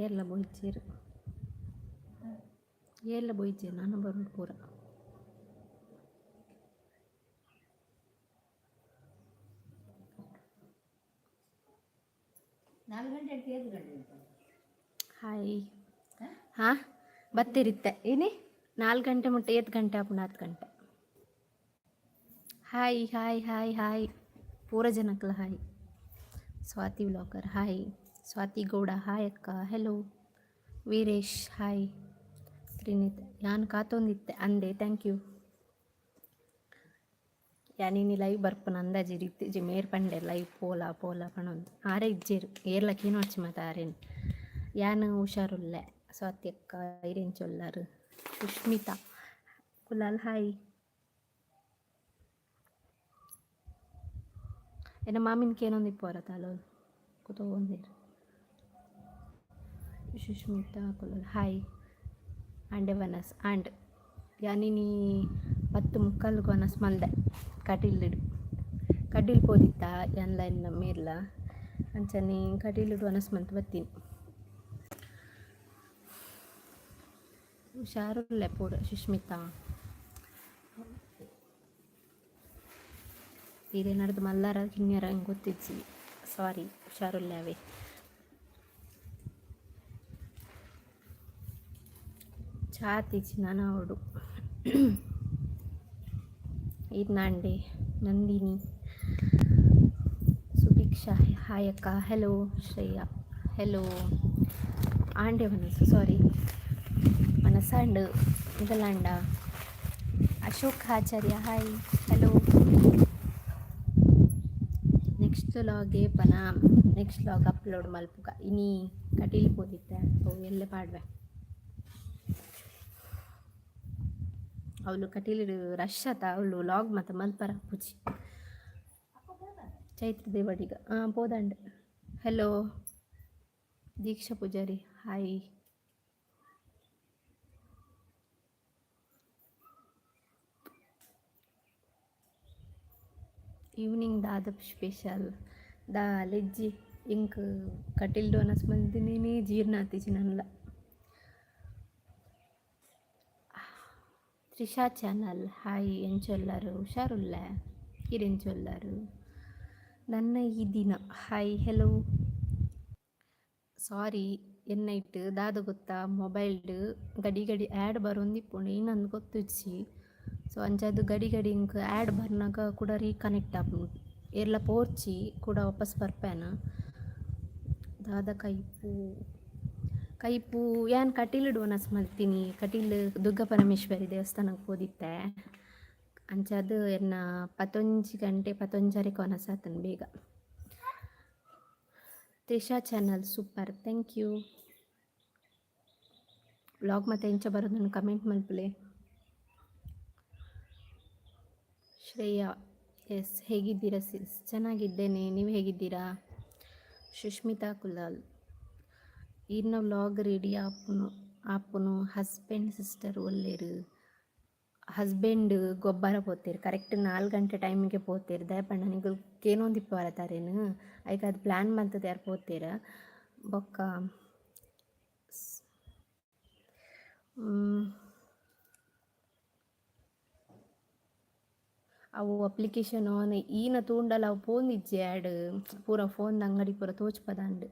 ಏರ್ಲ ಬೋಯ್ಚೇರು, ಏರ್ಲ ಬೋಯ್ಚೇರು, ನಾನು ಬರೋದು ಪೂರ. 4 ಗಂಟೆ, 5 ಗಂಟೆ ಉಂಟು. ಹಾಯ್. ಹಾಂ, ಬತ್ತಿರಿತ್ತೆ. ಏನೇ 4 ಗಂಟೆ ಮುಟ್ಟ 8 ಗಂಟೆ ಆಪುಂಡು, 10 ಗಂಟೆ. ಹಾಯ್ ಹಾಯ್ ಹಾಯ್ ಹಾಯ್ ಪೂರ ಜನಕ್ಲ hi. Swati vlogger hi. Swati Gowda hi ಅಕ್ಕ. Hello Veeresh hi. ತ್ರಿನಿತ್ ಯಾನ್ ಕಾತೊಂದಿತ್ತೆ ಅಂದೆ. Thank you. ಯಾನಿನಿ ಲೈವ್ ಬರ್ಪುನ ಅಂದಾಜಿ ಇತ್ತಿಜಿ. ಮೇರ್ ಪಂಡೆ ಲೈವ್ ಪೋಲ ಪೋಲ ಪಣೊಂದು. ಆರೆ ಇಜ್ಜೇರು, ಏರ್ಲ ಕೇನೊಡ್ಚಿ ಮಾತ ಆರೇನು. ಯಾನ್ ಹುಷಾರುಲ್ಲೆ ಸ್ವಾತಿ ಅಕ್ಕ, ಇರೆಂಚೊಲ್ಲಾರು? ಸುಷ್ಮಿತಾ ಕುಲಾಲ್ ಹಾಯ್. ಎನ್ನ ಮಾಮಿನ ಕೇನೊಂದು ಇಪ್ಪುವರ ತಾಲೋ ಕುತೋಂದೇರು. ಸುಷ್ಮಿತಾ ಕುಲಾಲ್ ಹಾಯ್. ಆಂಡೆ ವನಸ್ ಆಂಡ್. ಯಾನಿನಿ 10:45ಗೆ ವನಸ್ ಮಲ್ದೆ. ಕಟೀಲ್ಡ್ ಕಟೀಲ್ ಪೋದಿತ್ತ ಯಾನ್ಲ ಎನ್ನ ಮೇರ್ಲ. ಅಂಚನೆ ಕಟೀಲ್ಡ್ ವನಸ್ ಮಂತ್ ಬತ್ತೀನಿ. ಹುಷಾರುಲ್ಲೆ ಪೂರ ಸುಷ್ಮಿತಾ. ಈರೇನಾರ್ದು ಮಲ್ಲಾರ ಕಿನ್ಯರ ಎಂಕ್ ಗೊತ್ತಿಜ್ಜಿ, ಸಾರಿ. ಹುಷಾರುಲ್ಲೆ ಅವೆ. ಚಾ ಆತಿಜಿ, ನನ ಆವೊಡು. ಈರ್ನಾಂಡೆ ನಂದಿನಿ. ಸುಭಿಕ್ಷಾ ಹಾಯ್ ಅಕ್ಕ. Hello Shreya, hello. ಆಂಡೆ ವನಸು, ಸಾರಿ, ವನಸಾಂಡ್ ನಿಗಲಾಂಡ. Ashok Acharya hi, hello. Next log ಏಪನ? ನೆಕ್ಸ್ಟ್ ಲಾಗ್ ಅಪ್ಲೋಡ್ ಮಲ್ಪುಗ. ಇನಿ ಕಟೀಲ್ ಪೋದಿತ್ತೆ, ಅವು ಎಲ್ಲೆ ಪಾಡ್ವೆ. ಅವಳು ಕಟೀಲು ರಶ್ ಆತ, ಅವಳು ಲಾಗ್ ಮಾತ ಮಲ್ಪರ ಆಪುಜಿ. ಚೈತ್ರ ದೇವಾಡಿಗ ಹಾಂ ಪೋದಂಡ್. Hello Deeksha Poojari hi. Evening ದಾದ ಸ್ಪೆಷಲ್? ದಾಲೆಜ್ಜಿ, ಇಂಕ್ ಕಟೀಲ್ ವನಸ್ ಮಲ್ದಿನೇ ಜೀರ್ಣ ಆತಿಜಿ ನನಲ. Trisha channel hi. ಎಂಚೊಲ್ಲರು? ಹುಷಾರುಲ್ಲೆ, ಈರೆಂಚೊಲ್ಲರು? ನನ್ನ ಈ ದಿನ ಹಾಯ್, ಹೆಲೋ. ಸಾರಿ, ಎನ್ನೈಟ್ ದಾದ ಗೊತ್ತಾ, ಮೊಬೈಲ್ಡ್ ಗಡಿ ಗಡಿ ಆ್ಯಡ್ ಬರೊಂದಿಪ್ಪುಂಡು, ಏನಂದ್ ಗೊತ್ತುಜ್ಜಿ. ಸೊ ಅಂಚಾದ್ ಗಡಿ ಗಡಿ ಇಂಕ್ ಆ್ಯಡ್ ಬರ್ನಾಗ ಕೂಡ ರೀಕನೆಕ್ಟ್ ಆಪುಂಡು. ಏರ್ಲ ಪೋರ್ಚಿ, ಕೂಡ ವಾಪಸ್ ಬರ್ಪೇನ. ದಾದ ಕೈಪು? ಕೈಪು ಯಾನ್ ಕಟೀಲ್ಡ್ ವನಸ್ ಮಲ್ತೀನಿ. ಕಟೀಲ್ ದುರ್ಗಾ ಪರಮೇಶ್ವರಿ ದೇವಸ್ಥಾನಕ್ಕೆ ಪೋದಿತ್ತೆ. ಅಂಚಾದ್ ಎನ್ನ 11 ಗಂಟೆ 11:30ಕ್ಕೆ ವನಸ್ ಆತನ್ ಬೇಗ. Trisha channel super, thank you. Vlog ಮತ್ತೆ ಎಂಚ ಬರೋದನ್ನು ಕಮೆಂಟ್ ಮಲ್ಪುಲೆ. ಶ್ರೇಯಾ ಎಸ್, ಹೇಗಿದ್ದೀರಾ ಸಿಸ್? ಚೆನ್ನಾಗಿದ್ದೇನೆ, ನೀವು ಹೇಗಿದ್ದೀರಾ? ಸುಷ್ಮಿತಾ ಕುಲಾಲ್, ಈರ್ನ ವ್ಲಾಗ್ ರೆಡಿ ಆಪುನು ಆಪುನು. ಹಸ್ಬೆಂಡ್ ಸಿಸ್ಟರ್ ಒಲ್ಲೆರು? ಹಸ್ಬೆಂಡ್ ಗೊಬ್ಬರ ಪೋತೇರು. ಕರೆಕ್ಟ್ 4 ಗಂಟೆ ಟೈಮಿಗೆ ಪೋತೇರು. ದಾಯೆ ನಿಗುಲ್ ಕೇನೊಂದಿಪ್ಪುವರ ತಾರೇನು, ಐಕ್ ಅದು ಪ್ಲ್ಯಾನ್ ಮಂತದ ಯಾರು ಪೋತೇರ. ಬೊಕ್ಕ ಅವು ಅಪ್ಲಿಕೇಶನ್ ಆನ್ ಈನ ತೂಂಡಲ ಅವು ಪೋಂದಿಜ್ಜಿ. ಆ್ಯಡ್ ಪೂರ ಫೋನ್ ಅಂಗಡಿ ಪೂರ ತೋಚ್ಪದಾಂಡ್.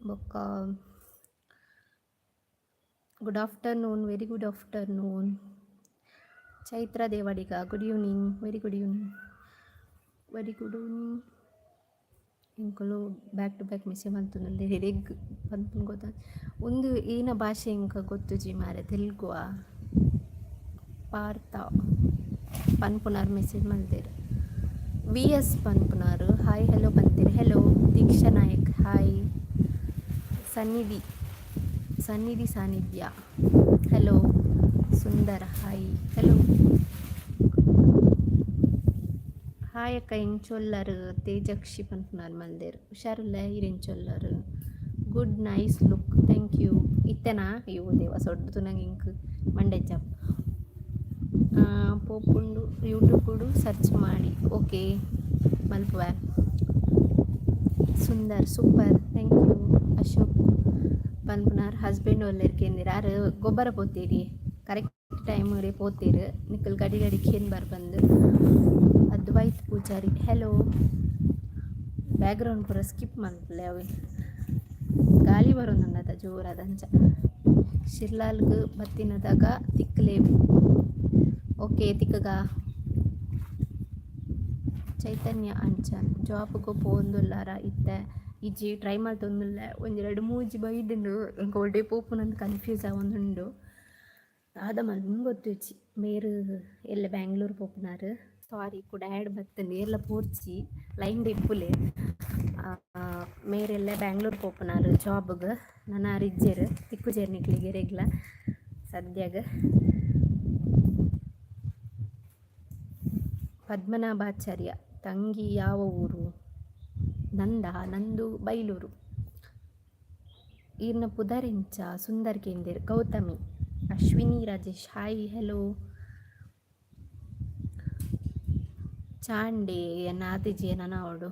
ಬೊಕ್ಕ good afternoon, very good afternoon. Chaitra Devadiga good evening, very good evening, very good evening. ಎಂಕುಲು ಬ್ಯಾಕ್ ಟು ಬ್ಯಾಕ್ ಮೆಸೇಜ್ ಮಂತೊಂದುಲ್ಲೆರ್. ಎರೆಗ್ ಪನ್ಪುನ ಗೊತ್ತ. ಉಂದು ಈನ ಭಾಷೆ ಎಂಕ್ ಗೊತ್ತುಜಿ ಮಾರ್ರೆ, ತೆಲುಗು ಆ? ಪಾರ್ಥ ಪನ್ಪುನಾರ್ ಮೆಸೇಜ್ ಮಲ್ದೆರ್. ವಿ ಎಸ್ ಪನ್ಪುನಾರ್ ಹಾಯ್ ಹೆಲೋ ಪಂತೆರ್. Hello. Deeksha Nayak hi. Sannidhi Sannidhi Sannidhya hello. Sundara hi, hello. Hi ಅಕ್ಕ, ಎಂಚೊಲ್ಲರ್? ತೇಜಕ್ಷಿ ಪನ್ಪುನಾರ್ ಮಲ್ದೆರ್. ಹುಷಾರುಲ್ಲೆ, ಈರ್ ಎಂಚೊಲ್ಲರ್? Good nice look, thank you. ಇತ್ತೆನಾ? ಅಯ್ಯೋ ದೇವ, ಸೊಡ್ಡು ನಂಗೆ ಇಂಕ್ ಮಂಡೆ ಜಪ್ ಪೋಪುಂಡು. ಯೂಟ್ಯೂಬ್ ಸರ್ಚ್ ಮಾಡಿ. ಓಕೆ, ಮಲ್ಪುವೆ. Sundar super, thank you. Ashok ಪನ್ಪುನಾರ್ ಹಸ್ಬೆಂಡ್ ಒಲ್ಲೆರ್ ಕೇಂದಿರ. ಆರ್ ಗೊಬ್ಬರ ಪೋತೀರಿ, ಕರೆಕ್ಟ್ ಟೈಮ್ ರೇ ಪೋತೀರ್. ನಿಕುಲ್ ಗಡಿ ಗಡಿ ಕೇನ್ ಬಾರ್ ಬಂದು. ಅದ್ವೈತ್ ಪೂಜಾರಿ, ಹೆಲೋ. ಬ್ಯಾಕ್ಗ್ರೌಂಡ್ ಪೂರ ಸ್ಕಿಪ್ ಮನ್ಪುಲೆ. ಅವೆ ಗಾಳಿ ಬರೋದುಂಡತ ಜೋರಾದಂಚ. ಶಿರ್ಲಾಲ್ಗ್ ಬತ್ತಿನದಾಗ ತಿಕ್ಲೆ. ಓಕೆ, ತಿಕ್ಕಗ. ಚೈತನ್ಯ ಅಂಚನ್, ಜಾಬ್ಗ್ ಪೋವೊಂದುಲ್ಲಾರ ಇತ್ತೆ? ಇಜ್ಜಿ, ಟ್ರೈ ಮಲ್ತೊಂದುಲ್ಲೆ. ಒಂಜಿ ರಡ್ಡ್ ಮೂಜಿ ಬೈದುಂಡು. ಎಂಕ್ ಒಡೆ ಪೋಪುನಂದ್ ಕನ್ಫ್ಯೂಸ್ ಆವೊಂದುಂಡು. ದಾದ ಮಲ್ಪುನು ಗೊತ್ತುಜ್ಜಿ. ಮೇರ್ ಎಲ್ಲೆ ಬ್ಯಾಂಗ್ಳೂರ್ ಪೋಪುನಾರ್. ಸಾರಿ, ಕುಡ ಆ್ಯಡ್ ಬತ್ತುಂಡು. ಏರ್ಲ ಪೋರ್ಚಿ, ಲೈನ್ಡ್ ಇಪ್ಪುಲೆ. ಮೇರೆಲ್ಲ ಬ್ಯಾಂಗ್ಳೂರ್ ಪೋಪುನಾರ್ ಜಾಬ್ಗ್. ನನ ಆರ್ ಇಜ್ಜೆರ್, ತಿಕ್ಕುಜೆರ್ ನಿಕ್ಲೆಗ್ ಎರೆಗ್ಲ ಸದ್ಯಗ್. ಪದ್ಮನಾಭಾಚಾರ್ಯ, ತಂಗಿ ಯಾವ ಊರು? ನಂದ? ನಂದು ಬೈಲೂರು. ಈರ್ನ ಪುದರೆಂಚ? ಸುಂದರ್ ಕೇಂದಿರ್. ಗೌತಮಿ. Ashwini Rajesh, hi, hello. ಚಾಂಡೆ ಎನ್ನ ಆತಿಜಿ ನನ ಅವಡು.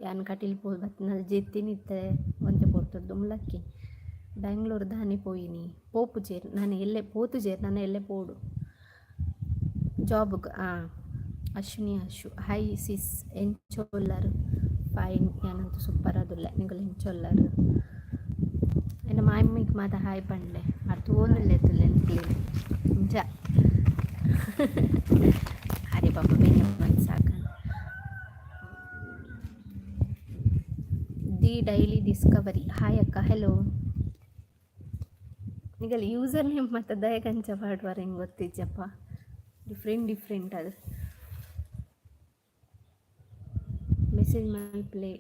ಯಾನ್ ಕಟೀಲ್ ಪೋ ಬತ್ತಿನ ಜೆತ್ತಿನಿತ್ತೆ ಒಂತೆ ಪೊರ್ತುಡು ದುಂಬ್ಲಕ್ಕಿ. ಬ್ಯಾಂಗ್ಳೂರ್ ದಾನಿ ಪೋಯಿನಿ? ಪೋಪುಜೆರ್ ನಾನು ಎಲ್ಲೆ ಪೋತುಜೆರ್. ನಾನು ಎಲ್ಲೆ ಪೋಡು ಜಾಬ್ಗೆ. ಹಾಂ, ಅಶ್ವಿನಿ ಅಶು, ಹಾಯ್ ಸಿಸ್, ಎಂಚ ಉಲ್ಲರ್? ಫೈನ್, ಯಾನಂತೂ ಸೂಪರ್ ಆದುಲ್ಲೆ. ನಿಕುಲು ಎಂಚ ಉಲ್ಲರ್? ಎನ್ನ ಮಾಮಿಗ್ ಮಾತ ಹಾಯ್ ಪಂಡ್ಲೆ. ಆರ್ ತೂವೊಂದುಲ್ಲೆ ತುಲ್ಲೆ ನಿಕ್ಲೆನ್ ಇಂಚ. ಅರೆ ಪಾಪ ಬೇನೆ ಮಂತ್ ಸಾಕ. The daily Discovery, hi ಅಕ್ಕ, ಹೆಲೋ. ನಿಗಲ್ ಯೂಸರ್ ನೇಮ್ ಮತ್ತು ದಯಗಂಚ ಪಾಡುವಾರ ಹೆಂಗೆ ಗೊತ್ತಿಜ್ಜಪ್ಪ. ಡಿಫ್ರೆಂಟ್ ಡಿಫ್ರೆಂಟ್ ಅದು. ಮೆಸೇಜ್ ಮಲ್ಪಲೆ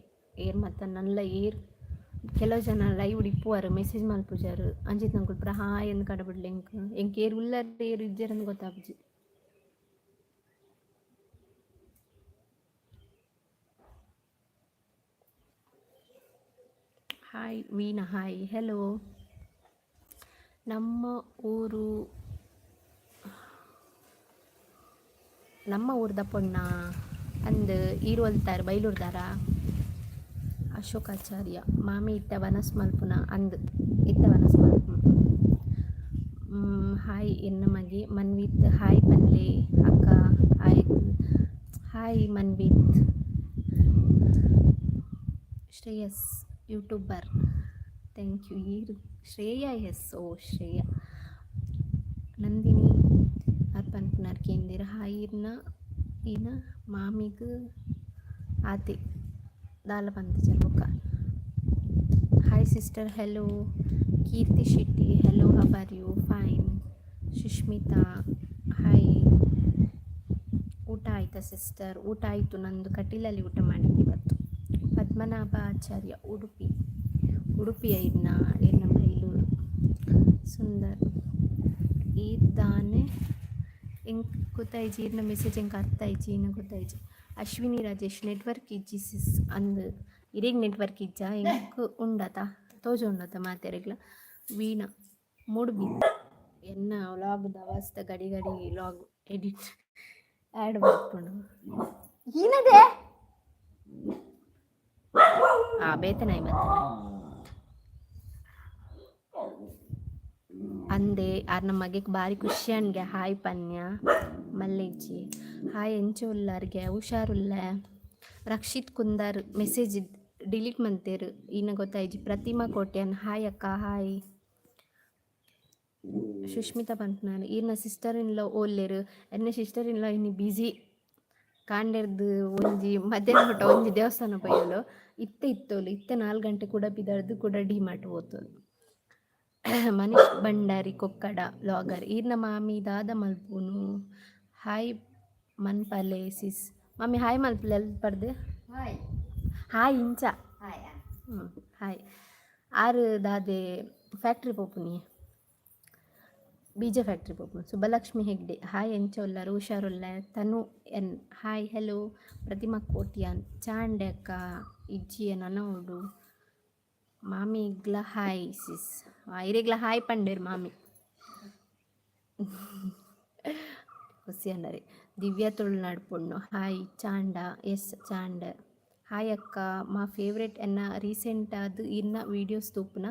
ಏರ್ ಮತ್ತು ನಲ್ಲ. ಏರ್ ಕೆಲವು ಜನ ಲೈವ್ ಇಪ್ಪುವಾರು, ಮೆಸೇಜ್ ಮಲ್ಪುಜಾರು. ಅಂಚಿತ್ ನಂಕುಲು ಪೂರ ಹಾಯ್ ಅಂದ್ ಕಡಬಿಡ್ಲೆ. ಎಂಕ್ ಎಂಕ್ ಏರ್ ಉಲ್ಲರ್, ಏರ್ ಇಜ್ಜೆರ್ ಅಂದ್ ಗೊತ್ತಾಪುಜಿ. ಹಾಯ್ ವೀಣಾ, ಹಾಯ್, ಹೆಲೋ. ನಮ್ಮ ಊರು, ನಮ್ಮ ಊರ್ದ ಪೊಣ್ಣ ಅಂದ್. ಈರ್ ಒಲ್ತಾರ್? ಬೈಲೂರ್ದಾರ? ಅಶೋಕಾಚಾರ್ಯ, ಮಾಮಿ ಇತ್ತೆ ವನಸ್ ಮಲ್ಪುನ? ಅಂದ್, ಇತ್ತೆ ವನಸ್ ಮಲ್ಪುನ. ಹಾಯ್ ಎನ್ನ ಮಗೆ ಮನ್ವಿತ್, ಹಾಯ್ ಪನ್ಲೆ ಅಕ್ಕ. Hi, hi Manvith. Shreyas YouTuber, thank you. ಈರ್ ಶ್ರೇಯಾ ಎಸ್? ಓ ಶ್ರೇಯಾ. ನಂದಿನಿ ಆರ್ ಪನ್ಪುನಾರ್ ಕೇಂದಿರ್. ಹಾಯ್. ಈರ್ನ ಈನ ಮಾಮಿಗ್ ಆತೆ ದಾಲ ಪಂತಿಜರ್ ಬೊಕ್ಕ. Hi sister, hello. Keerthi Shetty, hello, how are you? Fine. Sushmita, hi. ಊಟ ಆಯಿತಾ ಸಿಸ್ಟರ್? ಊಟ ಆಯಿತು ನಂದು. ಕಟೀಲಲ್ಲಿ ಊಟ ಮಾಡಿದ್ದು ಇವತ್ತು. ಪದ್ಮನಾಭ ಆಚಾರ್ಯ, ಉಡುಪಿ. ಉಡುಪಿಯ ಇನ್ನ ಎನ್ನ ಬೈಲೂರು. ಸುಂದರ್, ಈರ್ದಾನೆ ಎಂಕ್ ಗೊತ್ತಾಯ್ಜಿ. ಈರ್ನ ಮೆಸೇಜ್ ಎಂಕ್ ಅರ್ಥ ಆಯ್ಜಿ, ಇನ್ನ ಗೊತ್ತಾಯ್ಜಿ. ಅಶ್ವಿನಿ ರಾಜೇಶ್, ನೆಟ್ವರ್ಕ್ ಇಜ್ಜಿ ಸಿಸ್ ಅಂದ್. ಇರೆಗ್ ನೆಟ್ವರ್ಕ್ ಇಜ್ಜಾ? ಎಂಕ್ ಉಂಡತ, ತೋಜುಂಡತ ಮಾತೆರೆಗ್ಲ? ವೀಣಾ ಮೂಡುಬಿ ಎನ್ನ ವ್ಲಾಗ್ ದವಾಸ್ದ ಗಡಿ ಗಡಿ ವ್ಲಾಗ್ ಎಡಿಟ್ ಆ್ಯಡ್ ಬರ್ಪುಂಡು. ಏನದೆ? ಆ ಬೇತೆ ನಾಯಿ ಬರ್ತದೆ. ಅಂದೆ ಆರ್ನ ಮಗೆಕ್ ಬಾರಿ ಖುಷಿ ಅನ್ಗೆ ಹಾಯ್ ಪನ್ಯ. ಮಲ್ಲೆಜ್ಜಿ, ಹಾಯ್, ಎಂಚ ಉಲ್ಲಾರ್ಗೆ? ಹುಷಾರುಲ್ಲೆ. ರಕ್ಷಿತ್ ಕುಂದಾರ್, ಮೆಸೇಜ್ ಡಿಲೀಟ್ ಮಂತೇರು, ಇನ್ನ ಗೊತ್ತಾಯ್ಜಿ. ಪ್ರತಿಮಾ ಕೋಟ್ಯಾನ್, ಹಾಯ್ ಅಕ್ಕ, ಹಾಯ್. ಸುಷ್ಮಿತಾ ಪನ್ಪುನಾರ್, ಈರ್ನ ಸಿಸ್ಟರ್ ಇನ್ ಲಾ ಓಲ್ಲೆರ್? ಎನ್ನ ಸಿಸ್ಟರ್ ಇನ್ ಲಾ ಇನಿ ಬಿಸಿ. ಕಾಂಡೆರ್ದು ಒಂಜಿ ಮಧ್ಯಾಹ್ನ ಮುಟ್ಟ ಒಂಜಿ ದೇವಸ್ಥಾನ ಪೋಯೊಲು. ಇತ್ತೆ ಇತ್ತೋಲು. ಇತ್ತೆ 4 ಗಂಟೆ ಕೂಡ ಪಿದಾಡ್ದು ಕೂಡ ಡಿ ಮಾರ್ಟ್ ಪೋತೋಲು. ಮನೀಶ್ ಭಂಡಾರಿ ಕೊಕ್ಕಡ ವ್ಲಾಗರ್, ಈರ್ನ ಮಾಮಿ ದಾದ ಮಲ್ಪುನು? ಹಾಯ್ ಮನ್ಪಲೆ ಸಿಸ್. ಮಾಮಿ ಹಾಯ್ ಮಲ್ಪಲೆ ಅಲ್ಪಡ್ದು. ಹಾಯ್. ಹಾಯ್ ಇಂಚ. ಹಾಯ್. ಹ್ಞೂ, ಹಾಯ್. ಆರು ದಾದೆ ಫ್ಯಾಕ್ಟ್ರಿ ಪೋಪುನಿ, ಬೀಜ ಫ್ಯಾಕ್ಟ್ರಿ ಪೋಪುನು. ಸುಬ್ಬಲಕ್ಷ್ಮಿ ಹೆಗ್ಡೆ, ಹಾಯ್, ಎಂಚ ಉಲ್ಲರ್? ಹುಷಾರುಲ್ಲೆ. Tanu N, hi, hello. Pratima Kotian, ಚಾಂಡೆ ಅಕ್ಕ. ಇಜ್ಜಿಯ ನನೋಡು. ಮಾಮಿಗ್ಲ ಹಾಯ್ ಸಿಸ್. ಇರೆಗ್ಲ ಹಾಯ್ ಪಂಡೇರ್ ಮಾಮಿ. ಖುಷಿ ಅಂಡರೆ. ದಿವ್ಯಾ ತುಳುನಾಡು ಪೊಣ್ಣು, ಹಾಯ್. ಚಾಂಡ ಎಸ್ ಚಾಂಡ. ಹಾಯ್ ಅಕ್ಕ, ಮಾ ಫೇವ್ರೆಟ್. ಎನ್ನ ರೀಸೆಂಟ್ ಆದ್ ಇರ್ನ ವೀಡಿಯೋಸ್ ತೂಪುನ,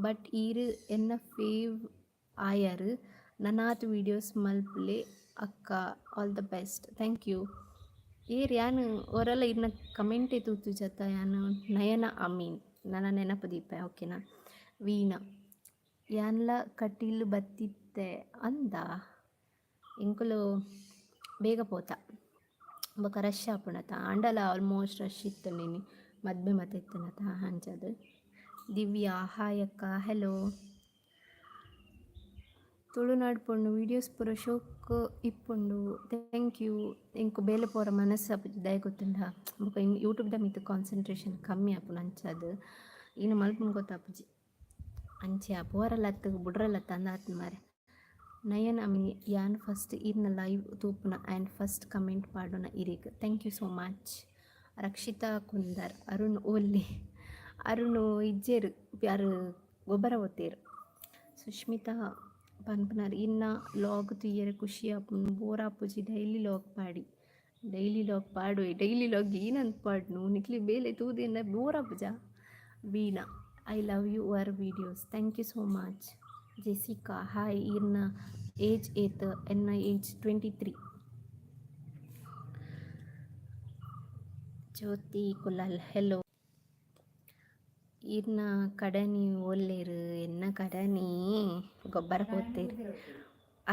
ಬಟ್ ಈರ್ ಎನ್ನ ಫೇವ್ ಆಯರ್. ನನಾತ್ ವೀಡಿಯೋಸ್ ಮಲ್ಪುಲೆ ಅಕ್ಕ. All the best. Thank you. ಏರ್? ಯಾನ್ ಒರಲ ಇರ್ನ ಕಮೆಂಟೇ ತೂತುಜತ್ತ ಯಾನ್. ನಯನ ಅಮೀನ್, ನನ ನೆನಪು ದೀಪೆ, ಓಕೆನಾ? ವೀಣಾ, ಯಾನ್ಲ ಕಟೀಲ್ ಬತ್ತಿತ್ತೆ ಅಂದ. ಎಂಕುಲು ಬೇಗ ಪೋತ, ಬೊಕ ರಶ್ ಆಪುಂಡತ. ಆಂಡಲ ಆಲ್ಮೋಸ್ಟ್ ರಶ್ ಇತ್ತುಂಡು ಇನಿ, ಮದ್ಮೆ ಮಾತ ಇತ್ತುಂಡತ, ಅಂಚಾದ್. ದಿವ್ಯಾ, ಹಾಯ್ ಅಕ್ಕ. ಹೆಲೋ. ತುಳುನಾಡ್ ಪೊಣ್ಣು, ವೀಡಿಯೋಸ್ ಪೂರ ಶೋಕ್ ಇಪ್ಪುಂಡು. Thank you. ಎಂಕ್ ಬೇಲೆ ಪೋರ ಮನಸ್ಸು ಆಪುಜಿ, ದಾಯೆ ಗೊತ್ತುಂಡ? ಬೊಕ ಯೂಟ್ಯೂಬ್ದ ಮಿತ್ತ್ ಕಾನ್ಸಂಟ್ರೇಷನ್ ಕಮ್ಮಿ ಆಪುಂಡು. ಅಂಚಾದ್ ಈನ ಮಲ್ಪುನು ಗೊತ್ತಾಪುಜಿ. ಅಂಚೆ ಪೋರಲತ್ತ್ ಬುಡ್ರಲತ್ತ್ ಅಂದಾತ್ ಮಾರೆ. ನಯನ್ ಅಮಿ, ಯಾನ್ ಫಸ್ಟ್ ಇರ್ನ ಲೈವ್ ತೂಪುನ ಆ್ಯಂಡ್ ಫಸ್ಟ್ ಕಮೆಂಟ್ ಪಾಡುನ ಇರೆಗ್. Thank you so much. Rakshita Kundar, Arun ಓಲ್ಲಿ? Arun ಇಜ್ಜೇರು, ಯಾರು ಗೊಬ್ಬರ ಒತ್ತೇರು. ಸುಷ್ಮಿತಾ ಪನ್ಪುನಾರ್, ಇನ್ನ ಲಾಗ್ ತೂಯೆರೆ ಖುಷಿ ಆಪುಂಡು, ಬೋರ್ ಆಪುಜಿ, ಡೈಲಿ ಲಾಗ್ ಪಾಡಿ. ಡೈಲಿ ಲಾಗ್ ಪಾಡುವೆ. ಡೈಲಿ ಲಾಗ್ ಏನಂತ ಪಾಡ್ನು? ನಿಕ್ಲೆ ಬೇಲೆ ತೂದೇನ ಬೋರ್ ಆಪುಜ? Veena, I love your videos. Thank you so much. Jessica, hi. ಇರ್ನ ಏಜ್ ಏತ್? ಎನ್ನ ಏಜ್ 23. ಜ್ಯೋತಿ ಕುಲಾಲ್, ಹೆಲೋ. ಈರ್ನ ಕಡನಿ ಓಲ್ಲೇರು? ಎನ್ನ ಕಡನಿ ಗೊಬ್ಬರ ಪೋತೇರು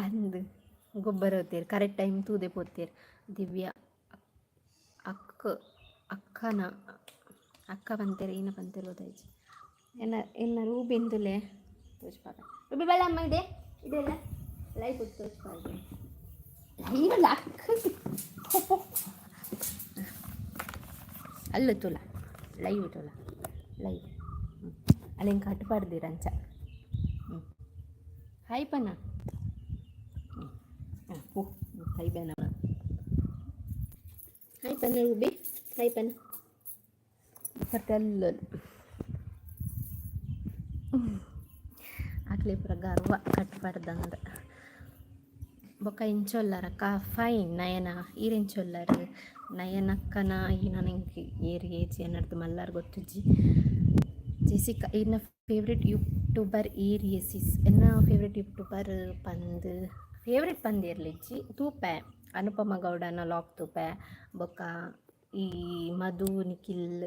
ಅಂದ್, ಗೊಬ್ಬರ ಹೋತೇರು. ಕರೆಕ್ಟ್ ಟೈಮ್ ತೂದೆ ಪೋತೇರು. ದಿವ್ಯಾ ಅಕ್ಕ, ಅಕ್ಕನ ಅಕ್ಕ ಪಂತೇರು, ಏನ ಪಂತೇರು ಗೊತ್ತಾಯ್ತು. ಎನ್ನ ಎನ್ನ ರೂಬಿಂದುಲೆ ತೋಜ್ಪಾಗ. ರೂಬಿ ಬಲ್ಲ ಅಮ್ಮ, ಇದೆ ಇದೆಲ್ಲ ಲೈಫ್ ತೋಜ್ಪಾಗ. ಲೈವ್ ಅಕ್ಕ ಅಲ್ಲ, ತೂಲ ಲೈವ್, ತೂಲ ಲೈವ್. ಅಲ್ಲಿ ಹಿಂಗೆ ಕಟ್ಬಾರ್ದಿರ ಅಂಚ. ಹ್ಞೂ, ಹಾಯ್ ಪನ್ನ. ಹ್ಞೂ ಹಾಂ, ಹಾಯ್ ಬೇನ. ಹಾಯ್ ಪನ್ನ. ರೂಬಿ, ಹಾಯ್ ಪನ್ನ. ಮತ್ತೆ ಅಲ್ಲ ಅಕ್ಲೆ ಪೂರ ಗರ್ವ ಕಟ್ಬಾರ್ದಂದು. ಬೊಕ್ಕ ಇಂಚೊಲ್ಲರಕ್ಕ? ಫೈನ್ ನಯನ, ಈರ್ ಎಂಚೊಲ್ಲರು? ನಯನಕ್ಕನ ಈ ನನಗೆ ಏರ್ ಏಜ್ ಏನಾರ್ದು ಮಲ್ಲಾರ್ ಗೊತ್ತುಜ್ಜಿ. ಜೆಸಿಕಾ, ಈರ್ನ ಫೇವ್ರೆಟ್ ಯೂಟ್ಯೂಬರ್ ಏರ್? ಎಸಿಸ್. ಎನ್ನ ಫೇವ್ರೆಟ್ ಯೂಟ್ಯೂಬರ್ ಪಂದ್, ಫೇವ್ರೆಟ್ ಪಂದ್ ಏರ್ಲಿಜ್ಜಿ. ತೂಪೆ, ಅನುಪಮ ಗೌಡನ ಲಾಗ್ ತೂಪೆ. ಬೊಕ್ಕ ಈ ಮಧು, ನಿಖಿಲ್,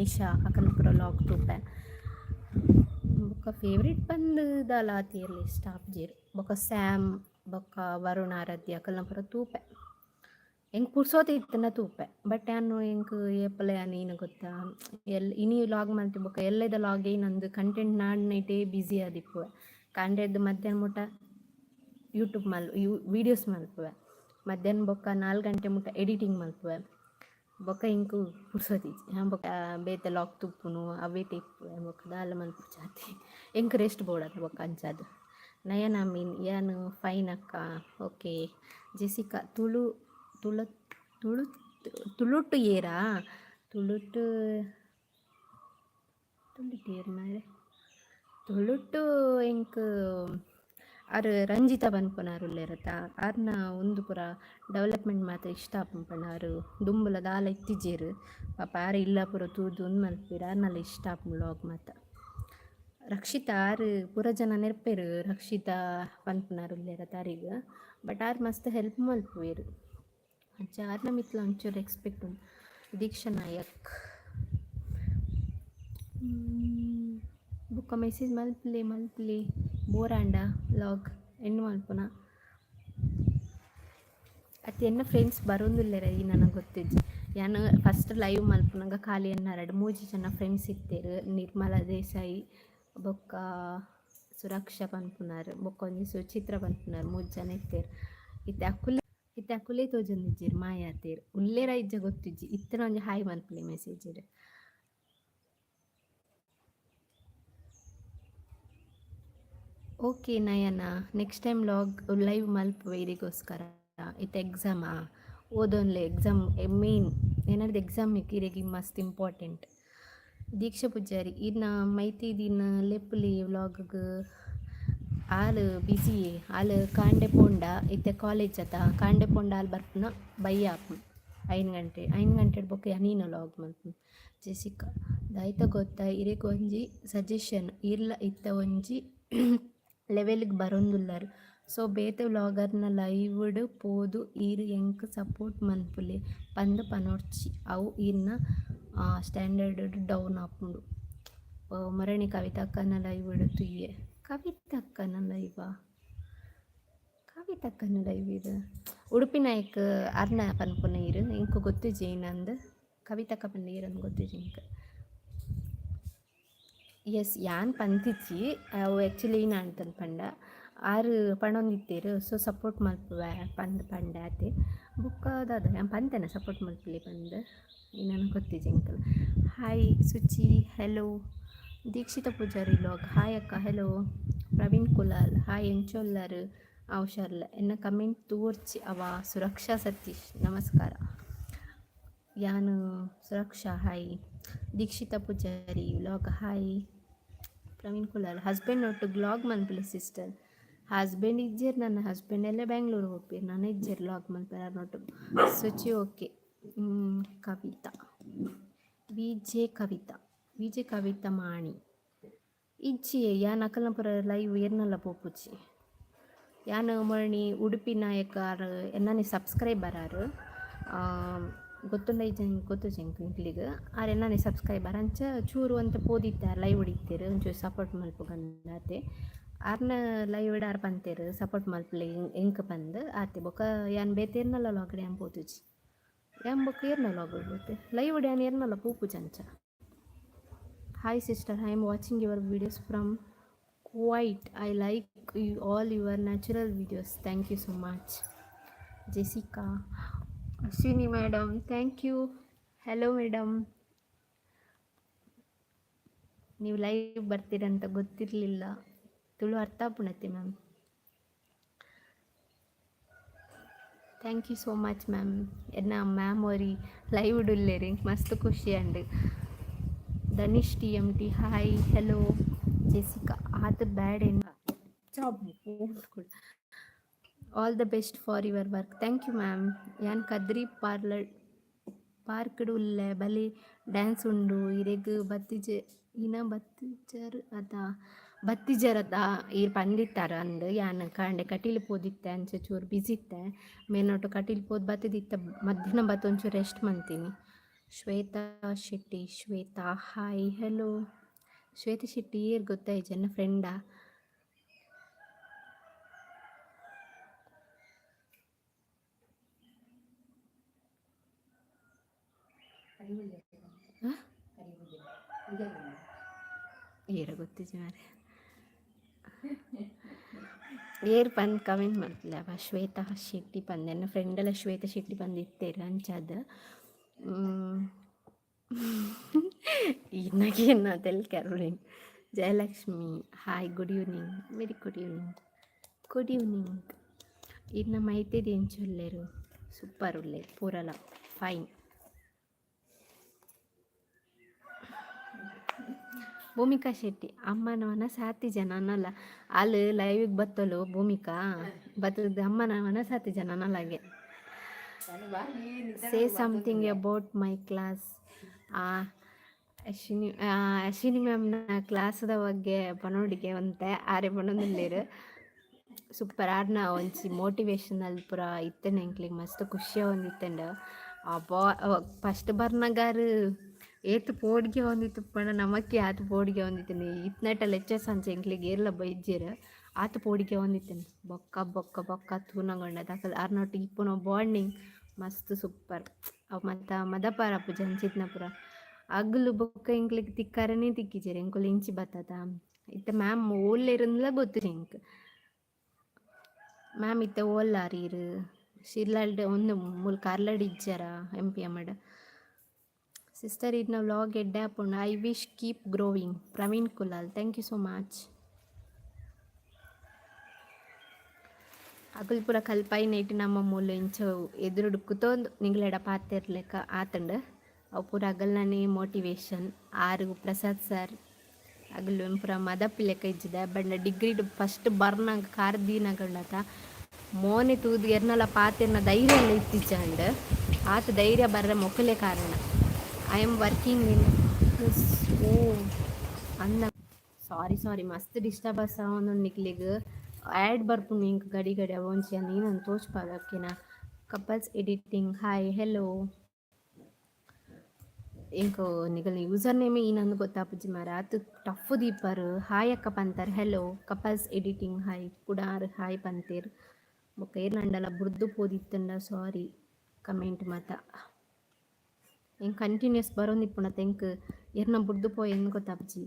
ನಿಶಾ ಅಕಲ್ನ ಪೂರ ಲಾಗ್ ತೂಪೆ. ಬೊಕ್ಕ ಫೇವ್ರೆಟ್ ಪಂದ್ ದಾಲ ಆತ್ ಏರ್ಲ ಇಷ್ಟ ಆಪುಜೆರ್. ಬೊಕ್ಕ ಸ್ಯಾಮ್, ಬೊಕ್ಕ ವರುಣ ಆರಾಧ್ಯ ಅಕಲ್ನ ಪೂರ ತೂಪೆ. ಎಂಕ್ ಪುರ್ಸೋತು ಇತ್ತುಂಡ ತೂಪೆ. ಬಟ್ ಯಾನ್ ಎಂಕ್ ಏಪಲ ಯಾನ್ ಏನು ಗೊತ್ತಾ, ಎಲ್ ಇನಿ ಲಾಗ್ ಮಲ್ತಿ ಬೊಕ್ಕ ಎಲ್ಲೆದ ಲಾಗ್ ನಂದು ಕಂಟೆಂಟ್ ನಾಡ್ನೈಟೇ ಬ್ಯುಸಿ ಆದಿಪ್ಪುವೆ. ಕಾಂಡೆರ್ದ್ ಮಧ್ಯಾಹ್ನ ಮುಟ ಯೂಟ್ಯೂಬ್ ಮಲ್ you videos ಮಲ್ಪುವೆ. ಮಧ್ಯಾಹ್ನ ಬೊಕ್ಕ 4 ಗಂಟೆ ಮುಟ ಎಡಿಟಿಂಗ್ ಮಲ್ಪುವೆ. ಬೊಕ್ಕ ಎಂಕ್ ಪುರ್ಸೋತಿಜ್ಜಿ. ಬೊಕ್ಕ ಬೇತೆ ಲಾಗ್ ತೂಪುನು ಅವೇಟೆ ಇಪ್ಪುವೆ. ಬೊಕ್ಕ ದಾಲ ಮಲ್ಪುಜಾತಿ. ಎಂಕ್ ರೆಸ್ಟ್ ಬೋಡತ್ತ ಬೊಕ್ಕ ಅಂಚಾದ್. ನಯನ ಮೀನ್, ಯಾನ್ ಫೈನ್ ಅಕ್ಕ. ಓಕೆ. ಜೆಸಿಕಾ, ತುಳು ತುಳು ತುಳು ತುಳುಟು ಏರಾ? ತುಳುಟು, ತುಳುಟು ಏರ್ ಮಾರ್ರೆ? ತುಳುಟು ಎಂಕ್ ಆರ್ ರಂಜಿತಾ ಪನ್ಪುನಾರ್ ಉಲ್ಲೆರತ್ತ, ಆರ್ನ ಉಂದು ಪೂರ ಡೆವಲಪ್ಮೆಂಟ್ ಮಾತ ಇಷ್ಟ ಆಪುಂಡು. ಪಂಡ ಆರ್ ದುಂಬುಲ ದಾಲ ಇತ್ತಿಜೆರ್ ಪಾಪ. ಆರ್ ಇಲ್ಲ ಪೂರ ತೂದು ಉಂದು ಮಲ್ಪೆರ್. ಆರ್ನಲ ಇಷ್ಟ ಆಪುಂಡು ಲಾಗ್ ಮಾತ. ರಕ್ಷಿತಾ, ಆರ್ ಪೂರ ಜನ ನೆರ್ಪೆರ್. ರಕ್ಷಿತಾ ಪನ್ಪುನಾರ್ ಉಲ್ಲೆರತ್ತ ಆರೆಗ್, ಬಟ್ ಆರ್ ಮಸ್ತ್ ಹೆಲ್ಪ್ ಮಲ್ಪುವೆರ್. ಅಂಚ ಆರ್ನ ಮಿತ್ತ್ಲ ಒಂಚೂರು ರೆಸ್ಪೆಕ್ಟ್ ಉಂಡು. ದೀಕ್ಷಾ ನಾಯಕ್. ಬೊಕ್ಕ ಮೆಸೇಜ್ ಮಲ್ಪುಲೆ, ಮಲ್ಪುಲೆ. ಬೋರಾಂಡ ಲಾಗ್ ಎಂಡ್ ಮಲ್ಪುನ ಅತ್ತೆ? ಎನ್ನ ಫ್ರೆಂಡ್ಸ್ ಬರೋಂದುಲ್ಲೆರ ಈ ನನಗೆ ಗೊತ್ತಿಜ್ಜಿ. ಯಾನ್ ಫಸ್ಟ್ ಲೈವ್ ಮಲ್ಪುನಗ ಖಾಲಿ ಎನ್ನ ರಡ್ಡ್ ಮೂಜಿ ಜನ ಫ್ರೆಂಡ್ಸ್ ಇತ್ತೆರ್. ನಿರ್ಮಲಾ ದೇಸಾಯಿ, ಬೊಕ್ಕ ಸುರಕ್ಷಾ ಪನ್ಪುನಾರ್, ಬೊಕ್ಕ ಒಂಜಿ ಸುಚಿತ್ರ ಪನ್ಪುನಾರ್, ಮೂಜಿ ಜನ ಇತ್ತೆರ್. ಇತ್ತೆ ಅಕುಲು, ಇತ್ತೆ ಅಕುಲೇ ತೋಜೊಂದಿಜ್ಜೆರ್, ಮಾಯ ಆತೆರ್. ಉಲ್ಲೆರ ಇಜ್ಜ ಗೊತ್ತಿಜ್ಜಿ. ಇತ್ತಿನ ಒಂಜಿ ಹಾಯ್ ಮಲ್ಪುಲೆ ಮೆಸೇಜ್. ಓಕೆ ನಯನ, ನೆಕ್ಸ್ಟ್ ಟೈಮ್ ಲಾಗ್ ಲೈವ್ ಮಲ್ಪುವೆ ಇರಿಗೋಸ್ಕರ. ಇತ್ತೆ ಎಕ್ಸಾಮಾ? ಓದೊನ್ಲೆ. ಎಕ್ಸಾಮ್ ಮೇನ್ ಏನಾದ್ರು, ಎಕ್ಸಾಮ್ ಇರೆಗ್ ಮಸ್ತ್ ಇಂಪಾರ್ಟೆಂಟ್. ದೀಕ್ಷಾ ಪೂಜಾರಿ, ಇರ್ನ ಮೈತಿದಿನ ಲೆಪ್ಪುಲಿ ವ್ಲಾಗ್ಗೆ. ಆಲ್ ಬಿಸಿ. ಆಲ್ ಕಾಂಡೆ ಪೋಂಡ, ಇತ್ತೆ ಕಾಲೇಜ್ ಅತ್ತ, ಕಾಂಡೆ ಪೋಂಡ ಆಲ್ ಬರ್ಪುನ ಬಯ್ಯ ಆಪುಂಡು. 5 ಗಂಟೆ, 5 ಗಂಟೆಡ್ ಬೊಕ್ಕ ಯಾನೀನ ವ್ಲಾಗ್ ಮಲ್ಪುನು. ಜೆಸಿಕಾ, ದಾಯ್ತ ಗೊತ್ತಾ, ಇರೆಗ್ ಒಂಜಿ ಸಜೆಷನ್. ಈರ್ಲ ಇತ್ತ ಒಂಜಿ ಲೆವೆಲ್ಗ್ ಬರೊಂದುಲ್ಲರ್. ಸೊ ಬೇತೆ ವ್ಲಾಗರ್ನ ಲೈವ್ಡ್ ಪೋದು ಈರ್ ಎಂಕ್ ಸಪೋರ್ಟ್ ಮನ್ಪುಲೆ ಪಂದ್ ಪನೊಡ್ಚಿ. ಅವು ಈರ್ನ ಸ್ಟ್ಯಾಂಡರ್ಡ್ ಡೌನ್ ಆಪುಂಡು. ಮರಣಿ ಕವಿತಕ್ಕನ ಲೈವ್ ತೂಯೆ. ಕವಿತಕ್ಕನ ಲೈವಾ? ಕವಿತಕ್ಕನ ಲೈವ್ ಇದು ಉಡುಪಿ ನಾಯಕ್ ಅರ್ನ ಪನ್ಪುನ ಇರು. ಎಂಕ್ ಗೊತ್ತಿಜ್ಜಿ ಏನಂದ್. ಕವಿತಕ್ಕ ಪಂಡ ಏರಂದ್ ಗೊತ್ತಿಜ್ಜಿ ಎಂಕ್. ಎಸ್, ಯಾನ್ ಪಂತಿಜ್ಜಿ. ಅವು ಆ್ಯಕ್ಚುಲಿ ಏನಾಂತಂದು ಪಂಡ, ಆರ್ ಪಣೊಂದಿತ್ತೆರ್, ಸೊ ಸಪೋರ್ಟ್ ಮಲ್ಪುವೆ ಪಂದ್ ಪಂಡೆ ಆತೆ. ಬೊಕ್ಕ ದಾದ, ಯಾನ್ ಪಂತೆನ ಸಪೋರ್ಟ್ ಮಲ್ಪುಲೆ ಪಂದ್. ಏನನ ಗೊತ್ತಿಜ್ಜಿ ಎಂಕಲ. Hi Suchi, hello. Dikshita Poojari vlog, hi ಅಕ್ಕ, ಹೆಲೋ. ಪ್ರವೀಣ್ ಕುಲಾಲ್, ಹಾಯ್, ಎಂಚೊಲ್ಲರ್? ಹುಷಾರಿಲ್ಲ. ಎನ್ನ ಕಮೆಂಟ್ ತೋರ್ಚಿ ಅವ. ಸುರಕ್ಷಾ ಸತೀಶ್, ನಮಸ್ಕಾರ. ಯಾನು Suraksha, hi. Dikshita Poojari vlog, hi. Praveen Kulal, husband ಒಟ್ಟು ವ್ಲಾಗ್ ಮನ್ಪುಲೆ ಸಿಸ್ಟರ್. ಹಸ್ಬೆಂಡ್ ಇಜ್ಜೆರ್. ನನ್ನ ಹಸ್ಬೆಂಡ್ ಎಲ್ಲ ಬೆಂಗ್ಳೂರು ಹೋಗ್ಪೇರು. ನಾನು ಇಜ್ಜೆರ್ ವ್ಲಾಗ್ ಮಲ್ಪೆರೆ ಒಟ್ಟು. Suchi, okay. Kavita, V J Kavita, V J Kavita ಮಾಣಿ. ಇಜ್ಜಿ, ಯಾನ್ ಅಕಲ್ನ ಪೂರ ಲೈವ್ ಏರ್ನಲ್ಲ ಪೋಪುಜಿ. ಯಾನ್ ಮರಣಿ ಉಡುಪಿ ನಾಯಕ ಆರ್ ಎನ್ನನೆ ಸಬ್ಸ್ಕ್ರೈಬರ್ ಆರ್. ಗೊತ್ತುಂಡ ಇಜ್ಜ, ಗೊತ್ತುಜಿ ಎಂಕ್ಲಿಗ್. ಆರ್ ಎನ್ನನೆ ಸಬ್ಸ್ಕ್ರೈಬರ್. ಅಂಚ ಚೂರು ಒಂತೆ ಪೋದಿತ್ತೆ, ಆರ್ ಲೈವ್ ಇತ್ತೆರ್, ಒಂಚೂರು ಸಪೋರ್ಟ್ ಮಲ್ಪುಗಂದಾತೆ. ಆರ್ನ ಲೈವ್ ಆರ್ ಪಂತೆರ್, ಸಪೋರ್ಟ್ ಮಲ್ಪುಲೆ ಎಂಕ್ ಪಂದ್ ಆತೆ. ಬೊಕ್ಕ ಯಾನ್ ಬೇತೆ ಏರ್ನಲ ವ್ಲಾಗ್ ಯಾನ್ ಪೋತುಜಿ. ಯಾನ್ ಬೊಕ್ಕ ಏರ್ನ ವ್ಲಾಗ್ ಪೋತೆ? ಲೈವ್ ಯಾನ್ ಏರ್ನಲ ಪೋಪುಜಿ ಅಂಚ. Hi sister, I am watching your videos from Kuwait. I like you all your natural videos. Thank you so much. Jessica, Ashwini madam, thank you. Hello madam. ನೀವು ಲೈವ್ ಬರ್ತೀರಂತ ಗೊತ್ತಿರಲಿಲ್ಲ. ತುಳು ಅರ್ಥ ಆಪುಂಡತ್ತೆ ma'am? Thank you so much ma'am. ಎನ್ನ ma'am ಒರಿ live ಉಲ್ಲೆರ್, ಎಂಕ್ ಮಸ್ತ್ ಖುಷಿ and. Dhanish T M T, hi, hello. Jessica, ಆತ್ ಬ್ಯಾಡ್ ಎನ್ನ. All the best for your work. Thank you ma'am. ಯಾನ್ ಕದ್ರಿ ಪಾರ್ಲರ್ ಪಾರ್ಕ್ಡ್ ಉಲ್ಲೆ. ಬಲಿ ಡ್ಯಾನ್ಸ್ ಉಂಡು. ಇರೆಗ್ ಬತ್ತಿಜೆ ಇನ ಬತ್ತಿಜರ್ ಅತ? ಬತ್ತಿಜರತ ಈರ್ ಪಂದಿತ್ತಾರ ಅಂದ್. ಯಾನ್ ಕಾಂಡೆ ಕಟೀಲ್ ಪೋದಿತ್ತೆ, ಅಂಚ ಚೂರು ಬಿಸಿ ಇತ್ತೆ. ಮೇನೊಟ್ಟು ಕಟೀಲ್ ಪೋದು ಬತ್ತಿದಿತ್ತೆ. ಮಧ್ಯಾಹ್ನ ಬತ್ತು ಒಂಚೂರು ರೆಸ್ಟ್ ಮಂತೀನಿ. Shweta Shetty, Shweta, hi, hello. ಶ್ವೇತಾ ಶೆಟ್ಟಿ ಏರ್ ಗೊತ್ತಾಯ್ಜಿ. ಎನ್ನ ಫ್ರೆಂಡಾ? ಏರ ಗೊತ್ತಿಜ್ಜಿ ಮಾರ್ರೆ. ಏರ್ ಪಂದ್ ಕಮೆಂಟ್ ಮಲ್ಪುಲೆ ಅವ. ಶ್ವೇತಾ ಶೆಟ್ಟಿ ಪಂದ್ ಎನ್ನ ಫ್ರೆಂಡ್ ಎಲ್ಲ ಶ್ವೇತಾ ಶೆಟ್ಟಿ ಪಂದ್ ಇತ್ತೆರ್ ಅಂಚಾದ್. ಈರ್ನಗೇನ ತೆಲ್ಕೆರ್. Jayalakshmi, hi, good evening, very good evening, good evening. ಈರ್ನ ಮೈತೆದಿ ಎಂಚ ಉಲ್ಲೆರ್? ಸೂಪರ್ ಉಲ್ಲೆರ್ ಪೂರಲ ಫೈನ್. ಭೂಮಿಕಾ ಶೆಟ್ಟಿ, ಅಮ್ಮನ ಮನಸ್ಸಾತಿ ಜನ ಅನ್ನಲ್ಲ. ಅಲ್ಲಿ ಲೈವಿಗೆ ಬತ್ತಲು ಭೂಮಿಕಾ ಬತ್ತದ, ಅಮ್ಮನ ಮನಸ್ಸಾತಿ ಜನ ಅನ್ನಲಾಗೆ. Say something about my class. Ashwini, Ashwini ಮ್ಯಾಮ್ನ ಕ್ಲಾಸ್ದ ಬಗ್ಗೆ ಪನೋಡಿಗೆ ಒಂತೆ. ಆರೆ ಪನೊಂದುಲ್ಲೆರ್. ಸೂಪರ್. ಆರ್ನ ಒಂಜಿ ಮೋಟಿವೇಶನಲ್ ಪೂರ ಇತ್ತ್ಂಡ್. ಎಂಕ್ಲೆಗ್ ಮಸ್ತ್ ಖುಷಿ ಆವೊಂದಿತ್ತ್ಂಡ್. ಅಬ್ಬಾ, ಫಸ್ಟ್ ಬರ್ನಗಾರ್ ಏತ್ ಪೋಡಿಗೆ ಆವೊಂದಿತ್ತು ಪಂಡ, ನಮಕ್ಕೆ ಆತ್ ಪೋಡಿಗೆ ಆವೊಂದಿತ್ತ್ಂಡ್. ಇತ್ನಟ ಲೆಕ್ಚರ್ಸ್ ಅಂಚ ಎಂಕ್ಲೆಗ್ ಏರ್ಲ ಬೈದ್ಜೆರ್. ಆತ್ ಪೋಡಿಗೆ ಆವೊಂದಿತ್ತ್ಂಡ್. ಬೊಕ್ಕ ಬೊಕ್ಕ ಬೊಕ್ಕ ತೂನಗ ಅಕಲ್ ಆರ್ನೊಟ್ಟಿಗೆ ಇಪ್ಪುನ ಬಾಂಡಿಂಗ್ ಮಸ್ತ್ ಸೂಪರ್. ಅವು ಮಾತ ಮದಪಾರ ಆಪುಜಿ ಅಂಚಿತ್ನ ಪೂರ. ಅಗುಲು ಬೊಕ್ಕ ಎಂಕ್ಲೆಗ್ ತಿಕ್ಕರನೇ ತಿಕ್ಕಿಜೆರ್. ಎಂಕುಲು ಇಂಚಿ ಬತ್ತತ. ಇತ್ತೆ ಮ್ಯಾಮ್ ಓಲ್ಲೆರುಂದ್ಲ ಗೊತ್ತಿಜ್ಜಿ ಎಂಕ್. ಮ್ಯಾಮ್ ಇತ್ತೆ ಓಲ್ಲಾರ್ ಈರ್? ಶಿರ್ಲಾಲ್ಡ್ ಒಂದು ಮೂಲು ಕಾರ್ಲಡ್ ಇಜ್ಜರಾ? ಎಂ ಪಿ ಎಮ್ ಡ್. ಸಿಸ್ಟರ್, ಇರ್ನ ವ್ಲಾಗ್ ಎಡ್ಡೆ ಆಪುಂಡು. I wish keep growing. Praveen Kulal, thank you so much. ಅಗುಲು ಪೂರ ಕಲ್ಪಾಯಿನೈಟ್ ನಮ್ಮ ಮೂಲು ಇಂಚ ಎದುರುಡು ಕುತೊಂದು ನಿಗ್ಲೆಡ ಪಾತೆರ್ಲೆಕ ಆತುಂಡು. ಅವು ಪೂರ ಅಗಲ್ನನೇ ಮೋಟಿವೇಶನ್. ಆರು ಪ್ರಸಾದ್ ಸರ್ ಅಗಲು ಪೂರ ಮದಪಿ ಲೆಕ್ಕ ಇಜ್ಜಿದ. ಬಟ್ ಡಿಗ್ರಿಡ್ ಫಸ್ಟ್ ಬರ್ನಾಗ ಕಾರ್ ದೀನಗಂಡತ ಮೋನೆ ತೂದು ಎರ್ನಲ ಪಾತೆರ್ನ ಧೈರ್ಯ ಎಲ್ಲ ಇತ್ತಿಜ್ಜಾಂಡ್. ಆತ್ ಧೈರ್ಯ ಬರ್ರೆ ಮೊಕಲೆ ಕಾರಣ. I am working in oh ಅನ್ನ. ಸಾರಿ ಸಾರಿ, ಮಸ್ತ್ ಡಿಸ್ಟರ್ಬನ್ಸ್ ಆವೊಂದುಂಡು ನಿಕ್ಲೆಗ್. ಆ್ಯಡ್ ಬರ್ಪುಂಡು ಎಂಕ್ ಗಡಿ ಗಡಿ, ಅವೊಂಜಿ ನೀನೊಂದು ತೋಜ್ಪಾವೆ ಓಕೆನಾ. Couples editing, hi, hello. ಎಂಕ್ ನಿಗಲ್ನ ಯೂಸರ್ ನೇಮ್ ಈನಂದ್ ಗೊತ್ತಾಪುಜಿ ಮಾರ್ರೆ, ಆತ್ ಟಫ್ ದೀಪರ್. ಹಾಯ್ ಅಕ್ಕ ಪಂತರ್, ಹೆಲೋ. ಕಪಲ್ಸ್ ಎಡಿಟಿಂಗ್ ಹಾಯ್, ಕುಡಾರ್ ಹಾಯ್ ಪಂತೇರ್. ಬೊಕ್ಕ ಏರ್ನಂಡಲ ಬುರ್ದು ಪೋದಿತ್ತುಂಡ ಸಾರಿ. ಕಮೆಂಟ್ ಮಾತ ಎಂಕ್ ಕಂಟಿನ್ಯೂಸ್ ಬರೊಂದಿಪ್ಪುಂಡತ, ಎಂಕ್ ಏರ್ನ ಬುರ್ದು ಪೋಯೆಂದ್ ಗೊತ್ತಾಪುಜಿ.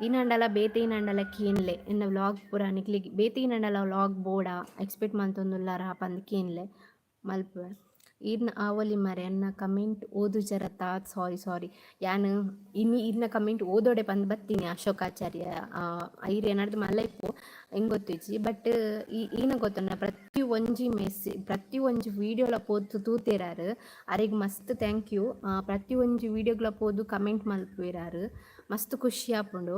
ಈನಂಡಲ ಬೇತೆ ಈನಂಡಲ ಕೇನ್ಲೆ, ಎನ್ನ ವ್ಲಾಗ್ ಪೂರ ನಿಕ್ಲೆಗ್ ಬೇತೆ ಈನಂಡಲ ವ್ಲಾಗ್ ಬೋಡ ಎಕ್ಸ್ಪೆಕ್ಟ್ ಮಲ್ತೊಂದುಲ್ಲಾರ ಪಂದ್ ಕೇನ್ಲೆ, ಮಲ್ಪುವೆ. ಈರ್ನ ಆವೊಲಿ ಮಾರ್ರೆ, ಎನ್ನ ಕಮೆಂಟ್ ಓದುಜರತ್ತ? ಸಾರಿ ಸಾರಿ, ಯಾನ್ ಇನಿ ಇರ್ನ ಕಮೆಂಟ್ ಓದೊಡೆ ಪಂದ್ ಬತ್ತೀನಿ. ಅಶೋಕಾಚಾರ್ಯ ಐರ್ ಎನಡ್ದ್ ಮಲ್ಲ ಇಪ್ಪು, ಎಂಕ್ ಗೊತ್ತಿಜ್ಜಿ. ಬಟ್ ಈನ ಗೊತ್ತುಂಡ, ಪ್ರತಿ ಒಂಜಿ ಪ್ರತಿ ಒಂಜಿ ವೀಡಿಯೋಲ ಪೋತು ತೂತೆರಾರ್, ಅರೆಗ್ ಮಸ್ತ್ thank you. ಪ್ರತಿ ಒಂಜಿ ವೀಡಿಯೋಗ್ಲ ಪೋದು ಕಮೆಂಟ್ ಮಲ್ಪುವೆರಾರ್, ಮಸ್ತ್ ಖುಷಿ ಆಪುಂಡು.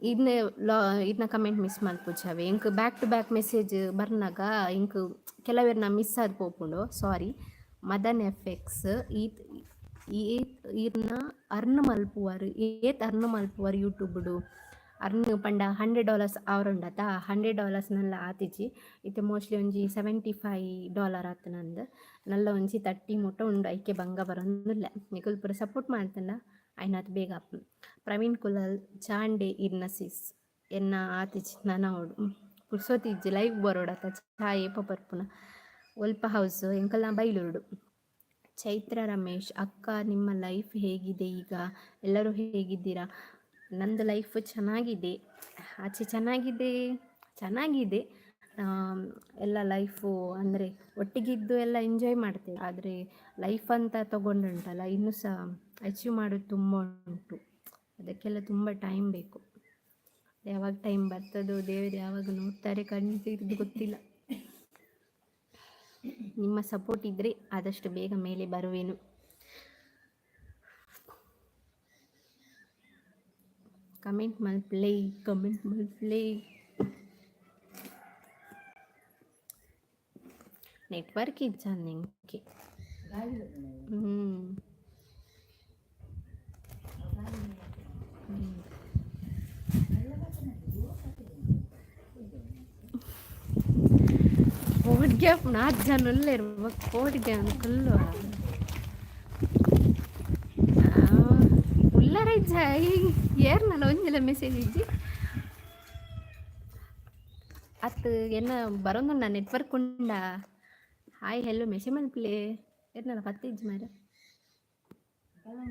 ಇರ್ನ ಲಾ ಇರ್ನ ಕಮೆಂಟ್ ಮಿಸ್ ಮಲ್ಪುಜಿ. ಎಂಕ್ ಬ್ಯಾಕ್ ಟು ಬ್ಯಾಕ್ ಮೆಸೇಜ್ ಬರ್ನಾಗ ಎಂಕ್ ಕೆಲವೆರ್ನ ಮಿಸ್ ಆದ್ ಪೋಪುಂಡು, ಸಾರಿ. ಮದನ್ ಎಫ್ ಎಕ್ಸ್, ಈತ್ ಏತ್ ಈರ್ನ ಅರ್ನ್ ಮಲ್ಪುವರ್? ಏತ್ ಅರ್ನ್ ಮಲ್ಪುವರ್ ಯೂಟ್ಯೂಬ್ಡು? ಅರ್ನ್ ಪಂಡ $100 ಆವರುಂಡತ? $100 ನಲ್ಲ ಆತಿಜಿ ಇತ್ತೆ, ಮೋಸ್ಟ್ಲಿ ಒಂಜಿ $75 ಆತನಂದ್. ನಲ್ಲ ಒಂಜಿ 30 ಮುಟ್ಟ ಉಂಡು, ಐಕೆ ಬಂಗ ಬರೊಂದುಲ್ಲೆ. ನಿಕುಲು ಪೂರ ಸಪೋರ್ಟ್ ಮಲ್ತಂಡ ಆಯ್ನಾತ್ ಬೇಗ ಆಪುಂಡು. ಪ್ರವೀಣ್ ಕುಲಾಲ್ ಚಾಂಡೆ ಇರ್ನ ಸಿಸ್ ಎನ್ನ ಆತಿಜಿ, ನನ ಆವೊಡು. ಪುರ್ಸೊತ್ತು ಇಜ್ಜಿ ಲೈವ್ ಬರೋಡತ್ತ. ಚಾ ಏಪ ಬರ್ಪುನ? ಒಲ್ಪ ಹೌಸ್ ಎಂಕಲ್ನ? ಬೈಲೂರುಡು. ಚೈತ್ರ ರಮೇಶ್, ಅಕ್ಕ ನಿಮ್ಮ ಲೈಫ್ ಹೇಗಿದೆ ಈಗ? ಎಲ್ಲರೂ ಹೇಗಿದ್ದೀರಾ? ನಂದು ಲೈಫ್ ಚೆನ್ನಾಗಿದೆ, ಆಚೆ ಚೆನ್ನಾಗಿದೆ, ಚೆನ್ನಾಗಿದೆ. ಎಲ್ಲ ಲೈಫು ಅಂದರೆ ಒಟ್ಟಿಗಿದ್ದು ಎಲ್ಲ ಎಂಜಾಯ್ ಮಾಡ್ತೇವೆ. ಆದರೆ ಲೈಫ್ ಅಂತ ತಗೊಂಡುಂಟಲ್ಲ, ಇನ್ನೂ ಸಹ ಅಚೀವ್ ಮಾಡೋದು ತುಂಬ ಉಂಟು. ಅದಕ್ಕೆಲ್ಲ ತುಂಬ ಟೈಮ್ ಬೇಕು. ಯಾವಾಗ ಟೈಮ್ ಬರ್ತದೋ, ದೇವರು ಯಾವಾಗ ನೋಡ್ತಾರೆ ಕಣ್ಣು ತೆಗೆದು, ಗೊತ್ತಿಲ್ಲ. ನಿಮ್ಮ ಸಪೋರ್ಟ್ ಇದ್ದರೆ ಆದಷ್ಟು ಬೇಗ ಮೇಲೆ ಬರುವೆನು. ಕಮೆಂಟ್ ಮಲ್ಪಲೆ, ಕಮೆಂಟ್ ಮಲ್ಪಲೆ. ನೆಟ್ವರ್ಕ್ ಇಜ್ಜಾಂದ್ ಎಂಕೆ. ಗಾಳಿ ಬರ್ತದೆ. ಗಾಳಿ. ಮೆಲ್ಲ ಬರ್ತದೆ, ದೂರ ಬರ್ತದೆ. ಪೋಡ್ಗೆ ನಾಲ್ಕು ಜನ ಉಲ್ಲೆರ್, ಪೋಡ್ಗೆ ಕುಲ್ಲು ಉಲ್ಲರ ಇಜ್ಜ? ಏರ್ನಲ ಒಂಜಿಲ ಮೆಸೇಜ್ ಇಜ್ಜಿ. ಅತ್ ಎನ್ನ ಬರೊಂದುಂಡ? ನೆಟ್ವರ್ಕ್ ಉಂಡ? ಹಾಯ್ ಹೆಲೋ ಮೆಸೇಜ್ ಮಲ್ಪುಲೆ. ಏರ್ನಲ ಪತ್ತೆ ಇಜ್ಜಿ ಮಾರ್ರೆ.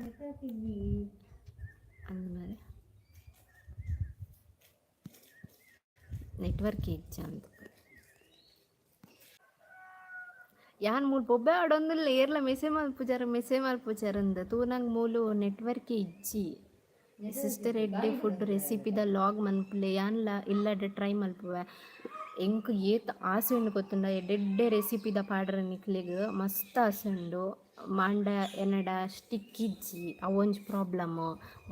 ನೆಟ್ವರ್ಕ್ ಇಜ್ಜಿ. ಅಂದ್ ಮಾರ್ರೆ, ನೆಟ್ವರ್ಕ್ ಇಜ್ಜಂದ್. ಯಾನ್ ಮೂಲು ಬೊಬ್ಬೆ ಆಡೊಂದುಲ್ಲೆ, ಏರ್ಲ ಮೆಸೇಜ್ ಮಲ್ಪುಜರ್, ಮೆಸೇಜ್ ಮಲ್ಪುಜರ್ ಅಂದ್. ತೂನಗ ಮೂಲು ನೆಟ್ವರ್ಕ್ ಇಜ್ಜಿ. ಸಿಸ್ಟರ್, ಎಡ್ಡೆ ಫುಡ್ ರೆಸಿಪಿದ ವ್ಲಾಗ್ ಮನ್ಪುಲೆ. ಯಾನ್ಲ ಇಲ್ಲಡ್ ಟ್ರೈ ಮಲ್ಪುವೆ. ಎಂಕ್ ಏತ್ ಆಸೆ ಉಂಡು ಗೊತ್ತುಂಡ, ಎಡ್ಡೆಡ್ಡೆ ರೆಸಿಪಿದ ಪಾಡ್ರೆ ನಿಕ್ಲೆಗ್ ಮಸ್ತ್ ಆಸೆ ಉಂಡು. ಮಾಂಡ ಎನ್ನಡ ಸ್ಟಿಕ್ ಇಜ್ಜಿ, ಅವೊಂಜಿ ಪ್ರಾಬ್ಲಮ್.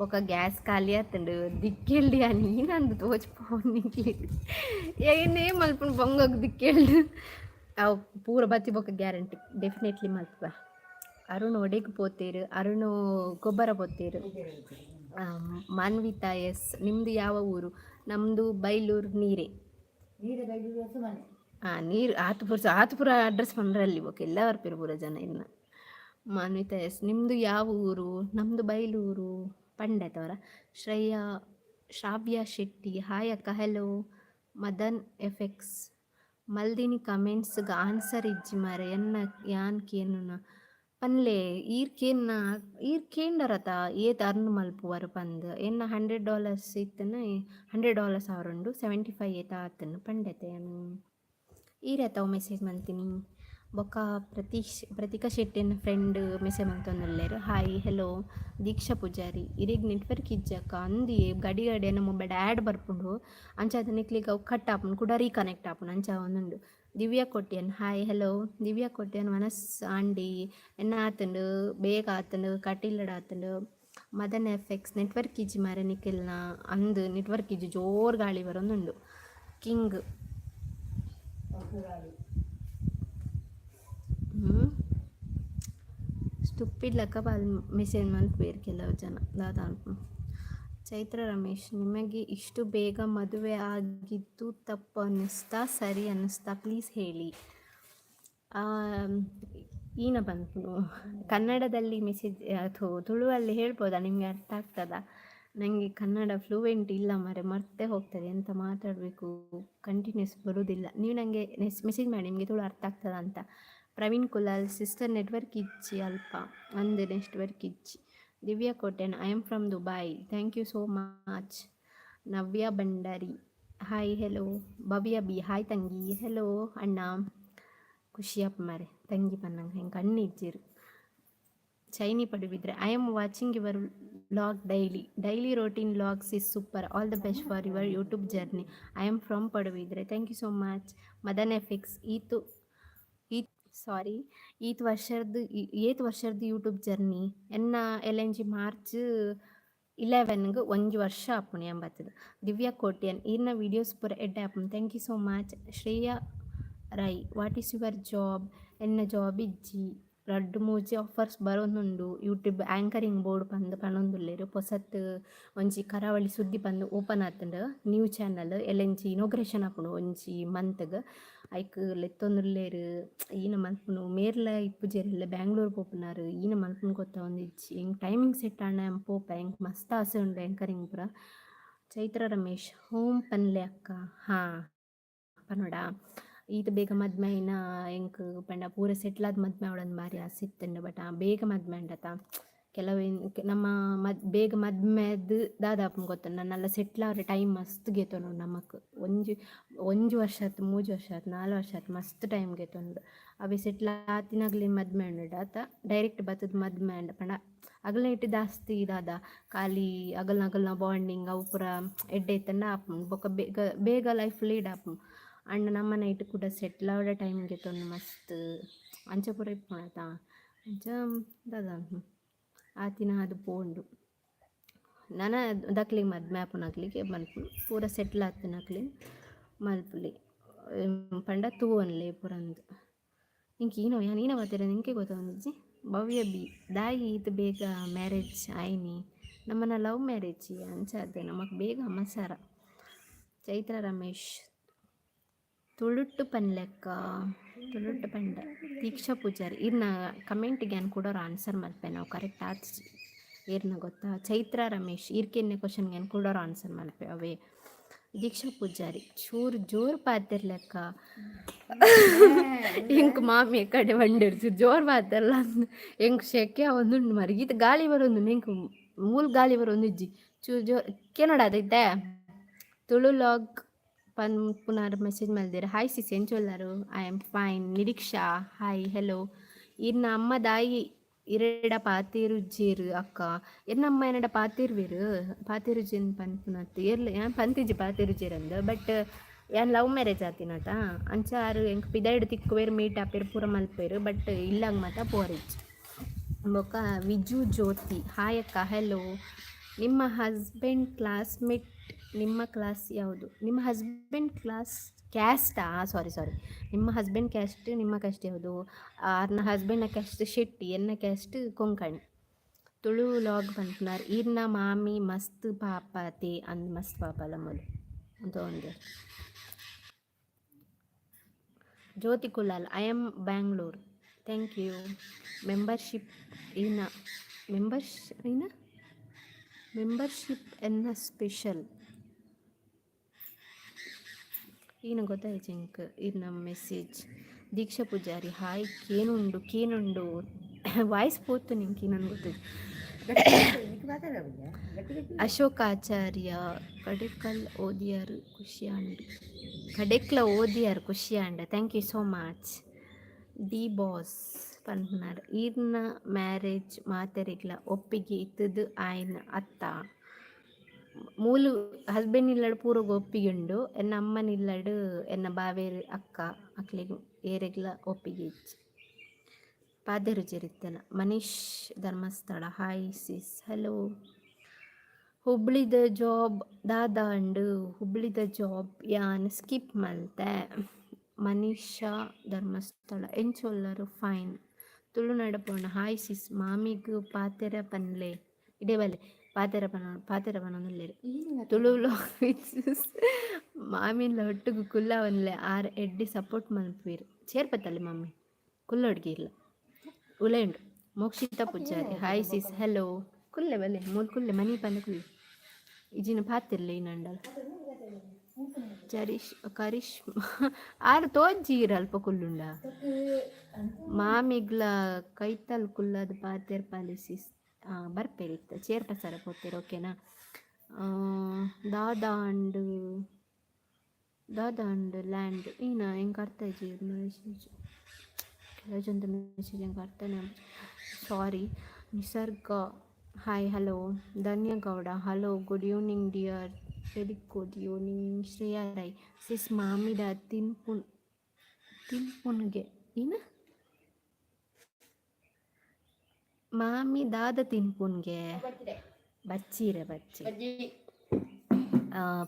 ಬೊಕ ಗ್ಯಾಸ್ ಖಾಲಿ ಆತುಂಡು. ದಿಕ್ಕೆಲ್ಡ್ ಯಾನ್ ಈನಂದ್ ತೋಜ್ಪಾವು ನಿಕ್ಲೆಗ್? ಏನೇ ಮಲ್ಪುನು ಬಂಗಗ್ ದಿಕ್ಕೆಲ್ಡ್. ಅವು ಪೂರ ಬತ್ತಿ ಬೊಕ ಗ್ಯಾರಂಟಿ ಡೆಫಿನೆಟ್ಲಿ ಮಲ್ಪುವೆ. ಅರುಣ್ ಒಡೆಗ್ ಪೋತೆರ್? ಅರುಣ್ ಗೊಬ್ಬರ ಪೋತೆರ್. ಮಾನ್ವಿತಾ ಎಸ್, ನಿಮ್ಮದು ಯಾವ ಊರು? ನಮ್ಮದು ಬೈಲೂರು ನೀರೆ. ನೀರು ಬೈದು ಮನೆ. ಹಾಂ, ನೀರು ಆತುಪುರ. ಆತುಪುರ ಅಡ್ರೆಸ್ ಪಂಡ್ರಲ್ಲಿ ಬೊಕ ಎಲ್ಲ ಬರ್ಪೆರ್ ಪೂರ ಜನ ಇನ್ನ. ಮಾನ್ವಿತಾ ಎಸ್, ನಿಮ್ಮದು ಯಾವ ಊರು? ನಮ್ಮದು ಬೈಲೂರು ಪಂಡೆ ತವರ. ಶ್ರೇಯಾ ಶ್ರಾವ್ಯ ಶೆಟ್ಟಿ, ಹಾಯ್ ಅಕ್ಕ, ಹೆಲೋ. ಮದನ್ ಎಫ್ ಎಕ್ಸ್, ಮಲ್ದಿನಿ ಕಮೆಂಟ್ಸ್ಗೆ ಆನ್ಸರ್ ಇಜ್ಜಿ ಮಾರ್ರೆ, ಎನ್ನ ಯಾನ್ ಕೇನುನ ಪನ್ಲೆ. ಈರ್ ಕೇನ್ನ, ಈರ್ ಕೇಂಡರತ ಏತ್ ಅರ್ನ್ ಮಲ್ಪುವರ್ ಪಂದ್. ಎನ್ನ $100 ಇತ್ತನ, $100 ಆವರುಂಡು, 75 ಏತ ಆತುಂಡು ಪಂಡೆತೆ ಯಾನ್. ಈರ್ ಏತವು ಮೆಸೇಜ್ ಮಲ್ತಿನಿ? ಬೊಕ್ಕ ಪ್ರತೀಶ್ ಪ್ರತೀಕಾ ಶೆಟ್ಟಿನ ಫ್ರೆಂಡ್ ಮೆಸೇಜ್ ಮಲ್ತೊಂದುಲ್ಲೆರ್, ಹಾಯ್ ಹೆಲೋ. ದೀಕ್ಷಾ ಪೂಜಾರಿ, ಇರೆಗ್ ನೆಟ್ವರ್ಕ್ ಇಜ್ಜಕ್ಕ? ಅಂದ್, ಗಡಿ ಗಡಿ ಎನ್ನ ಮೊಬೈಲ್ ಆ್ಯಡ್ ಬರ್ಪುಂಡು. ಅಂಚಾದ್ ನಿಕ್ಲೆಗ್ ಅವು ಕಟ್ ಆಪುಂಡು, ಕುಡ ರೀಕನೆಕ್ಟ್ ಆಪುಂಡು, ಅಂಚ ಆವೊಂದುಂಡು. Divya Kotian, hi hello. ದಿವ್ಯಾ ಕೋಟ್ಯಾನ್, ವನಸ್ ಆಂಡಿ ಎನ್ನ ಆತುಂಡು, ಬೇಗ ಆತುಂಡು, ಕಟೀಲ್ಡ್ ಆತುಂಡು. ಮದನ್ ಎಫ್ ಎಕ್ಸ್, ನೆಟ್ವರ್ಕ್ ಇಜ್ಜಿ ಮಾರ್ರೆ ನಿಖಿಲ್ನ? ಅಂದ್, ನೆಟ್ವರ್ಕ್ ಇಜ್ಜಿ, ಜೋರು ಗಾಳಿ ಬರೊಂದುಂಡು. ಕಿಂಗ್. ಗಾಳಿ. ಹ್ಞೂ. ಸ್ಟುಪಿಡ್ ಲೆಕ್ಕ ಮೆಸೇಜ್ ಮಲ್ಪುವೆರ್ ಕೆಲವು ಜನ, ದಾದ ಅನ್ಪುನು. ಚೈತ್ರ ರಮೇಶ್, ನಿಮಗೆ ಇಷ್ಟು ಬೇಗ ಮದುವೆ ಆಗಿದ್ದು ತಪ್ಪು ಅನ್ನಿಸ್ತಾ, ಸರಿ ಅನ್ನಿಸ್ತಾ? ಪ್ಲೀಸ್ ಹೇಳಿ. ಈನ ಬಂತು. ಕನ್ನಡದಲ್ಲಿ ಮೆಸೇಜ್ ಅಥವಾ ತುಳುವಲ್ಲಿ ಹೇಳ್ಬೋದಾ? ನಿಮಗೆ ಅರ್ಥ ಆಗ್ತದಾ? ನನಗೆ ಕನ್ನಡ ಫ್ಲೂಯೆಂಟ್ ಇಲ್ಲ ಮರೆ, ಮರ್ತೇ ಹೋಗ್ತದೆ. ಎಂತ ಮಾತಾಡಬೇಕು, ಕಂಟಿನ್ಯೂಸ್ ಬರೋದಿಲ್ಲ. ನೀವು ನನಗೆ ಮೆಸೇಜ್ ಮಾಡಿ, ನಿಮಗೆ ತುಳು ಅರ್ಥ ಆಗ್ತದ ಅಂತ. ಪ್ರವೀಣ್ ಕುಲಾಲ್, ಸಿಸ್ಟರ್ ನೆಟ್ವರ್ಕ್ ಇಜ್ಜಿ ಅಲ್ಪ ಅಂದು, ನೆಟ್ವರ್ಕ್ ಇಜ್ಜಿ. Divya Kotian, I am from Dubai, thank you so much. Navya Bhandari, hi, hello. Bhavya B, hi ತಂಗಿ, ಹೆಲೋ ಅಣ್ಣ. ಖುಷಿಯಪ್ಪ ಮಾರೆ, ತಂಗಿ ಪನ್ನಂಗೆ ಹೆಂಗೆ ಕಣ್ಣು ಇಜ್ಜಿರು. ಚೈನಿ Padubidri, I am watching your vlog daily. Daily routine vlogs is super. All the best for your YouTube journey. I am from Padubidri. Thank you so much. Madan FX, ಈತು ಈ ಸಾರಿ, ಈತ್ ವರ್ಷದ, ಏತ್ ವರ್ಷದ ಯೂಟ್ಯೂಬ್ ಜರ್ನಿ? ಎನ್ನ ಎಲ್ ಎನ್ G March 11ಗೆ ಒಂಜಿ ವರ್ಷ ಆಪುಂಡು ಎಂಬತ್ತದು. ದಿವ್ಯಾ ಕೋಟ್ಯನ್, ಈರ್ನ ವೀಡಿಯೋಸ್ ಪೂರ ಎಡ್ಡೆ ಆಪುಂಡು, thank you so much. Shreya Rai, what is your job? ಎನ್ನ ಜಾಬ್ ಇಜ್ಜಿ. ರಡ್ಡ್ ಮೂಜಿ ಆಫರ್ಸ್ ಬರೋಂದುಂಡು. ಯೂಟ್ಯೂಬ್ ಆ್ಯಂಕರಿಂಗ್ ಬೋರ್ಡ್ ಪಂದ್ ಪನೊಂದುಲ್ಲೆರ್. ಪೊಸತ್ ಒಂಜಿ ಕರಾವಳಿ ಸುದ್ದಿ ಪಂದ್ ಓಪನ್ ಆತುಂಡು ನ್ಯೂ ಚಾನಲ್. ಎಲ್ಲೆಂಚಿ ಇನಾಗ್ರೇಷನ್ ಆಪುಂಡು ಒಂಜಿ ಮಂತ್ಗ್. ಐಕ್ ಲೆತ್ತೊಂದುಲ್ಲೆರ್. ಈನ ಮಲ್ಪುನು, ಮೇರ್ಲ ಇಪ್ಪುಜೆರ್, ಎಲ್ಲ ಬ್ಯಾಂಗ್ಳೂರ್ ಪೋಪುನಾರ್. ಈನ ಮಲ್ಪುನು ಗೊತ್ತಾವೊಂದಿಜ್ಜಿ. ಎಂಕ್ ಟೈಮಿಂಗ್ ಸೆಟ್ ಆಂಡ ಯಾನ್ ಪೋಪೆ. ಎಂಕ್ ಮಸ್ತ್ ಆಸೆ ಉಂಡು ಆ್ಯಂಕರಿಂಗ್ ಪೂರ. ಚೈತ್ರ ರಮೇಶ್, ಹೋಮ್ ಪನ್ಲೆ ಅಕ್ಕ. ಹಾಂ, ಪನೊಡ? ಈತ್ ಬೇಗ ಮದ್ಮೆ ಆಯಿನ ಎಂಕ್ ಪಂಡ ಪೂರ ಸೆಟ್ಲ್ ಆದ್ ಮದ್ಮೆ ಆವೊಡಂದ್ ಬಾರಿ ಆಸೆ ಇತ್ತುಂಡು. ಬಟ್ ಬೇಗ ಮದ್ಮೆ ಆಂಡತ, ಕೆಲವು ನಮ್ಮ ಮದ್ ಬೇಗ ಮದ್ಮೆ ಆದ್ ದಾದ ಆಪುಂಡು ಗೊತ್ತುಂಡ? ನಲ್ಲ ಸೆಟ್ಲ್ ಆವರೆ ಟೈಮ್ ಮಸ್ತ್ ಗೆತೊನುಂಡು ನಮಕ್. ಒಂಜಿ ಒಂಜಿ ವರ್ಷ ಆತು, 3 ವರ್ಷ ಆತು, 4 ವರ್ಷ ಆತು, ಮಸ್ತ್ ಟೈಮ್ ಗೆತೊಂಡು. ಅವೆ ಸೆಟ್ಲ್ ಆತಿನಗ್ಲಿನ ಮದ್ಮೆ ಆಂಡ ಅತ ಡೈರೆಕ್ಟ್ ಬತ್ತುದು ಮದ್ಮೆ ಆಂಡ ಪಂಡ ಅಗಲ್ನ ಜಾಸ್ತಿ ದಾದ ಖಾಲಿ ಅಗಲ್ನ ಅಗಲ್ನ ಬಾಂಡಿಂಗ್ ಅವು ಪೂರ ಎಡ್ಡೆ ಇತ್ತುಂಡ ಆಪುಂಡು. ಬೊಕ ಬೇಗ ಬೇಗ ಲೈಫ್ ಲೀಡ್ ಆಪುಂಡು. ಆಂಡ ನಮ್ಮ ನೈಟ್ ಕೂಡ ಸೆಟ್ಲ್ ಆವರೆ ಟೈಮ್ ಗೆತೊಂಡು ಮಸ್ತ್ ಅಂಚ ಪೂರ ಇಪ್ಪುಂಡತ. ಅಂಚ ದಾದ ಆತಿನ ಅದು ಪೋಂಡು. ನನ ದಕ್ಲೆಗ್ ಮದ್ಮೆ ಆಪುನಕ್ಲೆಗ್ ಮಲ್ಪುನು, ಪೂರ ಸೆಟ್ಲ್ ಆತಿನಕ್ಲೆನ್ ಮಲ್ಪುಲೆ ಪಂಡ ತೂವೊನ್ಲೆ ಪೂರಂದ್. ಎಂಕ್ ಈನ ಯಾನ್ ಈನ ಪಾತೆರ ಎಂಕೆ ಗೊತ್ತಾವೊಂದಿಜ್ಜಿ. ಭವ್ಯ ಬಿ, ದಾಯಿ ಈತ್ ಬೇಗ ಮ್ಯಾರೇಜ್ ಆಯ್ನಿ? ನಮ್ಮನ ಲವ್ ಮ್ಯಾರೇಜ್, ಅಂಚಾದ್ ನಮಕ್ ಬೇಗ ಅಮಸರ. ಚೈತ್ರ ರಮೇಶ್, ತುಳುಟ್ಟು ಪನ್ಲೆಕ್ಕ. ತುಳುಟ್ಟು ಪಂಡ. ದೀಕ್ಷಾ ಪೂಜಾರಿ, ಇರ್ನ ಕಮೆಂಟ್ಗೆ ಯಾನ್ ಕುಡೊರ ಆನ್ಸರ್ ಮಲ್ಪೆ ನಾವು. ಕರೆಕ್ಟ್ ಆತ್ಜಿ ಏರ್ನ ಗೊತ್ತಾ? ಚೈತ್ರ ರಮೇಶ್, ಈರ್ಕೆನ್ನೆ ಕ್ವಶನ್ಗೆ ಯಾನ್ ಕುಡೊರ ಆನ್ಸರ್ ಮಲ್ಪೆ ಅವೇ. ದೀಕ್ಷಾ ಪೂಜಾರಿ, ಚೂರು ಜೋರು ಪಾತೆರ್ಲೆಕ್ಕ. ಎಂಕ್ ಮಾಮಿ ಕಡೆ ಬಂಡೆರ್, ಚೂರು ಜೋರು ಪಾತೆರ್ಲ. ಎಂಕ್ ಶೆಕೆ ಆವೊಂದುಂಡು ಮಾರ್ರೆ. ಈತ್ ಗಾಳಿ ಬರೊಂದುಂಡು, ಎಂಕ್ ಮೂಲು ಗಾಳಿ ಬರೊಂದಿಜ್ಜಿ. ಚೂರು ಜೋರು ಕೇನೊಡ ಇತ್ತೆ. ತುಳು ವ್ಲಾಗ್ ಪನ್ಪುನಾರ್ ಮೆಸೇಜ್ ಮಲ್ದೆರ್, ಹಾಯ್ ಸಿಸ್, ಎಂಚ ಉಲ್ಲರು? I am fine. Niriksha, hi, hello. ಇರ್ನ ಅಮ್ಮ ದಾಯಿ ಇರೆಡ ಪಾತೆರುಜ್ಜೆರ್ ಅಕ್ಕ? ಎನ್ನ ಅಮ್ಮ ಎನ್ನಡ ಪಾತೆರ್ವೆರ್. ಪಾತೆರುಜೆನ್ ಪನ್ಪುನತ್ ಏರ್ಲ ಯಾನ್ ಪಂತಿಜಿ ಪಾತೆರುಜೆರ್ ಅಂದ್. ಬಟ್ ಯಾನ್ ಲವ್ ಮ್ಯಾರೇಜ್ ಆತಿನತ, ಅಂಚ ಆರ್ ಎಂಕ್ ಪಿದಯ್ಡ್ ತಿಕ್ಕುವೆರ್, ಮೀಟ್ ಆಪೆರ್, ಪೂರ ಮಲ್ಪೆರ್. ಬಟ್ ಇಲ್ಲಗ್ ಮಾತ ಪೋರಿಜ್ಜಿ. ಬೊಕ್ಕ ವಿಜು ಜ್ಯೋತಿ, ಹಾಯ್ ಅಕ್ಕ, ಹೆಲೋ. ನಿಮ್ಮ ಹಸ್ಬೆಂಡ್ ಕ್ಲಾಸ್ಮೇಟ್, ನಿಮ್ಮ ಕ್ಲಾಸ್ ಯಾವುದು? ನಿಮ್ಮ ಹಸ್ಬೆಂಡ್ ಕ್ಲಾಸ್ ಕ್ಯಾಸ್ಟಾ? ಸಾರಿ ಸಾರಿ, ನಿಮ್ಮ ಹಸ್ಬೆಂಡ್ ಕ್ಯಾಸ್ಟ್, ನಿಮ್ಮ ಕ್ಯಾಸ್ಟ್ ಯಾವುದು? ಆರ್ನ ಹಸ್ಬೆಂಡ್ನ ಕ್ಯಾಸ್ಟ್ ಶೆಟ್ಟಿ, ಎನ್ನ ಕ್ಯಾಸ್ಟ್ ಕೊಂಕಣಿ. ತುಳು ವ್ಲಾಗ್ ಪನ್ಪುನಾರ್, ಈರ್ನ ಮಾಮಿ ಮಸ್ತ್ ಪಾಪತೆ ಅಂದ್. ಮಸ್ತ್ ಪಾಪ ಅಲ್ಲ ಮೂಲು ಅಂತ ಒಂದೆ. Jyoti Kulal, I am Bangalore, thank you. Membership ಈನ ಮೆಂಬರ್ಶ್ ಈನ ಮೆಂಬರ್ಶಿಪ್ ಎನ್ನ ಸ್ಪೆಷಲ್ ಈನ ಗೊತ್ತಾಯ್ತು ಎಂಕ್ ಈರ್ನ ಮೆಸೇಜ್. ದೀಕ್ಷಾ ಪೂಜಾರಿ, ಹಾಯ್. ಕೇನುಂಡು ಕೇನುಂಡು, ವಾಯ್ಸ್ ಪೋತು ನಿಂಕ್ ನನ್ಗೆ ಗೊತ್ತಿದೆ. ಅಶೋಕ್ ಆಚಾರ್ಯ, ಕಡೆಕಲ್ ಓದಿಯಾರು ಖುಷಿಯಾಂಡ್. ಕಡೆಕ್ಲ ಓದಿಯಾರ್ ಖುಷಿಯಾಂಡ್, thank you so much. D boss ಪನ್ಪುನಾರ್, ಈರ್ನ ಮ್ಯಾರೇಜ್ ಮಾತೆರೆಗ್ಲ ಒಪ್ಪಿಗೆ ಇತ್ತುದು ಆಯ್ನ ಅತ್ತ? ಮೂಲು ಹಸ್ಬೆಂಡ್ ಇಲ್ಲಡ್ ಪೂರಗ್ ಒಪ್ಪಿಗೆ ಉಂಡು. ಎನ್ನ ಅಮ್ಮನ ಇಲ್ಲಡ್, ಎನ್ನ ಬಾವೇರ್ ಅಕ್ಕ ಅಕ್ಲೆಗ್ ಏರೆಗ್ಲ ಒಪ್ಪಿಗೆ ಇಜ್ಜಿ. ಪಾತೆರುಜೆರ್ ಇತ್ತೆಲ. Manish Dharmasthala, hi sis, hello. ಹುಬ್ಳಿದ ಜಾಬ್ ದಾದಾಂಡ್? ಹುಬ್ಳಿದ ಜಾಬ್ ಯಾನ್ ಸ್ಕಿಪ್ ಮಲ್ತೆ. ಮನೀಷಾ ಧರ್ಮಸ್ಥಳ, ಎಂಚ ಉಲ್ಲರು? ಫೈನ್. ತುಳುನಾಡ ಪೋಣ. ಹಾಯ್ ಸಿಸ್, ಮಾಮಿಗ್ ಪಾತೆರ ಪನ್ಲೆ. ಇಡೆ ಬಲೆ, ಪಾತೆರ ಪನ, ಪಾತೆರ ಪನೊಂದುಲ್ಲೆರ್. ತುಳು ವ್ಲಾಗ್. ಮಾಮಿನ್ಲ ಒಟ್ಟುಗು ಕುಲ್ಲವನ್ಲೆ, ಆರ್ ಎಡ್ಡೆ ಸಪೋರ್ಟ್ ಮಲ್ಪುವೆರ್. ಚೇರ್ಪತ್ತಲ್ಲಿ ಮಮ್ಮಿ ಕುಲ್ಲೊಡ್ಗಿ ಇಲ್ಲ ಉಲೇಂಡು. Mokshita Poojari, hi sis, hello. ಕುಲ್ಲೆ ಬಲೆ, ಮೂಲು ಕುಲ್ಲೆ, ಮನಿ ಪಂದ ಕುಲ್ಲೆ. ಇಜಿನ ಪಾತಿರ್ಲೆ ಇನ್ನಂಡಲ. ಚರಿಶ್ ಕರಿಷ್ಮಾ ಆರ್ ತೋಜ್ಜೀರ್ ಅಲ್ಪ ಕುಲ್ಲುಂಡ. ಮಾಮಿಗ್ಲ ಕೈತಲ್ ಕುಲ್ಲದ್ ಪಾತೆರ್ ಪಲಿ ಸಿಸ್. ಬರ್ಪೇರ್ ಇತ್ತ, ಚೇರ್ ಪಸರ ಪೋತೆರ್, ಓಕೆನಾ? ದಾದಾಂಡ್ ದಾದಾಂಡ್ ಲ್ಯಾಂಡ್ ಈನ? ಎಂಕ್ ಅರ್ಥ ಇಜ್ಜಿ ಮೆಸೇಜ್. ಕೆಲವು ಮೆಸೇಜ್ ಎಂಕ್ ಅರ್ಥನೇ. ಸಾರಿ. ನಿಸರ್ಗ, hi, hello. Dhanya Gowda, hello, good evening dear, very good evening. Shreya Rai, sis ಮಾಮಿಡ ತಿನ್ಪುನ್ ತಿನ್ಪುನ್ಗೆ ಏನ? ಮಾಮಿ ದಾದ ತಿನ್ಪುನ್ಗೆ? ಬಚ್ಚೀರೆ ಬಚ್ಚಿ.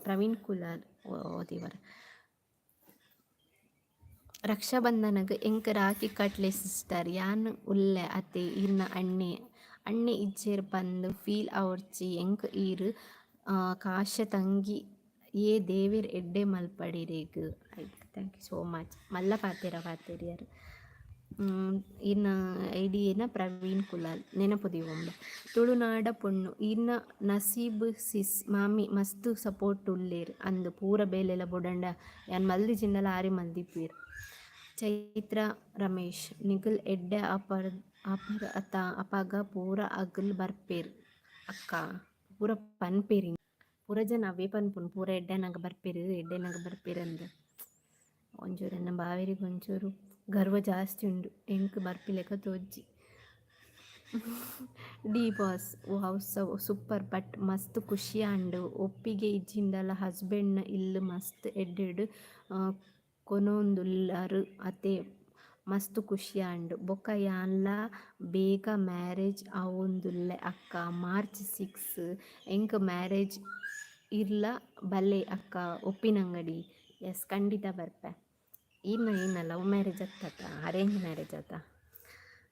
ಪ್ರವೀಣ್ ಕುಲಾಲ್ ಓದಿವರ್. ರಕ್ಷಾಬಂಧನಗ್ ಎಂಕ್ ರಾಖಿ ಕಟ್ಲೆ ಸಿಸ್ಟರ್, ಯಾನ್ ಉಲ್ಲೆ ಅತೆ ಇರ್ನ ಅಣ್ಣೆ. ಅಣ್ಣೆ ಇಜ್ಜೆರ್ ಪಂದ್ ಫೀಲ್ ಆವೊಡ್ಚಿ, ಎಂಕ್ ಈರ್ ಕಾಶ ತಂಗಿ ಯೇ, ದೇವೆರ್ ಎಡ್ಡೆ ಮಲ್ಪಡ್ ಇರೆಗ್. Thank you so much. ಮಲ್ಲ ಪಾತೆರ ಪಾತೆರಿಯರ್. ಇರ್ನ ಐಡಿ ಏನ? ಪ್ರವೀಣ್ ಕುಲಾಲ್, ನೆನಪು ದೀವೊಂಬೆ. ತುಳುನಾಡ ಪೊಣ್ಣು, ಇರ್ನ ನಸೀಬ್ ಸಿಸ್. ಮಾಮಿ ಮಸ್ತ್ ಸಪೋರ್ಟ್ ಉಲ್ಲೆರ್. ಅಂದ್, ಪೂರ ಬೇಲೆಲ ಬುಡಂಡ ಯಾನ್ ಮಲ್ದಿಜಿಂಡಲ ಆರೆ ಮಲ್ದಿಪ್ಪುವೆರ್. ಚೈತ್ರ ರಮೇಶ್, ನಿಗಲ್ ಎಡ್ಡೆ ಆಪರ್ ಆಪರ್ ಅತ, ಅಪಗ ಪೂರ ಅಗಲ್ ಬರ್ಪೆರ್ ಅಕ್ಕ. ಪೂರ ಪನ್ಪೆರ್, ಪೂರ ಜನ ಅವೇ ಪನ್ಪುನು, ಪೂರ ಎಡ್ಡೆನಾಗ ಬರ್ಪೆರ್, ಎಡ್ಡೆನಾಗ ಬರ್ಪೆರ್ ಅಂದ್. ಒಂಚೂರು ಎನ್ನ ಬಾವೆರಿಗೆ ಒಂಚೂರು ಗರ್ವ ಜಾಸ್ತಿ ಉಂಡು, ಎಂಕ್ ಬರ್ಪಿಲೆಕ ತೋಜ್ಜಿ. D boss, wow, super. But ಮಸ್ತ್ ಖುಷಿ ಆಂಡ್. ಒಪ್ಪಿಗೆ ಇಜ್ಜಿಂಡಲ ಹಸ್ಬೆಂಡ್ನ ಇಲ್ಲ್ ಮಸ್ತ್ ಎಡ್ಡೆಡ್ ಕೊನೊಂದುಲ್ಲರ್ ಅತೆ, ಮಸ್ತ್ ಖುಷಿ ಆಂಡ್. ಬೊಕ್ಕ ಯಾನ್ಲ ಬೇಗ ಮ್ಯಾರೇಜ್ ಆವೊಂದುಲ್ಲೆ ಅಕ್ಕ, ಮಾರ್ಚ್ 6 ಎಂಕ್ ಮ್ಯಾರೇಜ್, ಇರ್ಲ ಬಲೆ ಅಕ್ಕ ಉಪ್ಪಿನಂಗಡಿ. ಎಸ್, ಖಂಡಿತ ಬರ್ಪೆ. ಈರ್ನ ಈರ್ನ ಲವ್ ಮ್ಯಾರೇಜ್ ಅತ್ತತ, ಅರೇಂಜ್ ಮ್ಯಾರೇಜ್ ಅತ್ತ?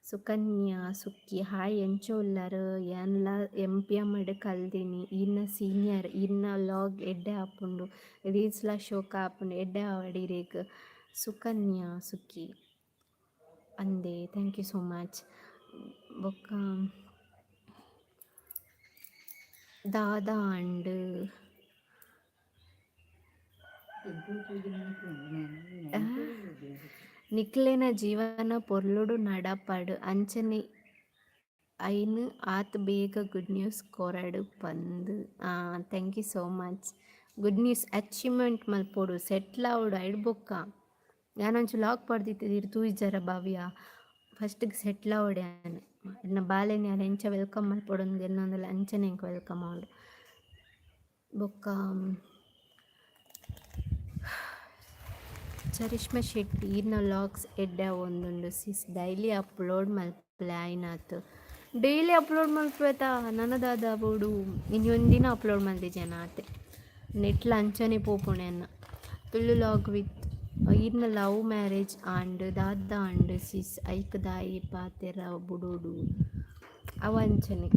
ಸುಕನ್ಯಾ ಸುಕ್ಕಿ, ಹಾಯ್, ಎಂಚ ಉಲ್ಲರ್? ಯಾನ್ಲ ಎಂ.ಪಿ.ಎಮ್ ಕಲ್ದಿನಿ, ಈರ್ನ ಸೀನಿಯರ್. ಈರ್ನ ವ್ಲಾಗ್ ಎಡ್ಡೆ ಆಪುಂಡು, ರೀಲ್ಸ್ಲ ಶೋಕ್ ಆಪುಂಡು, ಎಡ್ಡೆ ಆವಡ್ ಇರೆಗ್. ಸುಕನ್ಯಾ ಸುಕ್ಕಿ ಅಂದೆ, thank you so much. ಬೊಕ್ಕ ದಾದ ಆಂಡ್? ನಿಕ್ಲೆನ ಜೀವನ ಪೊರ್ಲುಡು ನಡಪಡ್ ಅಂಚನೆ ಐನ್ ಆತ್ ಬೇಗ ಗುಡ್ ನ್ಯೂಸ್ ಕೊರಡ್ ಪಂದ್. Thank you so much. Good news achievement ಮಲ್ಪೊಡು, ಸೆಟ್ಲ್ ಆವೊಡು, ಐಡ್ ಬೊಕ್ಕ. ಯಾನೊಂಚಿ ಲಾಕ್ ಪಾಡ್ದಿತ್ತಿದ್ದೀರ್ ತೂಯಿಜರ ಭವ್ಯ? ಫಸ್ಟ್ಗೆ ಸೆಟ್ಲ್ ಆವೊಡು ಯಾನ್. ಎನ್ನ ಬಾಲೆನ್ ಯಾನ್ ಎಂಚ welcome ಮಲ್ಪೊಡು ಎನ್ನೊಂದುಲ್ಲೆ ಅಂಚನೆ ಎಂಕ್ welcome ಆವೊಡು. ಬೊಕ್ಕ ಚರಿಷ್ಮಾ ಶೆಟ್ಟಿ, ಈರ್ನ ವ್ಲಾಗ್ಸ್ ಎಡ್ಡೆ ಆವೊಂದುಂಡು ಸಿಸ್, ಡೈಲಿ ಅಪ್ಲೋಡ್ ಮಲ್ಪುಲೆ ಆಯ್ನಾತ್. ಡೈಲಿ ಅಪ್ಲೋಡ್ ಮಲ್ಪುವೆತ, ನನ ದಾದ ಬೋಡು? ಇನಿ ಒಂದಿನ ಅಪ್ಲೋಡ್ ಮಲ್ದಿಜೆನ ಆತೆ. ನೆಟ್ಲ ಅಂಚನೆ ಪೋಪುಂಡು ಎನ್ನ. ತುಳು ವ್ಲಾಗ್ ವಿತ್, ಈರ್ನ ಲವ್ ಮ್ಯಾರೇಜ್ ಆಂಡ್ ದಾದ ಆಂಡ್ ಸಿಸ್, ಐಕ್ ದಾಯೆ ಪಾತೆರ ಬುಡೊಡು? ಅವು ಅಂಚನೆ,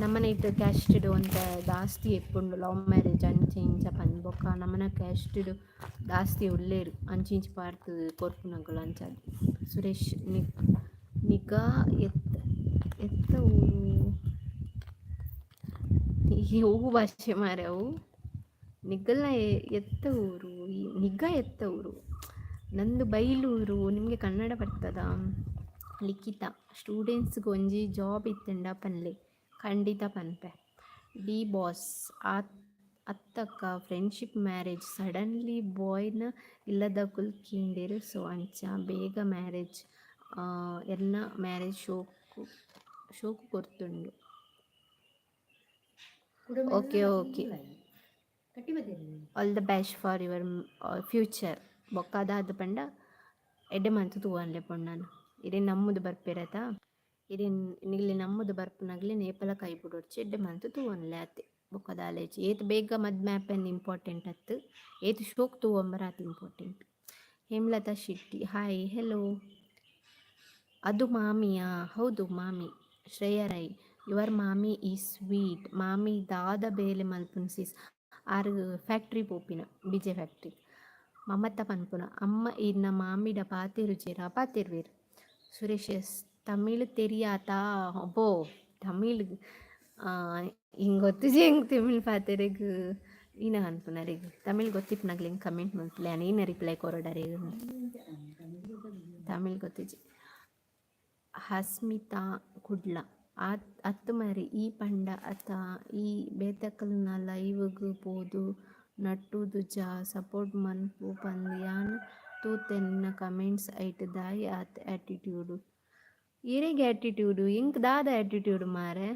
ನಮನ ಇತ್ತೆ ಕ್ಯಾಸ್ಟ್ಡ್ ಒಂತೆ ಜಾಸ್ತಿ ಇಪ್ಪುಂಡು ಲವ್ ಮ್ಯಾರೇಜ್ ಅಂಚ ಇಂಚ ಪಂದ್. ಬೊಕ್ಕ ನಮನ ಕ್ಯಾಸ್ಟ್ಡ್ ಜಾಸ್ತಿ ಉಲ್ಲೆರ್ ಅಂಚಿ ಇಂಚಿ ಪಾಡ್ದ್ ಕೊರ್ಪುನಕುಲು ಅಂಚಾದ್. ಸುರೇಶ್, ನಿಗಾ ಎತ್ತ ಎತ್ತ ಊರು? ಒವು ಭಾಷೆ ಮಾರ್ರೆ ಅವು? ನಿಗಲ್ನ ಎತ್ತ ಊರು? ನಿಗಾ ಎತ್ತ ಊರು? ನಂದು ಬೈಲೂರು. ನಿಮಗೆ ಕನ್ನಡ ಬರ್ತದ? ಲಿಖಿತ, ಸ್ಟೂಡೆಂಟ್ಸ್ಗ್ ಒಂಜಿ ಜಾಬ್ ಇತ್ತ್ಂಡ ಪನ್ಲೆ. ಖಂಡಿತ ಪನ್ಪೆ. ಡಿ ಬಾಸ್, ಅತ್ತಕ್ಕ, ಫ್ರೆಂಡ್ಶಿಪ್ ಮ್ಯಾರೇಜ್. ಸಡನ್ಲಿ ಬಾಯ್ನ ಇಲ್ಲದಕುಲು ಕೇಂಡೆರ್, ಸೊ ಅಂಚ ಬೇಗ ಮ್ಯಾರೇಜ್. ಎನ್ನ ಮ್ಯಾರೇಜ್ ಶೋಕು ಶೋಕು ಕೊರ್ತುಂಡು. Okay okay all the best for your future. ಬೊಕ್ಕ ಅದಾದ ಪಂಡ ಎಡ್ಡೆ ಮಂತ್ ತೂವನ್ಲೆ ಪೊಣ್ಣನ್. ಇರೆನ್ ನಂಬುದು ಬರ್ಪೆರತ, ಇರೆನ್ ನಿಗ್ಲೆ ನಂಬುದು ಬರ್ಪುನಗ್ಲೆನ್ ಏಪಲ ಕೈ ಬುಡೊಡ್ಚಿ. ಎಡ್ಡೆ ಮಂತ್ ತೂವೊನ್ಲೆ ಆತೆ, ಬೊಕ್ಕ ದಾಲ ಇಜ್ಜಿ. ಏತ್ ಬೇಗ ಮದ್ಮೆ ಆಪೆಂದ್ ಇಂಪಾರ್ಟೆಂಟ್ ಅತ್ತ್, ಏತ್ ಶೋಕ್ ತೂವೊಂಬರ ಆತ್ important. Hemalatha Shetty, hi, hello. ಅದು ಮಾಮಿಯಾ? ಹೌದು ಮಾಮಿ. ಶ್ರೇಯ ರೈ, your ಮಾಮಿ is sweet. ಮಾಮಿ ದಾದ ಬೇಲೆ ಮಲ್ಪುನ ಸಿಸ್? ಆರ್ ಫ್ಯಾಕ್ಟ್ರಿ ಪೋಪಿನ, ಬಿಜೆ ಫ್ಯಾಕ್ಟ್ರಿ. ಮಮತ ಪನ್ಪುನ, ಅಮ್ಮ ಇರ್ನ ಮಾಮಿಡ ಪಾತೆರುಜೆರಾ? ಪಾತೆರುವೆರ್. ಸುರೇಶ್ ಎಸ್, ತಮಿಳ್ ತೆರಿಯಾತಾ? ಅಬ್ಬೋ, ತಮಿಳ್ ಹಿಂಗೆ ಗೊತ್ತಿಜಿ ಹೆಂಗೆ ತಮಿಳ್ ಪಾತೆರೆಗ್. ಈನ ಅನ್ಪುನರೆಗ್ ತಮಿಳ್ ಗೊತ್ತಿಪ್ಪುನಗ್ಲೆ ಹಿಂಗೆ ಕಮೆಂಟ್ ಮಲ್ಪುಲೆ, ಯಾನ್ ಈನ ರಿಪ್ಲೈ ಕೊರೊಡರೆಗ್. ತಮಿಳ್ ಗೊತ್ತಿಜಿ. ಹಸ್ಮಿತಾ ಕುಡ್ಲ, ಆತ್ ಅತ್ತು ಮಾರ್ರೆ ಈ ಪಂಡ ಅತ ಈ ಬೇತಕಲ್ನ ಲೈವ್ಗ್ ಪೋದು ನಟ್ಟುದುಜ ಸಪೋರ್ಟ್ ಮನ್ಪು ಪಂದ್ ಯಾನ್ ತೂತೆ ನಿನ್ನ ಕಮೆಂಟ್ಸ್ ಐಟ್ ದಾಯೆ ಆತ್ ಆಟಿಟ್ಯೂಡ್? ಇರೆಗ್ ಆಟಿಟ್ಯೂಡ್? ಎಂಕ್ ದಾದ ಆಟಿಟ್ಯೂಡ್ ಮಾರ್ರೆ?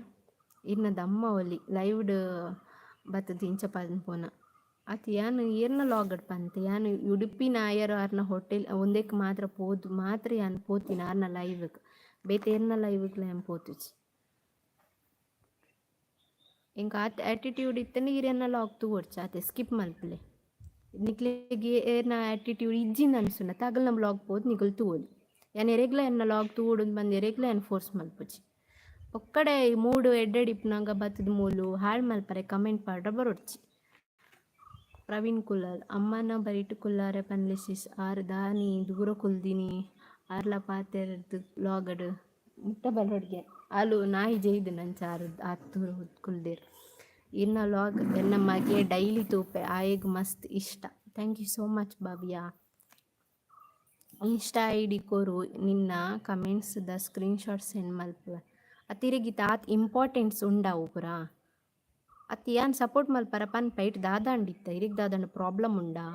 ಇರ್ನ ದಮ್ಮ ಒಲಿ ಲೈವ್ಡ್ ಬತ್ತುದು ಇಂಚ ಪನ್ಪುನ ಅತ್. ಯಾನ್ ಏರ್ನ ಲಾಗಡ್ ಪಂತೆ? ಯಾನ್ ಉಡುಪಿ ನಾಯರ್ ಆರ್ನ ಹೋಟೆಲ್ ಉಂದೆಕ್ ಮಾತ್ರ ಪೋದು ಮಾತ್ರ ಯಾನ್ ಪೋತಿನ ಆರ್ನ ಲೈವ್ಗ್. ಬೇತೆ ಏರ್ನ ಲೈವ್ಗ್ಲ ಯಾನ್ ಪೋತುಜಿ. ಎಂಕ್ ಆತ್ ಆಟಿಟ್ಯೂಡ್ ಇತ್ತ್ಂಡ ಈರ್ ಎನ್ನ ಲಾಗ್ ತೂವೊಡ್ಚಿ ಆತೆ, ಸ್ಕಿಪ್ ಮಲ್ಪುಲೆ. ನಿಕ್ಲೆಗ್ ಏರ್ನ ಆಟಿಟ್ಯೂಡ್ ಇಜ್ಜಿಂದ್ ಅನ್ಸುಂಡ ಅಗಲ್ನ ವ್ಲಾಗ್ ಪೋದು ನಿಕುಲು ತೂವೊಲಿ. ಯಾನ್ ಎರೆಗ್ಲ ಎನ್ನ ಲಾಗ್ ತೂವೊಡು ಪಂದ್ ಎರೆಗ್ಲ ಯಾನ್ ಫೋರ್ಸ್ ಮಲ್ಪುಜಿ. ಪೊಕ್ಕಡೆ ಮೂಡು ಎಡ್ಡೆಡ್ ಇಪ್ಪುನಗ ಬತ್ತುದು ಮೂಲು ಹಾಳ್ ಮಲ್ಪರೆ ಕಮೆಂಟ್ ಪಾಡ್ರೆ ಬರೊಡ್ಚಿ. ಪ್ರವೀಣ್ ಕುಲಾಲ್, ಅಮ್ಮನ ಬರಿಟ್ ಕುಲ್ಲಾರೆ ಪನ್ಲೆ ಸಿಸ್. ಆರ್ ದಾನಿ ದೂರ ಕುಲ್ದಿನಿ, ಆರ್ಲ ಪಾತೆರ್ದ್ ಲಾಗಡ್ ಮುಟ್ಟ ಬರೊಡ್ಗೆ. ಆಲು ನಾಯಿ ಜೈದ್ ನಂಚ ಆರ್ ಆತ್ ದೂರ ಕುಲ್ದೆರ್. ಇರ್ನ ಲಾಗ್ ಎನ್ನ ಮಗೆ ಡೈಲಿ ತೂಪೆ, ಆಯೆಗ್ ಮಸ್ತ್ ಇಷ್ಟ. Thank you so much Bhavya. Insta ID ಕೊರು, ನಿನ್ನ ಕಮೆಂಟ್ಸ್ದ ಸ್ಕ್ರೀನ್ ಶಾಟ್ ಸೆಂಡ್ ಮಲ್ಪುವೆ. ಅತ್ ಆತ್ ಇಂಪಾರ್ಟೆಂಟ್ಸ್ ಉಂಡಾವು ಪೂರ? ಅತ್ ಯಾನ್ ಸಪೋರ್ಟ್ ಮಲ್ಪರ ಪನ್ಪ ಐಟ್ ದಾದಾಂಡಿತ್ತ? ಇರೆಗ್ ದಾದಾಂಡ ಪ್ರಾಬ್ಲಮ್ ಉಂಡಾ?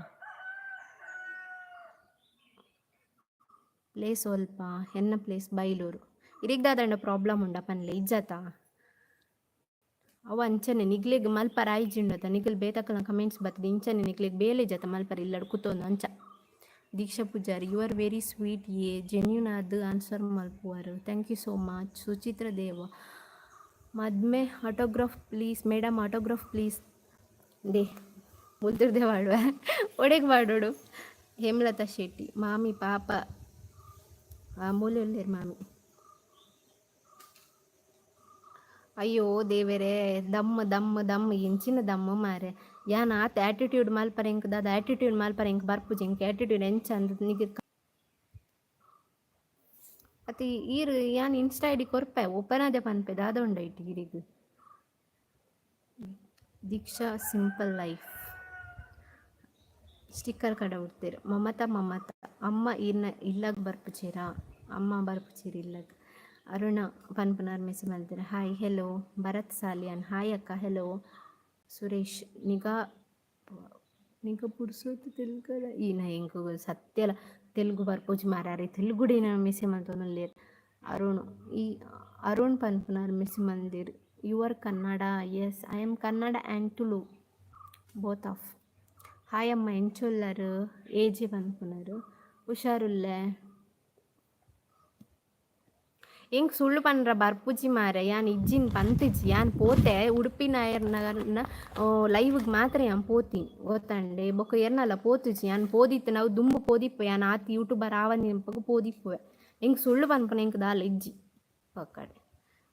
ಪ್ಲೇಸ್ ಒಲ್ಪ? ಎನ್ನ ಪ್ಲೇಸ್ ಬೈಲೂರು. ಇರೆಗ್ ದಾದಾಂಡ ಪ್ರಾಬ್ಲಮ್ ಉಂಡಾ ಪನ್ಲೆ, ಇಜ್ಜಾತ? ಅವು ಅಂಚನೆ ನಿಗ್ಲೆಗ್ ಮಲ್ಪರ ಆಯ್ಜಿಂಡತ ನಿಗಲ್ ಬೇತಕಲ್ನ ಕಮೆಂಟ್ಸ್ ಬತ್ತುದು ಇಂಚನೆ ನಿಕ್ಲೆಗ್ ಬೇಲೆ ಇಜ್ಜತ ಮಲ್ಪರ ಇಲ್ಲಡ್ ಕುತೊಂದು ಅಂಚ. Deeksha Pujari, you are very sweet a genuine ಆದ್ answer ಮಲ್ಪುವರ್. Thank you so much. Suchitra Deva, ಮದ್ಮೆ autograph please madam, autograph please. They ಮುಲ್ತಿರ್ದೆ ಮಾಡುವೆ ಒಡೆಗ್ ಮಾಡೋಡು. ಹೇಮಲತಾ ಶೆಟ್ಟಿ, ಮಾಮಿ ಪಾಪ ಮೂಲೆ ಉಲ್ಲೆರ್ ಮಾಮಿ. ಅಯ್ಯೋ ದೇವೆರೇ, ದಮ್ ದಮ್ ದಮ್ ಎಂಚಿನ ದಮ್ಮ ಮಾರೆ. ಯಾನ್ ಆತ್ ಆಟಿಟ್ಯೂಡ್ ಮಲ್ಪರೆ ಎಂಕ್ ದಾದ ಆಟಿಟ್ಯೂಡ್ ಮಲ್ಪರೆ ಎಂಕ್ ಬರ್ಪುಜಿ. ಎಂಕ್ ಆಟಿಟ್ಯೂಡ್ ಎಂಚ ಅಂದ್ ನಿಗ್ ಅತ್ ಈರ್ ಯಾನ್ ಇನ್ಸ್ಟಾ ಐಡಿ ಕೊರ್ಪೆ, ಓಪನ್ ಆದೆ ಪನ್ಪೆ. ದಾದ ಉಂಡು ಐಟ್ ಈರೆಗ್? ದೀಕ್ಷಾ ಸಿಂಪಲ್ ಲೈಫ್, ಸ್ಟಿಕ್ಕರ್ ಕಡ ಉಡ್ತೇರ್. ಮಮತಾ ಮಮತಾ, ಅಮ್ಮ ಈರ್ನ ಇಲ್ಲಗ್ ಬರ್ಪುಜೆರಾ? ಅಮ್ಮ ಬರ್ಪುಜೆರ್ ಇಲ್ಲಗ್. ಅರುಣ ಪನ್ಪುನಾರ್ ಮೆಸೇಜ್ ಮಲ್ತೆರ್, hi hello. Bharath Saliyan, hi ಅಕ್ಕ, ಹೆಲೋ. ಸುರೇಶ್, ನಿಗಾ ನಿಗ ಪುರ್ಸೊತ್ತು ತೆಲುಗದ ಈನ? ಎಂಕ್ ಸತ್ಯಲ ತೆಲುಗು ಬರ್ಪುಜಿ ಮಾರಾರೆ. ತೆಲುಗುಡು ಮೆಸೇಜ್ ಮಲ್ತೊಂದುಲ್ಲೆರ್. ಅರುಣ್, ಈ ಅರುಣ್ ಪನ್ಪುನಾರ್ ಮೆಸೇಜ್ ಮಲ್ದೆರ್, you are Kannada? Yes, I am Kannada and Tulu both of. Hi ಅಮ್ಮ, ಎಂಚೊಲ್ಲರ್? ಏಜೆ ಪನ್ಪುನಾರ್, ಹುಷಾರುಲ್ಲೆ. ಎಂಕ್ ಸುಳ್ಳು ಪನ್ರ ಬರ್ಪುಜಿ ಮಾರ್ರೆ. ಯಾನ್ ಇಜ್ಜಿನ್ ಪಂತಿಜಿ. ಯಾನ್ ಪೋತೆ ಉಡುಪಿ ನಾಯರ್ನ ಲೈವ್ಗ್ ಮಾತ್ರ ಯಾನ್ ಪೋತೀನಿ ಗೊತ್ತಂಡೆ, ಬೊಕ್ಕ ಏರ್ನಲ ಪೋತುಜಿ. ಯಾನ್ ಪೋದಿತ್ತೆ ನಾವು ದುಂಬು ಪೋದಿಪ್ಪೆ. ಯಾನ್ ಆತ್ ಯೂಟ್ಯೂಬರ್ ಆವಂದಿನಪಗ ಪೋದಿಪ್ಪುವೆ. ಎಂಕ್ ಸುಳ್ಳು ಪನ್ಪುನ ಎಂಕ್ ದಾಲ ಇಜ್ಜಿ ಪಕ್ಕಡೆ.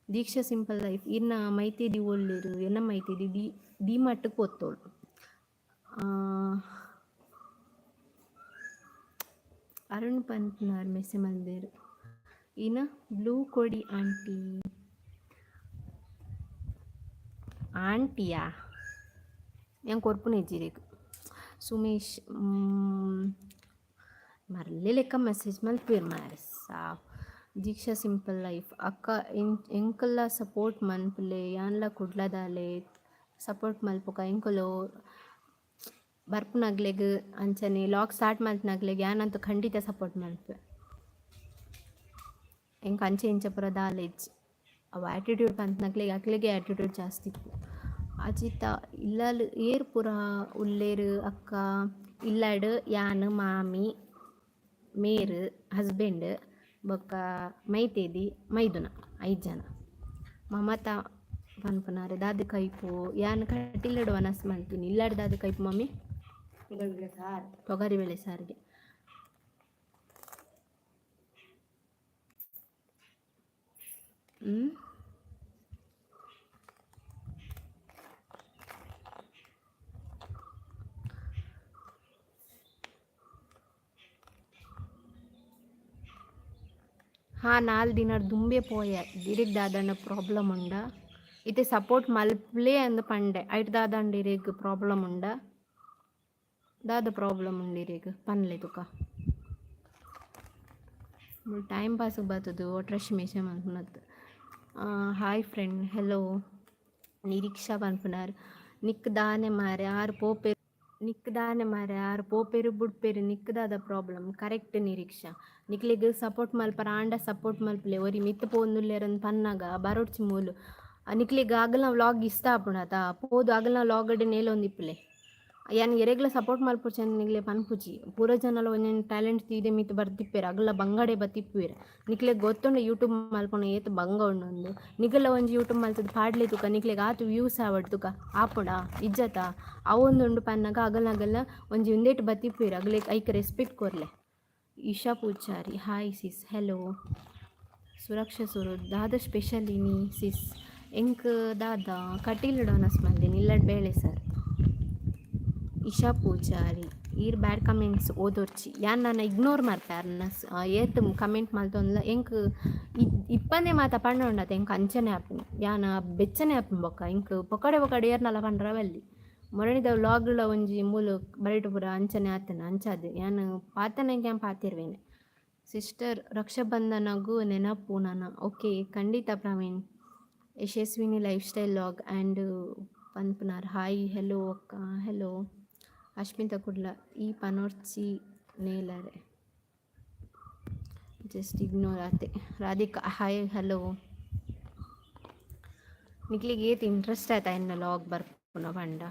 ದೀಕ್ಷಾ ಸಿಂಪಲ್ ಲೈಫ್, ಇರ್ನ ಮೈತಿದಿ ಓಲ್ಲೆರ್? ಎನ್ನ ಮೈತಿದಿ ಡಿ ಡಿ ಮಾರ್ಟ್ಗ್ ಪೋತೋಳು. ಅರುಣ್ ಪನ್ಪುನಾರ್ ಮೆಸೇಜ್ ಮಲ್ದೆರ್, ಈನ ಬ್ಲೂ ಕೊಡಿ ಆಂಟಿ? ಆಂಟಿಯಾ? ಯಾನ್ ಕೊರ್ಪುನ ಇಜ್ಜಿ. ಸುಮೇಶ್ ಮರ್ಲೆ ಲೆಕ್ಕ ಮೆಸೇಜ್ ಮಲ್ಪುವೆರ್ ಮಾರ್ರೆ ಸಾವ್. ದೀಕ್ಷಾ ಸಿಂಪಲ್ ಲೈಫ್, ಅಕ್ಕ ಎಂಕಲ್ಲ ಸಪೋರ್ಟ್ ಮನ್ಪುಲೆ, ಯಾನ್ಲ ಕುಡ್ಲದಾಲೆ, ಸಪೋರ್ಟ್ ಮಲ್ಪುಕ. ಎಂಕುಲು ಬರ್ಪುನಗ್ಲೆಗ್ ಅಂಚನೆ ಲಾಗ್ ಸ್ಟಾರ್ಟ್ ಮಲ್ಪುನಗ್ಲೆಗ್ ಯಾನಂತೂ ಖಂಡಿತ ಸಪೋರ್ಟ್ ಮಲ್ಪುವೆ. ಎಂಕ್ ಅಂಚೆ ಇಂಚ ಪೂರ ದಾಲ ಇಜ್ಜಿ. ಅವು ಆಟಿಟ್ಯೂಡ್ ಪನ್ಪುನಕ್ಲೆಗ್ ಅಕ್ಲೆಗೆ ಆಟಿಟ್ಯೂಡ್ ಜಾಸ್ತಿ ಇಪ್ಪು. ಅಜಿತ, ಇಲ್ಲಲ್ ಏರ್ ಪೂರ ಉಲ್ಲೆರ್ ಅಕ್ಕ? ಇಲ್ಲಡ್ ಯಾನ್, ಮಾಮಿ, ಮೇರ್ ಹಸ್ಬೆಂಡ್ ಬೊಕ್ಕ ಮೈತೇದಿ, ಮೈದುನ, ಐಜ್ ಜನ. ಮಮತಾ ಪನ್ಪುನಾರ್, ದಾದ ಕೈಪು? ಯಾನ್ ಕಟೀಲ್ಡ್ ವನಸ್ ಮಲ್ತಿನಿ. ಇಲ್ಲಡ್ ದಾದ ಕೈಪು ಮಮ್ಮಿ? ತೊಗರಿಬೇಳೆ ಸಾರಿಗೆ. ಹ್ಞೂ. ಹಾಂ, ನಾಲ್ ದಿನ ದುಂಬೆ ಪೋಯೆ. ಇರೆಗ್ ದಾದಾಂಡ ಪ್ರಾಬ್ಲಮ್ ಉಂಡ? ಇತ್ತೆ ಸಪೋರ್ಟ್ ಮಲ್ಪುಲೆ ಅಂದ್ ಪಂಡೆ. ಐಟ್ ದಾದಾಂಡ ಇರೆಗ್ ಪ್ರಾಬ್ಲಮ್ ಉಂಡ? ದಾದ ಪ್ರಾಬ್ಲಮ್ ಉಂಡು ಇರೆಗ್ ಪನ್ಲೆ ತುಕ. ಟೈಮ್ ಪಾಸ್ ಬತ್ತದು ಒಟ್ರಾಶಿ ಮೆಸೇಜ್ ಮಲ್ಪುನತ್. ಹಾಯ್ ಫ್ರೆಂಡ್, ಹೆಲೋ ನಿರೀಕ್ಷಾ ಪನ್ಪುನಾರ್. ನಿಕ್ ದಾನೆ ಮಾರ್ರೆ ಆರ್ ಪೋಪೆರ್, ನಿಕ್ ದಾನೆ ಮಾರ್ರೆ ಆರ್ ಪೋಪೆರ್ ಬುಡ್ಪೆರ್, ನಿಕ್ ದಾದ ಪ್ರಾಬ್ಲಮ್? ಕರೆಕ್ಟ್ ನಿರೀಕ್ಷಾ. ನಿಕ್ಲೆಗ್ ಸಪೋರ್ಟ್ ಮಲ್ಪರ ಆಂಡ ಸಪೋರ್ಟ್ ಮಲ್ಪುಲೆ. ಒರಿ ಮಿತ್ತ್ ಪೋವೊಂದುಲ್ಲೆರ್ ಪನ್ನಗ ಬರೊಡ್ಚಿ ಮೂಲು. ನಿಕ್ಲೆಗ್ ಅಗಲ್ನ ವ್ಲಾಗ್ ಇಷ್ಟ ಆಪುಂಡತ, ಪೋದು ಅಗಲ್ನ ವ್ಲಾಗ್ ನೇಲೊಂದಿಪ್ಪುಲೆ. ಯಾನ್ ಎರೆಗ್ಲ ಸಪೋರ್ಟ್ ಮಲ್ಪೊಡ್ಚಿ ಅಂದ್ ನಿಕ್ಲೆ ಪನ್ಪುಜಿ. ಪೂರ ಜನಲ ಒಂಜೊಂಜಿ ಟ್ಯಾಲೆಂಟ್ ದೀದ್ ಮಿತ್ತ್ ಬರ್ದಿಪ್ಪೆರ್, ಅಗಲ ಬಂಗಡೆ ಬತ್ತಿಪ್ಪುವೆರ್. ನಿಕ್ಲೆಗ್ ಗೊತ್ತುಂಡು ಯೂಟ್ಯೂಬ್ ಮಲ್ಪುನ ಏತ್ ಬಂಗ ಉಂಡು. ನಿಕಲ್ನ ಒಂಜಿ ಯೂಟ್ಯೂಬ್ ಮಲ್ತುದು ಪಾಡ್ಲೆ ತುಕ, ನಿಕ್ಲೆಗ್ ಆತ್ ವ್ಯೂಸ್ ಆವಡ್ ತುಕ. ಆಪುಂಡಾ? ಇಜ್ಜತ? ಅವೊಂದುಂಡು ಪನ್ನಗ ಅಗಲ್ನ ಅಗಲ್ನ ಒಂಜಿ ಉಂದೆಟ್ ಬತ್ತಿಪ್ಪುವೆರ್, ಅಗಲೆಗ್ ಐಕ್ ರೆಸ್ಪೆಕ್ಟ್ ಕೊರ್ಲೆ. Isha Poojari, hi sis, hello. Suraksha Suru, ದಾದ ಸ್ಪೆಷಲ್ ಇನಿ ಸಿಸ್? ಎಂಕ್ ದಾದ ಕಟೀಲ್ ಡೋನಸ್ ಮಲ್ದಿನಿ, ಇಲ್ಲಡ್ ಬೇಳೆ ಸಾರ್. ಇಶಾ ಪೂಜಾರಿ, ಈರ್ ಬ್ಯಾಡ್ ಕಮೆಂಟ್ಸ್ ಓದೊರ್ಚಿ. ಯಾನ್ ನನ ಇಗ್ನೋರ್ ಮಲ್ಪೆ. ಅರ್ನ ಏತ್ ಕಮೆಂಟ್ ಮಲ್ತೊಂದುಲ್ಲ ಎಂಕ್ ಇಪ್ಪಂದೆ ಮಾತ ಪಂಡೊಂಡತ ಎಂಕ್ ಅಂಚನೆ ಆಪುಂಡು. ಯಾನ್ ಬೆಚ್ಚನೆ ಆಪುಂಡು. ಬೊಕ್ಕ ಎಂಕ್ ಪೊಕ್ಕಡೆ ಪೊಕ್ಕಡೆ ಏರ್ನಲ ಪಂಡ್ರ ಬಲ್ಲಿ. ಮೊರಣಿದ ವ್ಲಾಗ್ಲ ಒಂಜಿ ಮೂಲು ಬರಿಟ್ ಪೂರ ಅಂಚನೆ ಆತುಂಡು. ಅಂಚಾದ್ ಯಾನ್ ಪಾತೆರ್ನಂಕ ಯಾನ್ ಪಾತೆರ್ವೇನೆ. ಸಿಸ್ಟರ್, ರಕ್ಷಾಬಂಧನಗು ನೆನಪು ನನ. ಓಕೆ, ಖಂಡಿತ Praveen. Yashaswini lifestyle vlog and ಪನ್ಪುನಾರ್, ಹಾಯ್ ಹೆಲೋ ಅಕ್ಕ. ಹೆಲೋ ಅಶ್ಮಿತಾ ಕುಡ್ಲ. ಈ ಪನೊರ್ಚಿ ನೇಲರೆ, ಜಸ್ಟ್ ಇಗ್ನೋರ್ ಆತೆ. Radhika, hi hello. ನಿಕ್ಲೆಗ್ ಏತ್ ಇಂಟ್ರೆಸ್ಟ್ ಆಯ್ತಾ ಎನ್ನ ವ್ಲಾಗ್ ಬರ್ಪುನ ಪಂಡ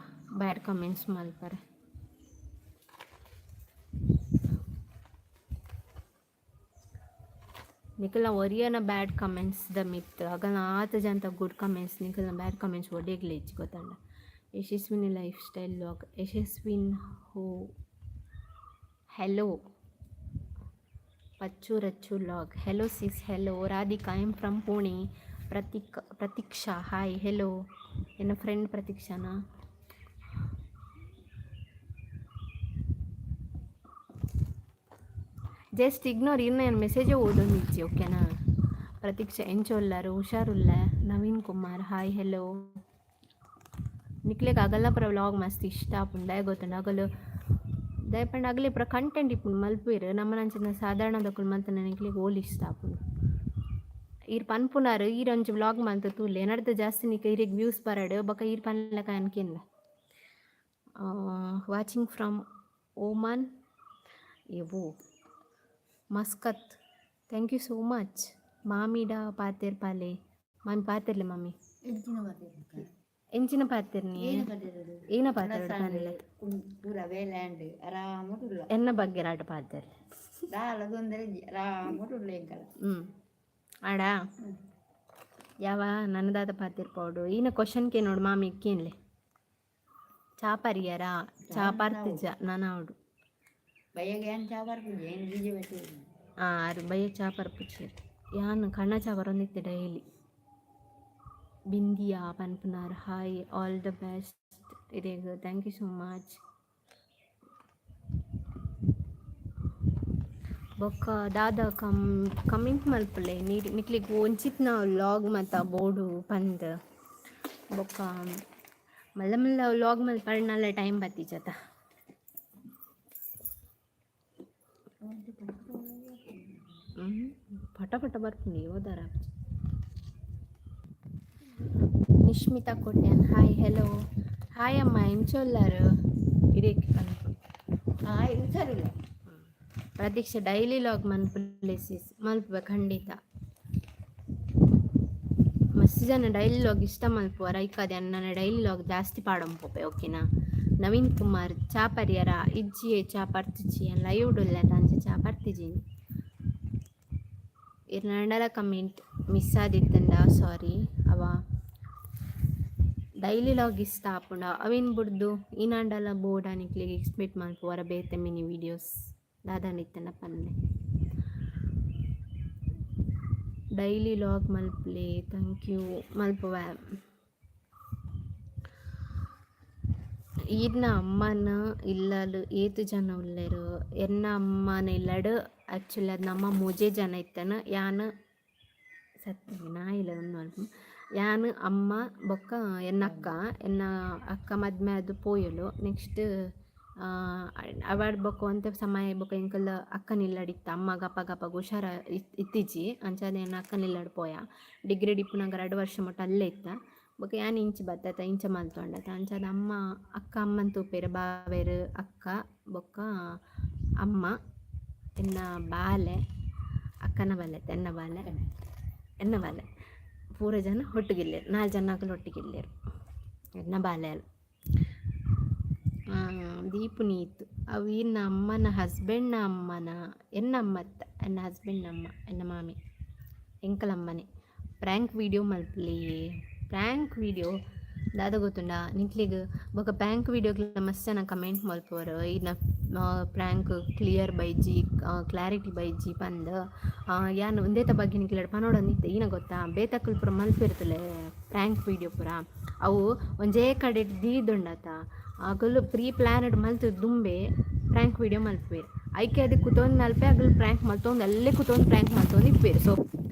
ಬ್ಯಾಡ್ ಕಮೆಂಟ್ಸ್ ಮಲ್ಪರೆ. ನಿಕಲ್ನ ಒರಿಯನ ಬ್ಯಾಡ್ ಕಮೆಂಟ್ಸ್ ದ ಮಿತ್ತ್ ಅಗಲ್ನ ಆತ್ ಜನ ಗುಡ್ ಕಮೆಂಟ್ಸ್, ನಿಕಲ್ನ ಬ್ಯಾಡ್ ಕಮೆಂಟ್ಸ್ ಒಡೆಗ್ಲ ಇಜ್ಜಿ, ಗೊತ್ತಂಡ. Yashaswini lifestyle vlog, Yashaswin ಹೋ, hello. Pachchu Rachchu vlog, hello sis. Hello Radhika, I am from Pune. Prateek, Pratiksha, hi hello. ಎನ್ನ ಫ್ರೆಂಡ್ ಪ್ರತೀಕ್ಷಾನಾ? Just ignore. ಇನ್ನು ಏನು ಮೆಸೇಜೇ ಓದೊಂದಿಜ್ಜಿ, ಓಕೆನಾ? ಪ್ರತೀಕ್ಷಾ, ಎಂಚ ಉಲ್ಲರು? ಹುಷಾರುಲ್ಲ. Naveen Kumar, hi hello. ನಿಕ್ಲೆಗ್ ಅಗಲ್ನ ಪೂರ ವ್ಲಾಗ್ ಮಸ್ತ್ ಇಷ್ಟ ಆಪುಂಡು. ದಾಯೆ ಗೊತ್ತುಂಡು? ಅಗಲು ದಾಯೆ ಪಂಡ ಅಗಲೆ ಪೂರ ಕಂಟೆಂಟ್ ಇಪ್ಪುಂಡು ಮಲ್ಪುವೆರ್. ನಮನಂಚಿನ ಸಾಧಾರಣದಕುಲು ಮಲ್ತುಂಡ ನಿಕ್ಲೆಗ್ ಓಲು ಇಷ್ಟ ಆಪುಂಡು? ಈರ್ ಪನ್ಪುನಾರ್, ಈರ್ ಒಂಜಿ ವ್ಲಾಗ್ ಮಲ್ತ್ ತೂಲೆ, ಎನಡ್ದ್ ಜಾಸ್ತಿ ನಿಕ್ ಇರೆಗ್ ವ್ಯೂಸ್ ಬರಡ್. ಬೊಕ ಈರ್ ಪನ್ಲೆಕ ಯಾನ್ ಕೇನ್ವೆ. ವಾಚಿಂಗ್ ಫ್ರಮ್ ಓಮನ್ ಎವೋ Muscat. Thank you so much. ಮಾಮಿಡ ಪಾತೆರ್ ಪಾಲೆ. ಮಾಮಿ ಪಾತೆರ್ಲೆ ಮಾಮಿ. ಎಂಚಿನ ಪಾತೆರ್ನ? ಎಂಚಿನ ಪಾತೆರ್ನಿ? ಏನ ಪಾತೆರೋಡು? ಏನ ಪಾತೆರೊಡು ಪನ್ಲೆ. ಪೂರ ಬೇಲೆ ಆಂಡ್, ಆರಾಮುಡುಲ್ಲ. ಎನ್ನ ಬಗ್ಗೆ ರಾಟ ಪಾತೆರ್ಲೆ. ದಾಲ ತೊಂದರೆ ಇಜ್ಜಿ, ಆರಾಮುಡುಲ್ಲ ಎಂಕಲ. ಹ್ಞೂ ಆಡಾ ಯಾವ ನನ್ನದಾದ ಪಾತೆರ್ಪೋಡು. ಈನ ಕ್ವಶನ್ ಕೆ ನೋಡು ಮಾಮಿ, ಕೇನ್ಲೆ. ಚಾ ಪರಿಯರಾ? ಚಾ ಪರ್ತಿಜ ನನ ಅವಡು. ಬಯ್ಯಗೆ ಏನ್ ಚಾ ಬರ್ಪುಜಿ, ಏನು ಬೀಜ ಬೆಟ್ಟು. ಆರು ಬಯ್ಯ ಚಾ ಪರ್ಪುಚೆರ್. ಯಾನ್ ಕಣ್ಣ ಚಾ ಬರೊಂದಿತ್ತೆ ಡೈಲಿ. ಬಿಂದಿಯಾ ಪನ್ಪುನಾರ್, ಹಾಯ್, ಆಲ್ the best ಇರೆಗ್. Thank you so much. ಬೊಕ್ಕ ದಾದ ಕಮೆಂಟ್ ಮಲ್ಪುಲೆ ನೀರ್ ನಿಕ್ಲೆಗ್ ಒಂಚಿತ್ನ ವ್ಲಾಗ್ ಮಾತ ಬೋಡು ಪಂದ್. ಬೊಕ್ಕ ಮಲ್ಲ ಮಲ್ಲ ವ್ಲಾಗ್ ಮಲ್ಪರ್ನಲ ಟೈಮ್ ಬತ್ತಿಜತ. ಹ್ಞೂ, ಪಟ ಪಟ ಬರ್ಪುಂಡು ಓದಾರ. Nishmita Kotian, hi hello. Hi ಅಮ್ಮ, ಎಂಚ ಉಲ್ಲರ್? ಇರೆಗ್ ಪನ್ಪುನು. ಹಾಯ್, ಹುಷಾರಿಲ್ಲ. ಪ್ರತೀಕ್ಷಾ, ಡೈಲಿ ವ್ಲಾಗ್ ಮನ್ಪುಲೆ ಸಿಸ್. ಮಲ್ಪುವೆ ಖಂಡಿತ. ಮಸ್ತ್ ಜನ ಡೈಲಿ ವ್ಲಾಗ್ ಇಷ್ಟ ಮಲ್ಪುವರ್. ಐಕಾದ್ ಯಾನ್ ಡೈಲಿ ವ್ಲಾಗ್ ಜಾಸ್ತಿ ಪಾಡೊಂದು ಓಕೆನಾ? ನವೀನ್ ಕುಮಾರ್, ಚಾ ಪರಿಯರ? ಇಜ್ಜಿಯೇ, ಚಾ ಪರ್ತಿಜಿ. ಯಾನ್ ಲೈವ್ ಉಲ್ಲೆ ಅಂಚ ಚಾ ಪರ್ತಿಜಿ. ಇರ್ನಾಂಡಲ ಕಮೆಂಟ್ ಮಿಸ್ ಆದಿತ್ತಂಡ ಸಾರಿ. ಅವ ಡೈಲಿ ವ್ಲಾಗ್ ಇಷ್ಟ ಆಪುಂಡ ಅವೆನ್ ಬುಡ್ದು ಈನಾಂಡಲ ಬೋಡ ನಿಕ್ಲೆಗ್ ಎಕ್ಸ್ಪೆಕ್ಟ್ ಮಲ್ಪುವರ ಬೇತೆ ಮಿನಿ ವೀಡಿಯೋಸ್ ದಾದಾಂಡ ಇತ್ತಂಡ ಪನ್ಲೆ. ಡೈಲಿ ವ್ಲಾಗ್ ಮಲ್ಪಲೆ. Thank you. ಮಲ್ಪುವೆ. ಈರ್ನ ಅಮ್ಮನ ಇಲ್ಲಲ್ ಏತ್ ಜನ ಉಲ್ಲೆರ್? ಎನ್ನ ಅಮ್ಮನ ಇಲ್ಲಡ್ ಆ್ಯಕ್ಚುಲಿ ಅದು ನಮ್ಮ ಮೂಜೆ ಜನ ಇತ್ತನ. ಯಾನ್ ಸತ್ಯ ನಾಯಿಲ ಉಂದು. ಯಾನ್, ಅಮ್ಮ ಬೊಕ್ಕ ಎನ್ನ ಅಕ್ಕ. ಎನ್ನ ಅಕ್ಕ ಮದ್ಮೆ ಆದ್ ಪೋಯೊಲು. ನೆಕ್ಸ್ಟ್ ಅವಾಡ್ ಬೊಕ್ಕ ಒಂತೆ ಸಮಯ ಬೊಕ್ಕ ಎಂಕಲ್ ಅಕ್ಕನ ಇಲ್ಲಡ್ ಇತ್ತ. ಅಮ್ಮಗ್ ಅಪಗ ಅಪಗ ಹುಷಾರ ಇತ್ತಿಜಿ. ಅಂಚಾದ್ ಎನ್ನ ಅಕ್ಕನ ಇಲ್ಲಡ್ ಪೋಯ. ಡಿಗ್ರಿ ಇಪ್ಪುನಗ 2 ವರ್ಷ ಮುಟ್ಟ ಅಲ್ಲೇ ಇತ್ತ. ಬೊಕ್ಕ ಯಾನ್ ಇಂಚ ಬತ್ತತ, ಇಂಚ ಮಲ್ತೊಂಡತ. ಅಂಚಾದ್ ಅಮ್ಮ, ಅಕ್ಕ ಅಮ್ಮನ್ ತೂಪೆರ್. ಬಾವೆರ್, ಅಕ್ಕ ಬೊಕ್ಕ ಅಮ್ಮ, ಎನ್ನ ಬಾಲೆ, ಅಕ್ಕನ ಬಾಲೆ, ಎನ್ನ ಬಾಲೆ, ಎನ್ನ ಬಾಲೆ ಪೂರ ಜನ ಒಟ್ಟಿಗಿಲ್ಲೆರ್. ನಾಲ್ ಜನ ಅಕುಲು ಒಟ್ಟಿಗಿಲ್ಲೆರ್. ಎನ್ನ ಬಾಲೆ ಅಲ್ ದೀಪುನೀತ್. ಅವು ಈರ್ನ ಅಮ್ಮನ ಹಸ್ಬೆಂಡ್ನ ಅಮ್ಮನ? ಎನ್ನ ಅಮ್ಮತ್ತ, ಎನ್ನ ಹಸ್ಬೆಂಡ್ನ ಅಮ್ಮ, ಎನ್ನ ಮಾಮಿ, ಎಂಕಲಮ್ಮನೆ. ಪ್ರ್ಯಾಂಕ್ ವೀಡಿಯೋ ಮಲ್ಪಲಿ. ಪ್ರ್ಯಾಂಕ್ ವೀಡಿಯೋ ದಾದ ಗೊತ್ತುಂಡಾ ನಿಕ್ಲೆಗ್? ಬೊಕ ಪ್ರ್ಯಾಂಕ್ ವೀಡಿಯೋಗ್ಲ ಮಸ್ತ್ ಜನ ಕಮೆಂಟ್ ಮಲ್ಪುವರ್, ಈರ್ನ prank clear baiji, clarity baiji ಪಂದ್. ಯಾನ್ ಉಂದೆತ ಬಗ್ಗೆ ನಿಕ್ಲೆಡ ಪನೊಡೊಂದಿತ್ತೆ. ಈನ ಗೊತ್ತಾ, ಬೇತಕುಲು ಪೂರ ಮಲ್ಪಿರ್ತಲೆ ಪ್ರ್ಯಾಂಕ್ ವೀಡಿಯೋ ಪೂರ, ಅವು ಒಂಜೇ ಕಡೆಟ್ ದೀದುಂಡತ. ಅಕುಲು ಪ್ರೀ ಪ್ಲ್ಯಾನ್ಡ್ ಮಲ್ತ್ ದುಂಬೆ ಪ್ರ್ಯಾಂಕ್ ವೀಡಿಯೋ ಮಲ್ಪುವೆರ್. ಐಕೆ ಅದು ಕುತೊಂದು ನಲ್ಪೆ ಅಗಲ್ ಪ್ರ್ಯಾಂಕ್ ಮಲ್ತೊಂದು, ಅಲ್ಲೇ ಕುತೊಂದು ಪ್ರ್ಯಾಂಕ್ ಮಲ್ತೊಂದು ಇಪ್ಪುವೆರ್. ಸೊ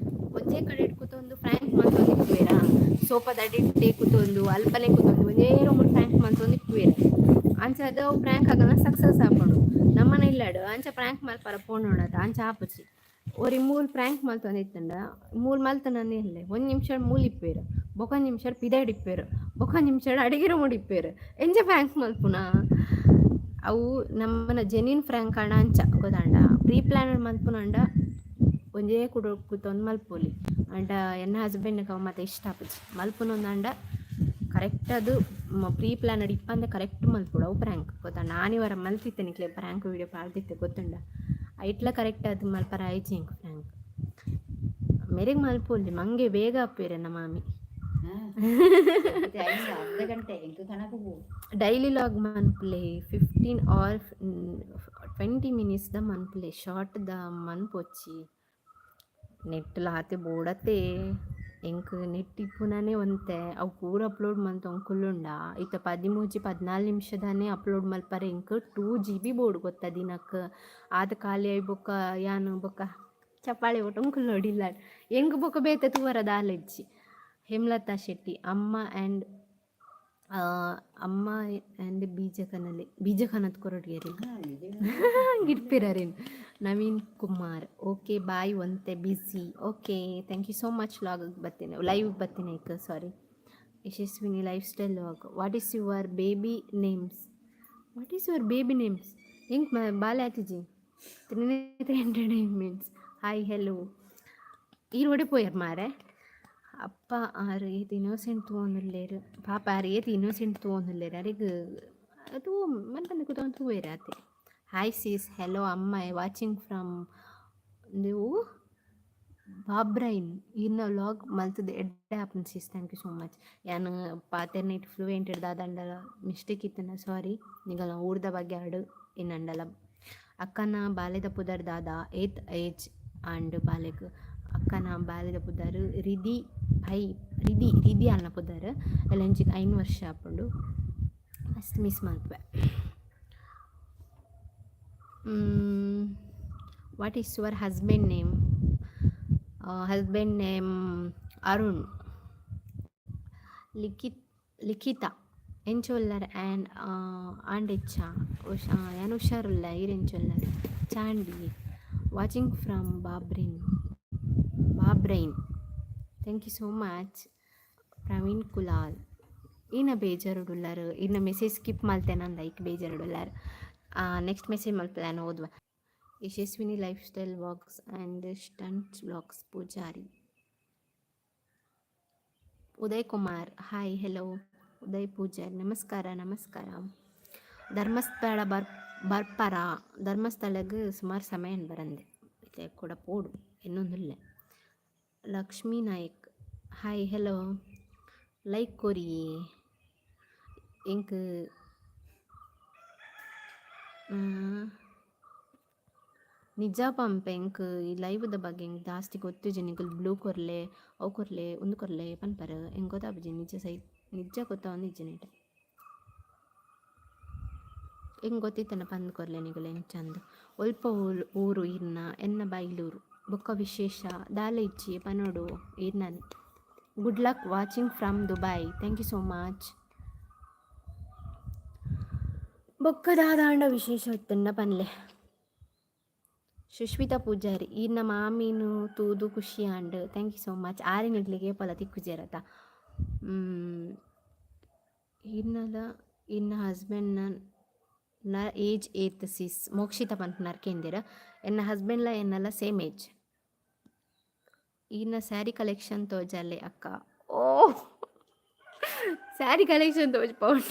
ಒಂಜೇ ಕಡೆಟ್ ಕುತೊಂದು ಪ್ರ್ಯಾಂಕ್ ಮಲ್ತೊಂದು ಇಪ್ಪುವೆರಾ, ಸೋಫಾದ ಅಡಿಟ್ಟೆ ಕುತೊಂದು, ಅಲ್ಪನೆ ಕುತೊಂದು, ಒಂಜೇ ರೂಮುಡು ಪ್ರ್ಯಾಂಕ್ ಮಲ್ತೊಂದು ಇಪ್ಪುವೆರ್. ಅಂಚಾದ್ ಅವು ಪ್ರ್ಯಾಂಕ್ ಆಗನ ಸಕ್ಸಸ್ ಆಪುಂಡು. ನಮ್ಮನ ಇಲ್ಲಡ್ ಅಂಚ ಪ್ರ್ಯಾಂಕ್ ಮಲ್ಪರ ಪೋಂಡಾತ ಅಂಚ ಆಪುಜಿ. ಒರಿ ಮೂಲು ಪ್ರ್ಯಾಂಕ್ ಮಲ್ತೊಂದು ಇತ್ತುಂಡ, ಮೂಲು ಮಲ್ತೊಂದು ಇಲ್ಲೆ ಒಂಜಿ ನಿಮಿಷ ಮೂಲು ಇಪ್ಪುವೆರ್, ಬೊಕ ಒಂಜಿ ನಿಮಿಷ ಪಿದಾಯ್ಡ್ ಇಪ್ಪುವೆರ್, ಬೊಕ ಒಂಜಿ ನಿಮಿಷ ಅಡಿಗೆ ರೂಮುಡು ಇಪ್ಪುವೆರ್. ಎಂಚ ಪ್ರ್ಯಾಂಕ್ ಮಲ್ಪುನ ಅವು? ನಮ್ಮನ ಜೆನ್ಯೂನ್ ಪ್ರ್ಯಾಂಕ್ ಆಂಡ ಅಂಚ ಗೊತ್ತಾಂಡ. ಪ್ರೀ ಪ್ಲಾನ್ ಮಲ್ಪುನಂಡ ಒಂಜೇ ಕುಡು ಕುತೊಂದು ಮಲ್ಪೊಲಿ. ಆಂಡ ಎನ್ನ ಹಸ್ಬೆಂಡ್ಗೆ ಅವು ಮಾತ ಇಷ್ಟ ಆಪುಜಿ. ಮಲ್ಪುನೊಂದಾಂಡ ಕರೆಕ್ಟ್ ಅದು ಪ್ರೀ ಪ್ಲಾನ್ ಇಪ್ಪಂದೆ ಕರೆಕ್ಟ್ ಮಲ್ಪೊಡು ಅವು ಪ್ರ್ಯಾಂಕ್, ಗೊತ್ತಾ? ನಾನಿವರ ಮಲ್ತಿತ್ತೆ, ನಿಕ್ಲೆ ಪ್ರ್ಯಾಂಕ್ ವೀಡಿಯೋ ಪಾಡ್ದಿತ್ತೆ, ಗೊತ್ತುಂಡ? ಐಟ್ಲ ಕರೆಕ್ಟ್ ಅದು ಮಲ್ಪರ ಆಯ್ಜಿ ಎಂಕ್ ಪ್ರ್ಯಾಂಕ್. ಮೆರೆಗ್ ಮಲ್ಪೊಲಿ, ಮಂಗೆ ಬೇಗ ಆಪೆರ್ ಎನ್ನ ಮಾಮಿ. ಅರ್ಧ ಗಂಟೆ ಎಂಕ್ ಕಣಕ್ ಪೋ. Daily vlog ಮನ್ಪುಲೆ. 15 ಆರ್ 20 ಮಿನಿಟ್ಸ್ದ ಮನ್ಪುಲೆ, ಶಾರ್ಟ್ದ ಮನ್ಪೊಚ್ಚಿ. ನೆಟ್ಲ ಆತೆ ಬೋಡತ್ತೆ. ಎಂಕ್ ನೆಟ್ ಇಪ್ಪುನನೇ ಒಂತೆ. ಅವು ಪೂರ ಅಪ್ಲೋಡ್ ಮಂತೊಂದು ಕುಲ್ಲುಂಡ ಇತ್ತೆ 13, 14 ನಿಮಿಷದಾನೆ ಅಪ್ಲೋಡ್ ಮಲ್ಪರೆ ಎಂಕ್ 2 ಜಿಬಿ ಬೋಡು, ಗೊತ್ತಾ? ದಿನಕ್ ಆತ್ ಖಾಲಿ ಆಯಿ ಬೊಕ್ಕ ಯಾನ್ ಬೊಕ್ಕ ಚಪ್ಪಾಳೆ ಕೊಟ್ಟೊಂದು ಕುಲ್ಲೊಡಿಲ್ಲ. ಎಂಕ್ ಬೊಕ್ಕ ಬೇತೆ ತೂವರ ದಾಲ ಇಜ್ಜಿ. ಹೇಮಲತಾ ಶೆಟ್ಟಿ, ಅಮ್ಮ ಆ್ಯಂಡ್ ಅಮ್ಮ ಆ್ಯಂಡ್ ಬೀಜ ಕನಲೆ, ಬೀಜ ಕನತ್ ಕೊರೊಡ್ಗೆರಿ ಗಿಡ್ಪಿರರೇನು. ನವೀನ್ ಕುಮಾರ್, ಓಕೆ ಬಾಯ್, ಒಂತೆ busy. Okay, thank you so much. Vlog ಬತ್ತೇನೆ, ಲೈವ್ ಬತ್ತೀನಿ ಐಕ್ sorry. Yashasvini life style vlog, what is your baby names? What is your baby names? ಎಂಕ್ ಬಾಲೆ ಆತಿಜಿ. Trinetra entertainments, hi, hello. ಈರ್ ಒಡೆ ಪೋಯರ್ ಮಾರೆ? ಅಪ್ಪ ಆರ್ ಏತ್ ಇನ್ನೋಸೆಂಟ್ ತೂವೊಂದುಲ್ಲೆರ್. ಪಾಪ, ಆರ್ ಏತ್ ಇನ್ನೋಸೆಂಟ್ ತೂವೊಂದುಲ್ಲೆರ್. ಅರೆಗ್ ತೂ ಮನ್ಪಂದೆ ಕುತೊಂದು ತೂವೆರ್ ಆತೆ. ಹಾಯ್ ಸಿಸ್, ಹೆಲೋ ಅಮ್ಮ, ವಾಚಿಂಗ್ ಫ್ರಮ್ ನೀವು ಬಾಬ್ರೈನ್. ಈರ್ನ ವ್ಲಾಗ್ ಮಲ್ತುದು ಎಡ್ಡೆ ಆಪುಂಡು sis. Thank you so much. ಯಾನ್ ಪಾತೆರ್ನೆಟ್ ಫ್ಲೂಯೆಂಟ್ ದಾದಂಡಲ ಮಿಸ್ಟೇಕ್ ಇತ್ತುಂಡ ಸಾರಿ. ನಿಗಲ್ನ ಊರ್ದ ಬಗ್ಗೆ ಆಡ್ ಇನ್ನಂಡಲ. ಅಕ್ಕನ ಬಾಲೆದ ಪುದರ್ ದಾದ? ಏತ್ ಏಜ್ ಆಂಡ್ ಬಾಲೆಗ್? ಅಕ್ಕನ ಬಾಲೆದ ಪುದರ್ ರಿದಿ ಭೈ, ರಿದಿ, ರಿದಿ ಅಲ್ನ ಪುದರ್. ಎಲ್ಲಂಚಿಗ್ 5 ವರ್ಷ ಆಪುಂಡು. ಮಸ್ತ್ ಮಿಸ್ ಮಲ್ಪುವೆ. What is your husband name? Husband name Arun. Likhith, ಲಿಖಿತ, ಎಂಚ ಉಲ್ಲರ್? ಆ್ಯಂಡ್ ಆಂಡೆಚ್ಚ ಉಷಾ, ಯಾನ್ ಹುಷಾರುಲ್ಲ. ಈರ್ ಎಂಚ ಉಲ್ಲರ್? ಚಾಂಡಿ, watching from Bahrain, Bahrain. Thank you so much. Praveen Kulal, ಈನ ಬೇಜಾರುಡುಲ್ಲರ್. ಇನ್ನ ಮೆಸೇಜ್ ಸ್ಕಿಪ್ ಮಲ್ತೇನಂದ ಐಕ್ ಬೇಜಾರುಡುಲ್ಲರ್. ನೆಕ್ಸ್ಟ್ ಮೆಸೇಜ್ ಮಲ್ಪಲೆ, ನಾನು ಓದುವ. Yashasvini life style vlogs and stunts vlogs Poojary. Uday Kumar, hi, hello. Uday Poojary, ನಮಸ್ಕಾರ, ನಮಸ್ಕಾರ. ಧರ್ಮಸ್ಥಳ ಬರ್ಪರ? ಧರ್ಮಸ್ಥಳಗ್ ಸುಮಾರು ಸಮಯ ಬರಂದೆ. ಇತ್ತೆ ಕೂಡ ಪೋಡು ಇನ್ನೊಂದುಲ್ಲೆ. Lakshmi Nayak, hi, hello. Like ಕೊರಿ ಎಂಕ್. ನಿಜ ಪಂಪೆ, ಎಂಕ್ ಈ ಲೈವ್ದ ಬಗ್ಗೆ ಎಂಕ್ ಜಾಸ್ತಿ ಗೊತ್ತಿಜ್ಜಿ. ನಿಕುಲು ಬ್ಲೂ ಕೊರ್ಲೆ, ಅವು ಕೊರ್ಲೆ, ಉಂದು ಕೊರ್ಲೆ ಪನ್ಪರ್. ಎಂಕ್ ಗೊತ್ತಾಪುಜಿ ನಿಜ ಸೈ, ನಿಜ ಗೊತ್ತಾವೊಂದಿಜ್ಜಿ ನೆಟ್. ಎಂಕ್ ಗೊತ್ತಿತ್ತನ ಪಂದ್ ಕೊರ್ಲೆ ನಿಕುಲು ಎಂಚಂದ್. ಒಲ್ಪ ಊರು ಇರ್ನ? ಎನ್ನ ಬೈಲೂರು. ಬೊಕ್ಕ ವಿಶೇಷ ದಾಲ ಇಜ್ಜಿ ಪನೊಡು ಇರ್ನನೆ. Good luck, watching from Dubai. Thank you so much. ಬೊಕ್ಕ ದಾದಾಂಡ ವಿಶೇಷ ಇತ್ತಂಡ ಪನ್ಲೆ. ಸುಷ್ಮಿತಾ ಪೂಜಾರಿ, ಈರ್ನ ಮಾಮಿನು ತೂದು ಖುಷಿ ಆಂಡ್. Thank you so much. ಆರೆ ನಿಕ್ಲೆಗ್ ಏಪಲ ತಿಕ್ಕುಜೆರತ. ಈರ್ನಲ ಈರ್ನ ಹಸ್ಬೆಂಡ್ನ ನ ಏಜ್ ಏತ್ ಸಿಸ್? ಮೋಕ್ಷಿತ ಪನ್ಪುನಾರ್ ಕೇಂದೆರ್. ಎನ್ನ ಹಸ್ಬೆಂಡ್ಲ ಎನ್ನಲ ಸೇಮ್ ಏಜ್. ಈರ್ನ ಸ್ಯಾರಿ ಕಲೆಕ್ಷನ್ ತೋಜಾಲೆ ಅಕ್ಕ. ಓ, ಸ್ಯಾರಿ ಕಲೆಕ್ಷನ್ ತೋಜ್ಪೋಡ್?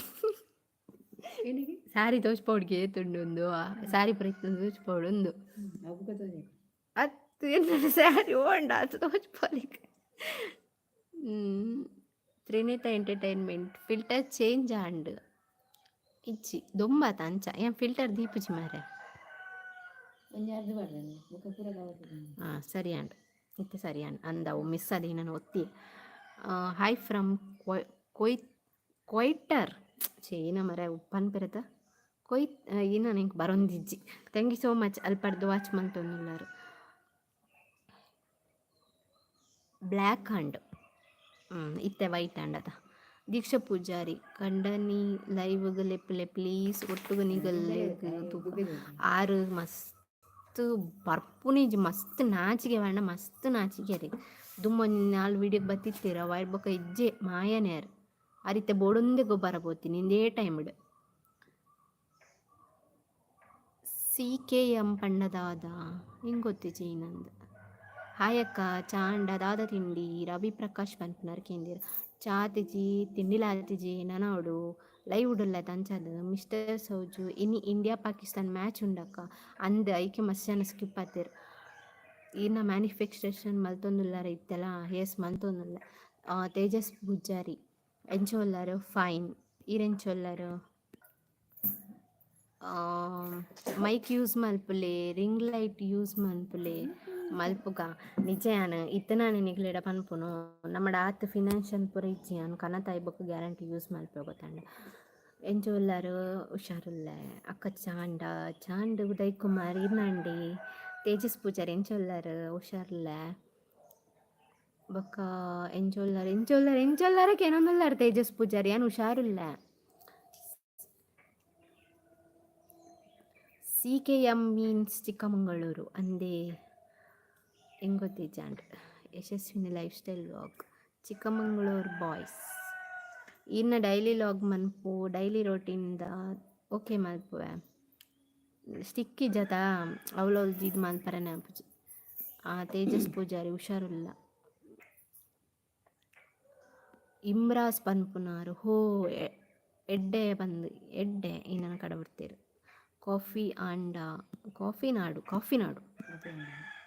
ಸ್ಯಾರಿ ತೋಜ್ಪೋಡ್ಗೆ ಏತುಂಡು ಉಂದು? ಸ್ಯಾರಿ ಪೂರ ಇತ್ತುಂಡು ತೋಜ್ಪೋಡು ಉಂದು. ಅತ್ತು, ಎನ್ನ ಸ್ಯಾರಿ ಓಂಡ ಅದು ತೋಜ್ಪೋಲಿಕ್ಕೆ. ತ್ರಿನೇತ ಎಂಟರ್ಟೈನ್ಮೆಂಟ್, ಫಿಲ್ಟರ್ ಚೇಂಜ್ ಆಂಡ್? ಇಜ್ಜಿ, ದೊಂಬಾತ ಅಂಚ. ಏನ್ ಫಿಲ್ಟರ್ ದೀಪುಜಿ ಮಾರೆ. ಹಾಂ, ಸರಿ ಆಂಡ್, ಇತ್ತೆ ಸರಿ ಆಂಡ್. ಅಂದವು ಮಿಸ್ ಅದ ನಾನು ಒತ್ತಿ. ಹಾಯ್ ಫ್ರಮ್ ಕೊಯ್ ಕೊಯ್ಟರ್ ಚೇ ಏನ ಮರ ಪನ್ಪೆರತ ಕೊಯ್ ಏನ ಎಂಕ್ ಬರೊಂದಿಜ್ಜಿ. Thank you so much. ಅಲ್ಪಡ್ದು watch ಮಂತೊಂದುಲ್ಲಾರು. ಬ್ಲ್ಯಾಕ್ ಆಂಡ್, ಇತ್ತೆ ವೈಟ್ ಆಂಡತ. ದೀಕ್ಷಾ ಪೂಜಾರಿ, ಕಂಡನಿ ಲೈವ್ಗ್ ಲೆಪ್ಪುಲೆ ಪ್ಲೀಸ್, ಒಟ್ಟುಗು ನಿಗಲ್ಲೆಗ್. ಆರು ಮಸ್ತ್ ಬರ್ಪುನಿಜಿ, ಮಸ್ತ್ ನಾಚಿಕೆ ಪಂಡ ಮಸ್ತ್ ನಾಚಿಕೆ ಅರೆಗ್. ದುಂಬೊಂಜಿ ನಾಲ್ ವೀಡಿಯೋಗ್ ಬತ್ತಿತ್ತೆರ್, ಅವು ಬೊಕ್ಕ ಇಜ್ಜೆ, ಮಾಯನೆ ಆರ್. ಆರ್ ಇತ್ತೆ ಬೋಡೊಂದೇ ಗೊಬ್ಬರ ಪೋತಿನಿ ಇಂದೇ ಟೈಮ್ಡ್. ಸಿ ಕೆ ಎಂ ಪಂಡ ದಾದ? ಎಂಕ್ ಗೊತ್ತಿಜ್ಜಿ ಏನಂದ್. ಹಾಯ್ ಅಕ್ಕ, ಚಾ ಆಂಡ? ದಾದ ತಿಂಡಿ? ರವಿ ಪ್ರಕಾಶ್ ಪನ್ಪುನಾರ್ ಕೇಂದೆರ್. ಚಾ ಆತಿಜಿ, ತಿಂಡಿಲ ಆತಿಜಿ, ನನ ಲೈವ್ ಉಲ್ಲ ಅಂಚಾದ್. ಮಿಸ್ಟರ್ ಸೌಜು, ಇನಿ ಇಂಡಿಯಾ ಪಾಕಿಸ್ತಾನ್ ಮ್ಯಾಚ್ ಉಂಡಕ್ಕ. ಅಂದ್, ಐಕೆ ಮಸ್ತ್ ಜನ ಸ್ಕಿಪ್ ಆತೆರ್. ಈರ್ನ ಮ್ಯಾನಿಫೆಸ್ಟೇಷನ್ ಮಲ್ತೊಂದುಲ್ಲಾರ ಇತ್ತೆಲ? ಎಸ್, ಮಲ್ತೊಂದುಲ್ಲೆ. ತೇಜಸ್ ಪೂಜಾರಿ, ಎಂಚ ಉಲ್ಲರ್? ಫೈನ್, ಈರ್ ಎಂಚ ಉಲ್ಲರ್? ಮೈಕ್ ಯೂಸ್ ಮಲ್ಪುಲೆ, ರಿಂಗ್ ಲೈಟ್ ಯೂಸ್ ಮಲ್ಪುಲೆ. ಮಲ್ಪುಗ ನಿಜ. ಯಾನ್ ಇತ್ತೆ ನಾನು ನಿಕ್ಲೆಡ ಪನ್ಪುನು, ನಮ್ಮಡ ಆತ್ ಫಿನಾನ್ಷಿಯಲ್ ಪೂರ ಇಜ್ಜಿ. ಯಾನ್ ಕನತಾಯಿ ಬೊಕ್ಕ ಗ್ಯಾರಂಟಿ ಯೂಸ್ ಮಲ್ಪೆ, ಗೊತ್ತಾಂಡ? ಎಂಚ ಉಲ್ಲರ್? ಹುಷಾರುಲ್ಲೆ ಅಕ್ಕ. ಚಾಂಡ ಚಾಂಡ್ ಉದಯ್ ಕುಮಾರ್ ಇರ್ನಂಡಿ. ತೇಜಸ್ ಪೂಜಾರಿ, ಎಂಚ ಉಲ್ಲರ್? ಹುಷಾರುಲ್ಲೆ. ಬೊಕ್ಕ ಎಂಚ ಉಲ್ಲರ್, ಎಂಚ ಉಲ್ಲರ್, ಎಂಚ ಉಲ್ಲರ್ ಕೇನೊಂದುಲ್ಲಾರ್ ತೇಜಸ್ ಪೂಜಾರಿ. ಯಾನ್ ಹುಷಾರುಲ್ಲೆ. C K M means Chikkamagaluru ಅಂದೇ, ಎಂಕ್ ಗೊತ್ತಿಜ್ಜಾಂಡ್. Yashaswini lifestyle vlog, Chikkamagaluru boys. ಈರ್ನ ಡೈಲಿ ವ್ಲಾಗ್ ಮನ್ಪು, ಡೈಲಿ ರೊಟೀನ್ದ. ಓಕೆ, ಮಲ್ಪುವೆ. ಸ್ಟಿಕ್ ಇಜ್ಜತ, ಅವ್ಲು ಇದು ಮಲ್ಪರೆನೆ ಆಪುಜಿ. ತೇಜಸ್ ಪೂಜಾರಿ, ಹುಷಾರುಲ್ಲ. ಇಮ್ರಾಸ್ ಪನ್ಪುನಾರ್, ಹೋ ಎಡ್ಡೆ ಪಂದ್, ಎಡ್ಡೆ ಈನನ ಕಡಬುಡ್ತೆರ್. ಕಾಫಿ ಆಂಡ? ಕಾಫಿ ನಾಡು, ಕಾಫಿ ನಾಡು,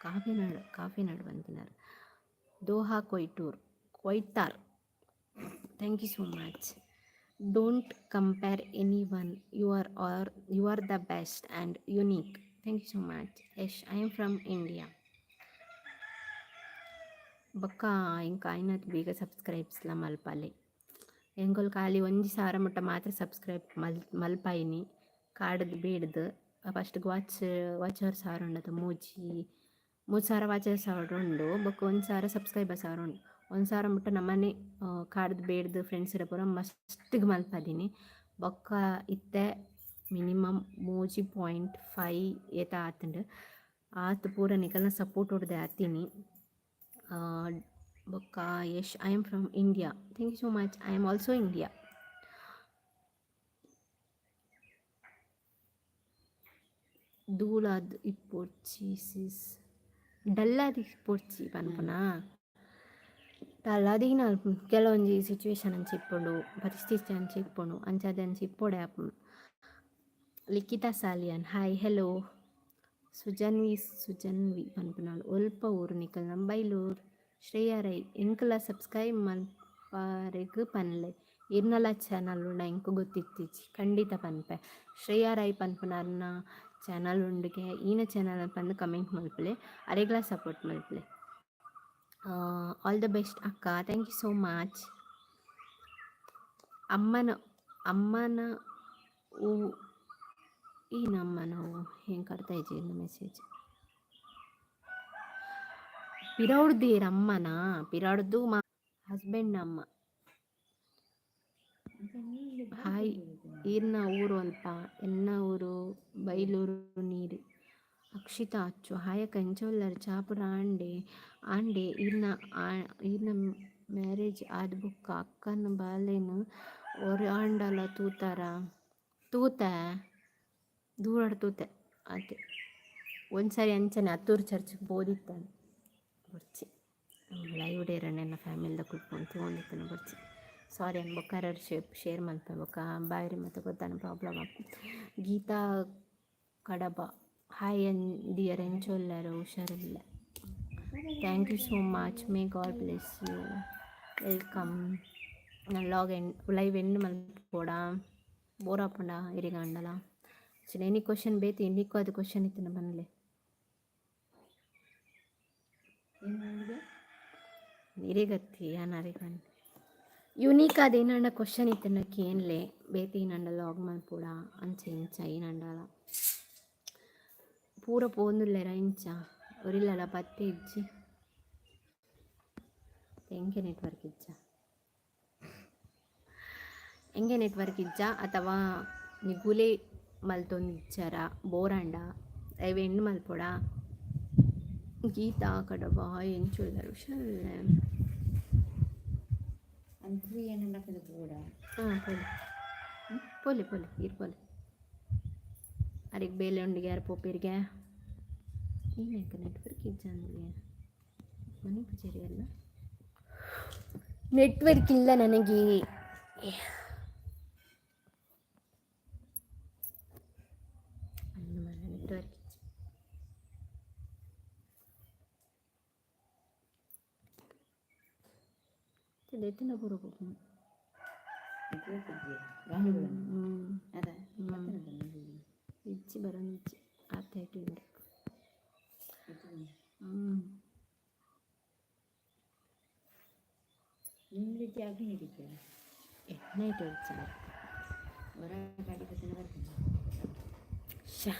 ಕಾಫಿ ನಾಡು, ಕಾಫಿ ನಾಡು ಪನ್ಪಿನಾರ್. Doha Qatar Qatar, thank you so much. Don't compare anyone, you are the best and unique. Thank you so much. Yes, I am from India. ಬೊಕ್ಕ ಎಂಕ್ ಆಯಿನಾತ್ ಬೇಗ ಸಬ್ಸ್ಕ್ರೈಬ್ಸ್ಲ ಮಲ್ಪಾಲೆ. ಎಂಕುಲು ಖಾಲಿ 1000 ಮುಟ್ಟ ಮಾತ್ರ ಸಬ್ಸ್ಕ್ರೈಬ್ ಮಲ್ಪಾಯಿನಿ ಕಾಡ್ದ್ ಬೇಡ್ದ್. ಫಸ್ಟ್ಗೆ ವಾಚರ್ ಸಾವಿರ ಉಂಡತ, ಮೂಜಿ 3000 ವಾಚರ್ ಸಾವಿರ ಉಂಡು. ಬೊಕ್ಕ 1000 ಸಬ್ಸ್ಕ್ರೈಬರ್ ಸಾವಿರ ಉಂಡು. 1000 ಮುಟ್ಟ ನಮ್ಮನೆ ಕಾಡ್ದು ಬೇಡ್ದು ಫ್ರೆಂಡ್ಸ್ ಪೂರ ಮಸ್ತ್ಗ್ ಮಲ್ಪದೀನಿ. ಬೊಕ್ಕ ಇತ್ತೆ ಮಿನಿಮಮ್ 3.5 ಏತ ಆತುಂಡು. ಆತ್ ಪೂರ ನಿಕಲ್ನ ಸಪೋರ್ಟ್ ಹೊಡ್ದೆ ಆತೀನಿ. ಬೊಕ್ಕ Yash, I am from India. Thank you so much. I am also India. ದೂಲಾದ್ ಇಪ್ಪೊಡ್ಚಿ ಸಿಸ್, ಡಲ್ಲಾದ್ ಇಪ್ಪೊಡ್ಚಿ ಪನ್ಪುನಾ? ಡಲ್ಲಾದಿನ ಕೆಲವೊಂಜಿ ಸಿಚುವೇಶನ್ ಅಂಚ ಇಪ್ಪುಂಡು, ಪರಿಸ್ಥಿತಿ ಅಂಚ ಇಪ್ಪುಂಡು, ಅಂಚಾದ್ ಅಂಚ ಇಪ್ಪೊಡೆ ಆಪುಂಡು. Likhita Salian, hi, hello. ಸುಜನ್ವಿ, ಸುಜನ್ವಿ ಪನ್ಪುನಾಲ್, ಒಲ್ಪ ಊರು ನಿಕಲ್ನ? ಬೈಲೂರು. ಶ್ರೇಯಾ ರೈ, ಎಂಕಲ ಸಬ್ಸ್ಕ್ರೈಬ್ ಮಲ್ಪರೆಗ್ ಪನ್ಲೆ. ಇರ್ನಲ ಚಾನಲ್ ಉಂಡ? ಎಂಕ್ ಗೊತ್ತಿತ್ತಿಜಿ. ಖಂಡಿತ ಪನ್ಪೆ. ಶ್ರೇಯಾ ರೈ ಪನ್ಪುನಾರ್ನ ಚಾನಲ್ ಉಂಡುಗೆ ಈನ ಚಾನಲ್ ಪಂದ್ ಕಮೆಂಟ್ ಮಲ್ಪಲೆ, ಅರೆಗ್ಲಾ ಸಪೋರ್ಟ್ ಮಲ್ಪಲೆ. ಆಲ್ the best ಅಕ್ಕ, thank you so much. ಅಮ್ಮನ ಅಮ್ಮನ ಹೂ ಈ ನಮ್ಮನ ಹೂ ಹೆಂಗೆ ಕಡ್ತಾ ಇದ್ದೀರಿ ಮೆಸೇಜ್. ಪಿರೌಡ್ದೇರ್ ಅಮ್ಮನ ಪಿರೌಡ್ದು ಮಾ ಹಸ್ಬೆಂಡ್ ಅಮ್ಮ. ಹಾಯ್, ಈರ್ನ ಊರು ಅಲ್ಪ? ಎನ್ನ ಊರು ಬೈಲೂರು ನೀರು. ಅಕ್ಷಿತಾ ಅಚ್ಚು, ಹಾಯ್ ಅಕ್ಕ, ಎಂಚ ಉಲ್ಲರ್? ಚಾಪುರ ಆಂಡೆ ಆಂಡೆ. ಈರ್ನ ಈರ್ನ ಮ್ಯಾರೇಜ್ ಆದ್ ಬೊಕ್ಕ ಅಕ್ಕನ ಬಾಲೆನ್ ಒರಾಂಡಲ ತೂತಾರ? ತೂತೆ, ದೂರಡ್ ತೂತೆ ಆತೆ. ಒಂದ್ಸರಿ ಅಂಚನೆ ಅತ್ತೂರು ಚರ್ಚ್ಗೆ ಪೋದಿತ್ತಾನೆ, ಬೊರ್ಚಿ ಲೈವ್ ಡೇರಣ್ಣ ಫ್ಯಾಮಿಲಿದ ಕುತ್ಕೊಂಡು ತೂವೊಂದಿತ್ತನ, ಬೊರ್ಚಿ, ಸಾರಿ. ಅನ್ ಬೊಕ್ಕ ಶೇರ್ ಶೇರ್ ಮಲ್ಪೆ. ಬೊಕ್ಕ ಬಾಯ್ರಿ ಮತ್ತೆ ಗೊತ್ತಾನ ಪ್ರಾಬ್ಲಮ್ ಆಪು. Geeta Kadaba, hi and dear, ಎಂಚ ಉಲ್ಲರ್? ಹುಷಾರಿಲ್ಲ. Thank you so much, may God bless you. Welcome. ನಾನು ಲಾಗ್ ಎಂಡ್ ಲೈವ್ ಎಂಡ್ ಮಲ್ಪೋಡ, ಬೋರ್ ಆಪುಂಡ ಇರೆಗ್ ಅಂಡಲ? ಎನಿ ಕ್ವಶನ್ ಬೇತೆ ಯೂನಿಕ್ ಅದು ಕ್ವಶನ್ ಇತ್ತಿನ ಬನ್ಲೆ. ಏನು? ಇರೆಗತ್ತಿ ಯಾನ್ ಅರೆಗ್ ಯುನೀಕ್ ಅದು ಏನಂಡ ಕ್ವಶನ್ ಇತ್ತಿನ ಕೇನ್ಲೆ. ಬೇತೆ ಏನಂಡ ಲಾಗ್ ಮಲ್ಪೋಡ, ಅಂಚ ಇಂಚ ಏನಂಡಲ ಪೂರ ಪೋಂದುಲ್ಲೆರ ಇಂಚ ಒರಿಲ್ಲಲ ಪತ್ತೆ ಇಜ್ಜಿ. ಎಂಕೆ ನೆಟ್ವರ್ಕ್ ಇಜ್ಜ? ಎಂಗೆ ನೆಟ್ವರ್ಕ್ ಇಜ್ಜ ಅಥವಾ ನಿಗುಲೆ ಮಲ್ತೊಂದಿಜ್ಜರ? ಬೋರಾಂಡ? ಲೈವ್ ಎಂಡ್ ಮಲ್ಪೊಡ? ಗೀತಾ ಕಡಬ, ಎಂಚ ಉಲ್ಲರ್? ಹುಷಾರುಲ್ಲೆ. ಅಂಚು ಏನಂಡ ಕೂಡ. ಹಾಂ, ಪೋಲೆ ಪೋಲೆ ಪೋಲೆ, ಇರ್ ಪೋಲೆ. ಅರೆಗ್ ಬೇಲೆ ಉಂಡಿಗೆ ಯಾರು ಪೋಪೆರ್ಗೆ. ಏನಕ್ಕೆ ನೆಟ್ವರ್ಕ್ ಇಜ್ಜ ಅಂದ್ರೆ? ಮನೆ ಪೂಜಾರಿ ಅಲ್ಲ, ನೆಟ್ವರ್ಕ್ ಇಲ್ಲ ನನಗೆ. ನೆಟ್ವರ್ಕ್ ಎತ್ತಿನ ಪೂರ ಪೋಪುಂಡು. ಹ್ಞೂ. ಅದ. ಇಜ್ಜಿ, ಬರೋದು ಇಜ್ಜಿ, ಆತ ಉಂಡು. ಹ್ಞೂ. ನಿಮ್ಗೆ ಅಗ್ನಿ? ಎಣ್ಣೆ ಇಟ್ಟು. ಹೊರ ಗಾಡಿ ಬರ್ತದೆ. ಶಾ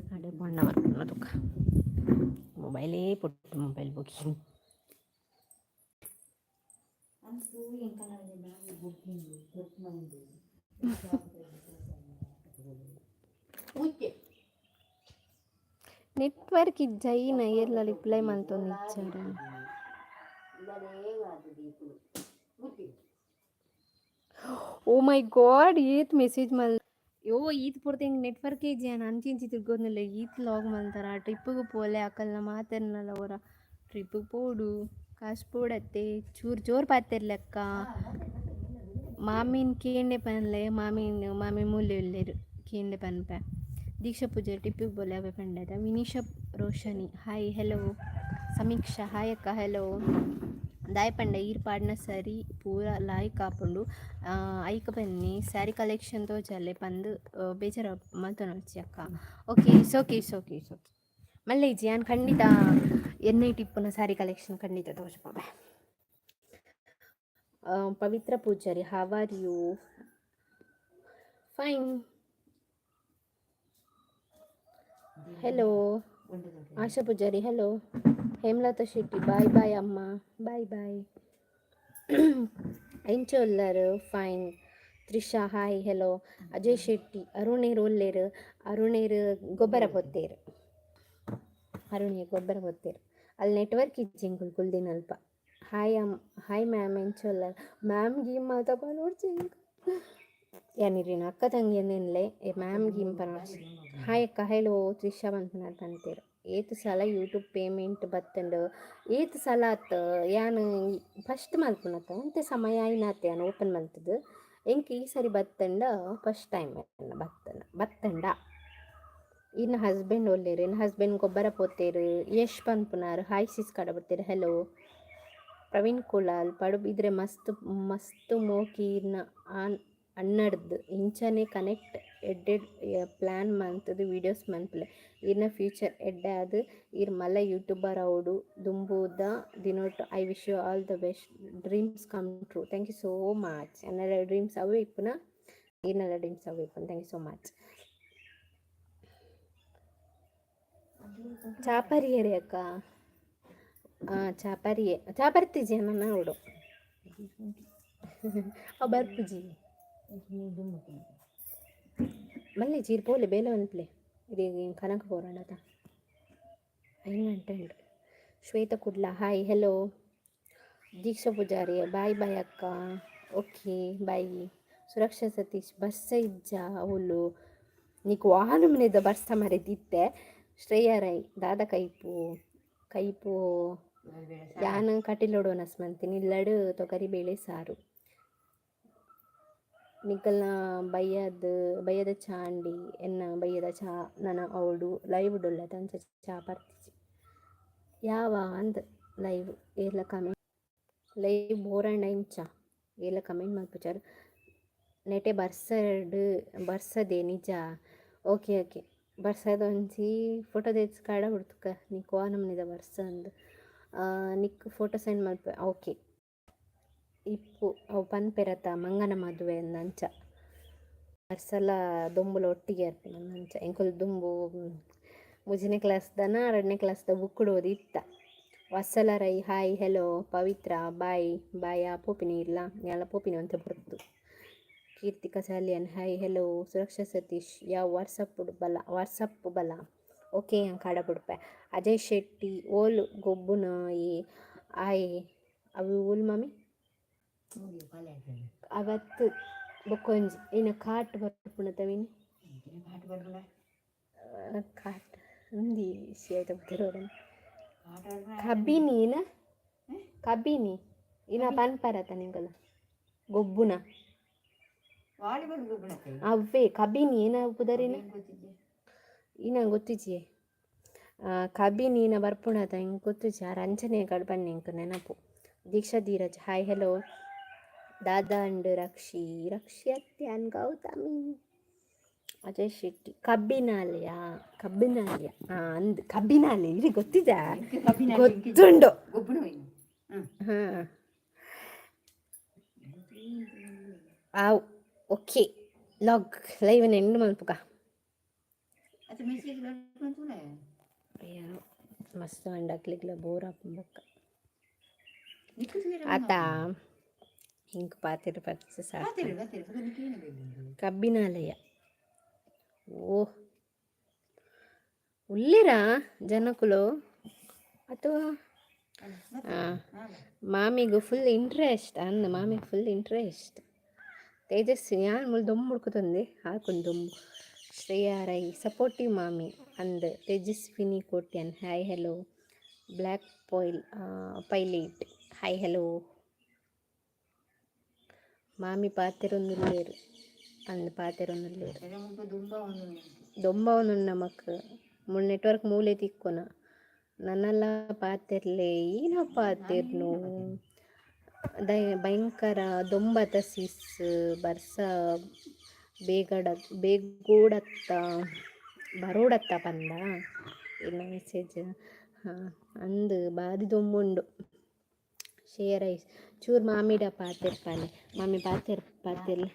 ಕಡೆ ಬಣ್ಣ ಬರ್ಪುಂಡು ತುಕ. ಮೊಬೈಲೇ ಪೊಟ್ಟು ಮೊಬೈಲ್ ಬುಕಿಂಗ್. ಅಂತೂ ಎಂಕಲ ಬುಕ್ಕಿಂಗ್ ಬುಕ್ ಮಂದು. ಉಚ್ಚೆ. ನೆಟ್ವರ್ಕ್ ಇಜ್ಜ ಈನ ಏರ್ಲ ರಿಪ್ಲೈ ಮಲ್ತೊಂದು ಇಜ್ಜಾರ. ಓ ಮೈ ಗಾಡ್, ಏತ್ ಮೆಸೇಜ್ ಮಲ್ ಯೋ. ಈತ್ ಪೊರ್ತು ಎಂಕ್ ನೆಟ್ವರ್ಕ್ ಇಜ್ಜಿ, ಯಾನ್ ಅಂಚಿ ಇಂಚಿ ತಿರ್ಗೊಂದುಲ್ಲೆ. ಈತ್ ಲಾಗ್ ಮಲ್ತಾರ. ಟ್ರಿಪ್ಪುಗು ಪೋಲೆ ಅಕಲ್ನ ಮಾತೆರ್ನಲ ಒರ ಟ್ರಿಪ್ಪುಗ್ ಪೋಡು, ಕಾಸ್ ಪೋಡತ್ತೆ. ಚೂರು ಜೋರು ಪಾತೆರ್ಲೆಕ್ಕ. ಮಾಮಿನ್ ಕೇಂಡೆ ಪನ್ಲೆ. ಮಾಮಿನ್ ಮಾಮಿ ಮೂಲೆ ಉಲ್ಲೆರ್, ಕೇಂಡೆ ಪನ್ಪೆ. ದೀಕ್ಷಾ ಪೂಜಾರಿ ಟಿಪ್ಪಿಗೆ ಬೋಲೆ ಅವೆ ಪಂಡದ. ವಿನೀಶಾ ರೋಶನಿ, ಹಾಯ್, ಹೆಲೋ. ಸಮೀಕ್ಷಾ, ಹಾಯ್ ಅಕ್ಕ, ಹೆಲೋ. ದಾಯೆ ಪಂಡ ಈರ್ ಪಾಡ್ನ ಸರಿ ಪೂರ ಲಾಯ್ಕ್ ಆಪುಂಡು. ಐಕ್ ಬನ್ನಿ, ಸ್ಯಾರಿ ಕಲೆಕ್ಷನ್ ತೋಜಾಲೆ ಪಂದ್ ಬೇಜಾರ ಮಲ್ತೊನೊಡ್ಚಿ ಅಕ್ಕ. Okay, it's okay, it's okay, it's okay. ಮಲ್ಲೆ ಇಜ್ಜಿ, ಯಾನ್ ಖಂಡಿತ ಎನ್ನೈಟ್ ಇಪ್ಪುನ ಸ್ಯಾರಿ ಕಲೆಕ್ಷನ್ ಖಂಡಿತ ತೋಜಪಾವೆ. ಪವಿತ್ರ Poojary, how are you? Fine. Hello Asha Poojary, hello. Hemalatha Shetty, bye bye ಅಮ್ಮ, ಬಾಯ್ ಬಾಯ್. ಎಂಚ ಉಲ್ಲರ್? Fine. Trisha, hi, hello. Ajay Shetty, ಅರುಣೇರ್ ಉಲ್ಲೇರ್? ಅರುಣೇರ್ ಗೊಬ್ಬರ ಪೊತ್ತೇರು. ಅರುಣೇರ್ ಗೊಬ್ಬರ ಪೊತ್ತೇರು. ಅಲ್ಲಿ ನೆಟ್ವರ್ಕ್ ಇಜ್ಜಿ ಎಂಕುಲು ಕುಲ್ದಿನಲ್ಪ. ಹಾಯ್ ಅಮ್, ಹಾಯ್ ಮ್ಯಾಮ್, ಎಂಚ ಉಲ್ಲರ್? ಮ್ಯಾಮ್ ಗೀಮ್ ಮಾತ ಪನೊಡ್ಚಿ ಎಂಕ್. ಯಾನ್ ಇರೆನ ಅಕ್ಕ ತಂಗಿ ಏ ಮ್ಯಾಮ್ ಗೀಮ್ ಪನೊಡ್ಚಿ. ಹಾಯ್ ಅಕ್ಕ, ಹೆಲೋ. ತ್ರಿಷಾ ಪನ್ಪುನಾರ್ ಪಂತೆರ್, ಏತ್ ಸಲ ಯೂಟ್ಯೂಬ್ ಪೇಮೆಂಟ್ ಬತ್ತುಂಡು? ಏತ್ ಸಲ ಅತ್, ಯಾನ್ ಫಸ್ಟ್ ಮಲ್ಪುನತ ಒಂತೆ ಸಮಯ ಆಯಿನಾತೆ ಯಾನ್ ಓಪನ್ ಮಲ್ತುದು. ಎಂಕ್ ಈ ಸರಿ ಬತ್ತಂಡ ಫಸ್ಟ್ ಟೈಮ್ ಬತ್ತನ ಬತ್ತಂಡ. ಇನ್ನ ಹಸ್ಬೆಂಡ್ ಒಲ್ಲೆರ್? ಇನ್ನ ಹಸ್ಬೆಂಡ್ ಗೊಬ್ಬರ ಪೋತೇರು. ಯಶ್ ಪನ್ಪುನಾರ್, ಹಾಯ್ ಸಿಸ್ ಕಡಬರ್ತೀರ, ಹೆಲೋ. ಪ್ರವೀಣ್ ಕುಲಾಲ್, ಪಡುಬಿದ್ರೆ ಮಸ್ತ್ ಮಸ್ತ್ ಮೋಕಿ ಈರ್ನ ಆನ್ ಅಣ್ಣಡ್ದ್. ಇಂಚನೆ ಕನೆಕ್ಟ್ ಎಡ್ಡೆ ಪ್ಲಾನ್ ಮಂತುದು ವೀಡಿಯೋಸ್ ಮನ್ಪುಲೆ. ಈರ್ನ ಫ್ಯೂಚರ್ ಎಡ್ಡೆ ಆದ್ ಈರ್ ಮಲ್ಲ ಯೂಟ್ಯೂಬರ್ ಆವೊಡು ದುಂಬುದ ದಿನೊಟ್. I wish you all the best, dreams come true. Thank you so much. ಎನ್ನಡ dreams ಅವೇ ಇಪ್ಪುನ, ಈರ್ನಲ ಡ್ರೀಮ್ಸ್ ಅವೇ ಇಪ್ಪುನ. Thank you so much. ಚಾಪರಿಯರೇ ಅಕ್ಕ? ಚಾಪರಿಯೆ. ಚಾ ಬರ್ತಿಜಿ ನನ್ನ ನೋಡು. ಅವು ಬರ್ಪುಜಿ. ಮಲ್ಲೆ ಚೀರ್ ಪೋಲೆ ಬೇಲೆ ಮನ್ಪುಲೆ. ಇದು ಕನಕ ಪೋರಣದ 5 ಗಂಟೆ ಉಂಟು. Shwetha Kudla, hi, hello. Deeksha Poojary, bye bye ಅಕ್ಕ. Okay, bye. ಸುರಕ್ಷಾ ಸತೀಶ್, ಬರ್ಸ ಇಜ್ಜ ಅವಳು? ನಿಕ್ ವಾನಮನೆದ ಬರ್ಸ ಮರೆದಿತ್ತೆ. ಶ್ರೇಯಾ ರೈ, ದಾದ ಕೈಪು ಕೈಪು? ಯಾನ್ ಕಟೀಲೋಡು ವನಸ್ ಮಂತಿನಿ. ಇಲ್ಲಡ್ ತೊಗರಿಬೇಳೆ ಸಾರು. ನಿಕಲ್ನ ಬಯ್ಯದ ಬಯ್ಯದ ಚಾಂಡಿ ಎನ್ನ ಬಯ್ಯದ ಚಾ ನನ ಅವಳು. ಲೈವ್ ಉಳ್ಳತ, ಅಂಚ ಚಾ ಪರ್ತಿಜಿ. ಯಾವ ಅಂದ್ ಲೈವ್ ಏರ್ಲ ಕಮೆಂಟ್? ಲೈವ್ ಬೋರಾಂಡ ಇಂಚ ಏರ್ಲ ಕಮೆಂಟ್ ಮಲ್ಪುಜಾರ್. ನೆಟೆ ಬರ್ಸಡ್, ಬರ್ಸದೆ ನಿಜ. ಓಕೆ ಓಕೆ, ಬರ್ಸದ ಒಂಜಿ ಫೋಟೋ ದೆತ್ತ್ ಕಡ ಬುಡ್ತುಕ ನಿಕ್ ವಾ ನಮೂನೆದ ಬರ್ಸ ಅಂದ್. ನಿಕ್ ಫೋಟೋ ಸೆಂಡ್ ಮಲ್ಪೆ. ಓಕೆ. ಇಪ್ಪು ಅವು ಪನ್ಪೆರತ್ತ, ಮಂಗನ ಮದುವೆ ಅಂದ್. ಅಂಚ ಬರ್ಸಲ ದೊಂಬುಲ ಒಟ್ಟಿಗೆ ಇರ್ಪುನ ಅಂಚ. ಎಂಕುಲು ದುಂಬು ಮೂಜಿನೇ ಕ್ಲಾಸ್ದನ ರಡ್ಡನೇ ಕ್ಲಾಸ್ದ ಬುಕ್ಕುಡು ಓದಿ ಇತ್ತ. Vatsala Rai, hi, hello. ಪವಿತ್ರ, ಬಾಯ್ ಬಾಯ್. ಪೋಪಿನಿ ಇಲ್ಲ ಯಾನ್ಲ ಪೋಪಿನಿ ಒಂತೆ ಪೊರ್ತು. Keerthika Salian, hi, hello. ಸುರಕ್ಷಾ ಸತೀಶ್, ಯಾವ ವಾಟ್ಸಪ್ ಬಲ, ವಾಟ್ಸಪ್ ಬಲ. ಓಕೆ, ಯಾನ್ ಕಡ ಬುಡ್ಪೆ. ಅಜಯ್ ಶೆಟ್ಟಿ, ಓಲ್ ಗೊಬ್ಬುನ ಈ ಆಯೆ? ಅವು ಓಲ್ ಮಾಮಿ? ಅವತ್ತು ಬೊಕ್ಕೊಂಜಿ ಇನ್ನ ಕಾಟ್ ಬರ್ಪುಂಡ ತವಿನಿ. ಕಾಟ್ ಅಂದಿ ಐತ ಪುದರ್. ಕಬಿನಿ ನ, ಕಬಿನಿ ಇನ್ನ ಪನ್ಪರತ ನಿಂಕುಲು ಗೊಬ್ಬುನ? ಅವ್ವೇ ಕಬಿನಿ. ಏನ ಪುದರಿನ ಇನ್ನ ಗೊತ್ತಿಜ್ಜಿ. ಕಬಿನಿ ನ ಬರ್ಪುಣತ ಇಂಕ್ ಗೊತ್ತುಜಿ. ಆರ್ ಅಂಚನೆ ಕಡ್ಪನ್ನಿ ಇಂಕ್ ನೆನಪು. ದೀಕ್ಷಾ ಧೀರಜ್, ಹಾಯ್, ಹೆಲೋ. ದಾದಾ ಅಂಡ್ ರಕ್ಷಿ? ರಕ್ಷಿ ಅತ್ತೆ ಅನ್ ಗೌತಮಿ. ಅಜಯ್ ಶೆಟ್ಟಿ, ಕಬ್ಬಿನಾಲಯ, ಕಬ್ಬಿನಾಲಯ. ಹಾಂ, ಅಂದ್ ಕಬ್ಬಿನಾಲೆ ಇಲ್ಲಿ ಗೊತ್ತಿದೆ, ಗೊತ್ತುಂಡು. ಹಾಂ, ಆವ್. ಓಕೆ, ಲಾಗ್ ಲೈವ್ ಎಂಡ್ ಮಲ್ಪುಗ. ಅಯ್ಯೋ, ಮಸ್ತ್ ಅಂಡ್ ಅಕ್ಲೆಗ್ಲ ಬೋರ್ ಆಪುಂಡು ಬೊಕ್ಕ. ಆತ ಇಂಕ್ ಪಾತೆರ ಪತ್ತ್ ಸಾಕು. ಕಬ್ಬಿನಾಲಯ. ಓಹ್, ಉಲ್ಲೆರಾ ಜನಕುಲು ಅಥವಾ ಮಾಮಿಗ್ ಫುಲ್ ಇಂಟ್ರೆಸ್ಟ್ ಅಂದ್. ಮಾಮಿಗ್ ಫುಲ್ ಇಂಟ್ರೆಸ್ಟ್. ತೇಜಸ್ವಿ, ಯಾನ್ ಮುಲ್ ದೊಂಬು ಹುಡ್ಕುತೊಂದೆ ಹಾಕುಂಡು ದೊಂಬು. ಶ್ರೇಯಾ ರೈ, ಸಪೋರ್ಟಿವ್ ಮಾಮಿ ಅಂದ್. Tejaswini Kotian, hi, hello. Black ಪೊಯ್ಲ್ ಪೈಲಟ್, ಹಾಯ್, ಹೆಲೋ. ಮಾಮಿ ಪಾತೆರೊಂದುಲ್ಲೆರ್ ಅಂದ್, ಪಾತೆರೊಂದುಲ್ಲೆರ್. ದೊಂಬವೊಂದುಂಡು ನಮಕ್. ಮುಲ್ ನೆಟ್ವರ್ಕ್ ಮೂಲೆ ತಿಕ್ಕುನ. ನನಲ ಪಾತೆರ್ಲೆ. ಈಲ ಪಾತೆರ್ನು. ಭಯಂಕರ ದೊಂಬತ ಸಿಸ್, ಬರ್ಸ ಬೇಗಡ ಬೇಗೋಡತ್ತ ಬರೋಡತ್ತ ಪಂದ ಇನ್ನ ಮೆಸೇಜ್. ಹಾಂ, ಅಂದ್ ಬಾರಿ ದೊಂಬುಂಡು. ಶೇರ್ ಐಸ್ ಚೂರು ಮಾಮಿಡ ಪಾತೆರ್ಪಾಲೆ. ಮಾಮಿ, ಪಾತೆರ್ ಪಾತೆರ್ಲೆ.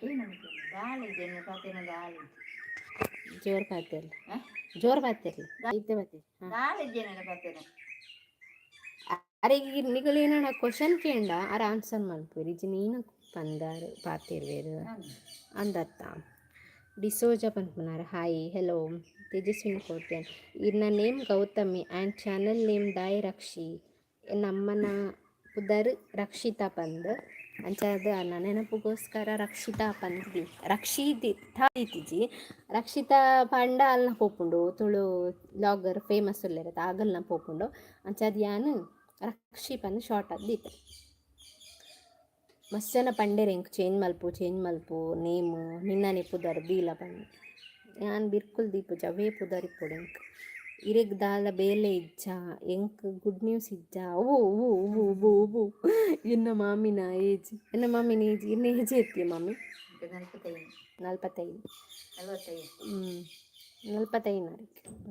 ಜೋರು ಪಾತೆರ್ಲೆ, ಜೋರು ಪಾತೆರ್ಲೆ, ಇತ್ತೆ ಪಾತೆರ್. ಅರೆ, ನಿಕುಲು ಏನಡ ಕ್ವಶನ್ ಕೇಂಡ ಆರ್ ಆನ್ಸರ್ ಮಲ್ಪುವೆರ್. ಇಜ್ಜಿ ನೀನು ಪಂದಾರ್ ಪಾತೆರ್ವೆರ್ ಅಂದತ್ತ. ಡಿಸೋಜ ಪನ್ಪುನಾರ್, ಹಾಯ್, ಹೆಲೋ. ತೇಜಸ್ವಿನಿ ಕೋಟ್ಯಾನ್, ಇರ್ನ name Gautami and channel name ದಾಯೆ ರಕ್ಷಿ? ನಮ್ಮನ ಪುದರ್ ರಕ್ಷಿತಾ ಪಂದ್. ಅಂಚಾದ್ ಅನ್ನ ನೆನಪುಗೋಸ್ಕರ ರಕ್ಷಿತಾ ಪಂದ್. ರಕ್ಷಿ ದೀತಿಜಿ. ರಕ್ಷಿತಾ ಪಂಡ ಅಲ್ನ ಪೋಪುಂಡು, ತುಳು ವ್ಲಾಗರ್ ಫೇಮಸ್ ಉಲ್ಲೆರ್ ಆಗಲ್ನ ಪೋಪುಂಡು. ಅಂಚಾದ್ ಯಾನ್ ರಕ್ಷಿ ಪಂದ್ ಶಾರ್ಟ್ ಆದ್ ದೀತೆ. ಮಸ್ತ್ ಜನ ಪಂಡೆರ್ ಎಂಕ್ ಚೇಂಜ್ ಮಲ್ಪು, ಚೇಂಜ್ ಮಲ್ಪು ನೇಮ್, ನಿನ್ನನೆ ಪುದರ್ ದೀಲ ಪಂದ್. ಯಾನ್ ಬಿರ್ಕುಲ್ ದೀಪುಜಿ, ಅವೇ ಪುದರ್ ಇಪ್ಪೊಡು ಎಂಕ್. ಇರೆಗ್ ದಾಲ ಬೇಲೆ ಇಜ್ಜ? ಎಂಕ್ ಗುಡ್ ನ್ಯೂಸ್ ಇಜ್ಜ? ಓ ಓ ಓ ಓ ಓ, ಎನ್ನ ಮಾಮಿನ ಏಜ್, ಎನ್ನ ಮಾಮಿನ ಏಜ್. ಎನ್ನ ಏಜ್ ಎತ್ತಿ ಮಾಮಿ? 45. 45. 45. ಹ್ಞೂ, 45.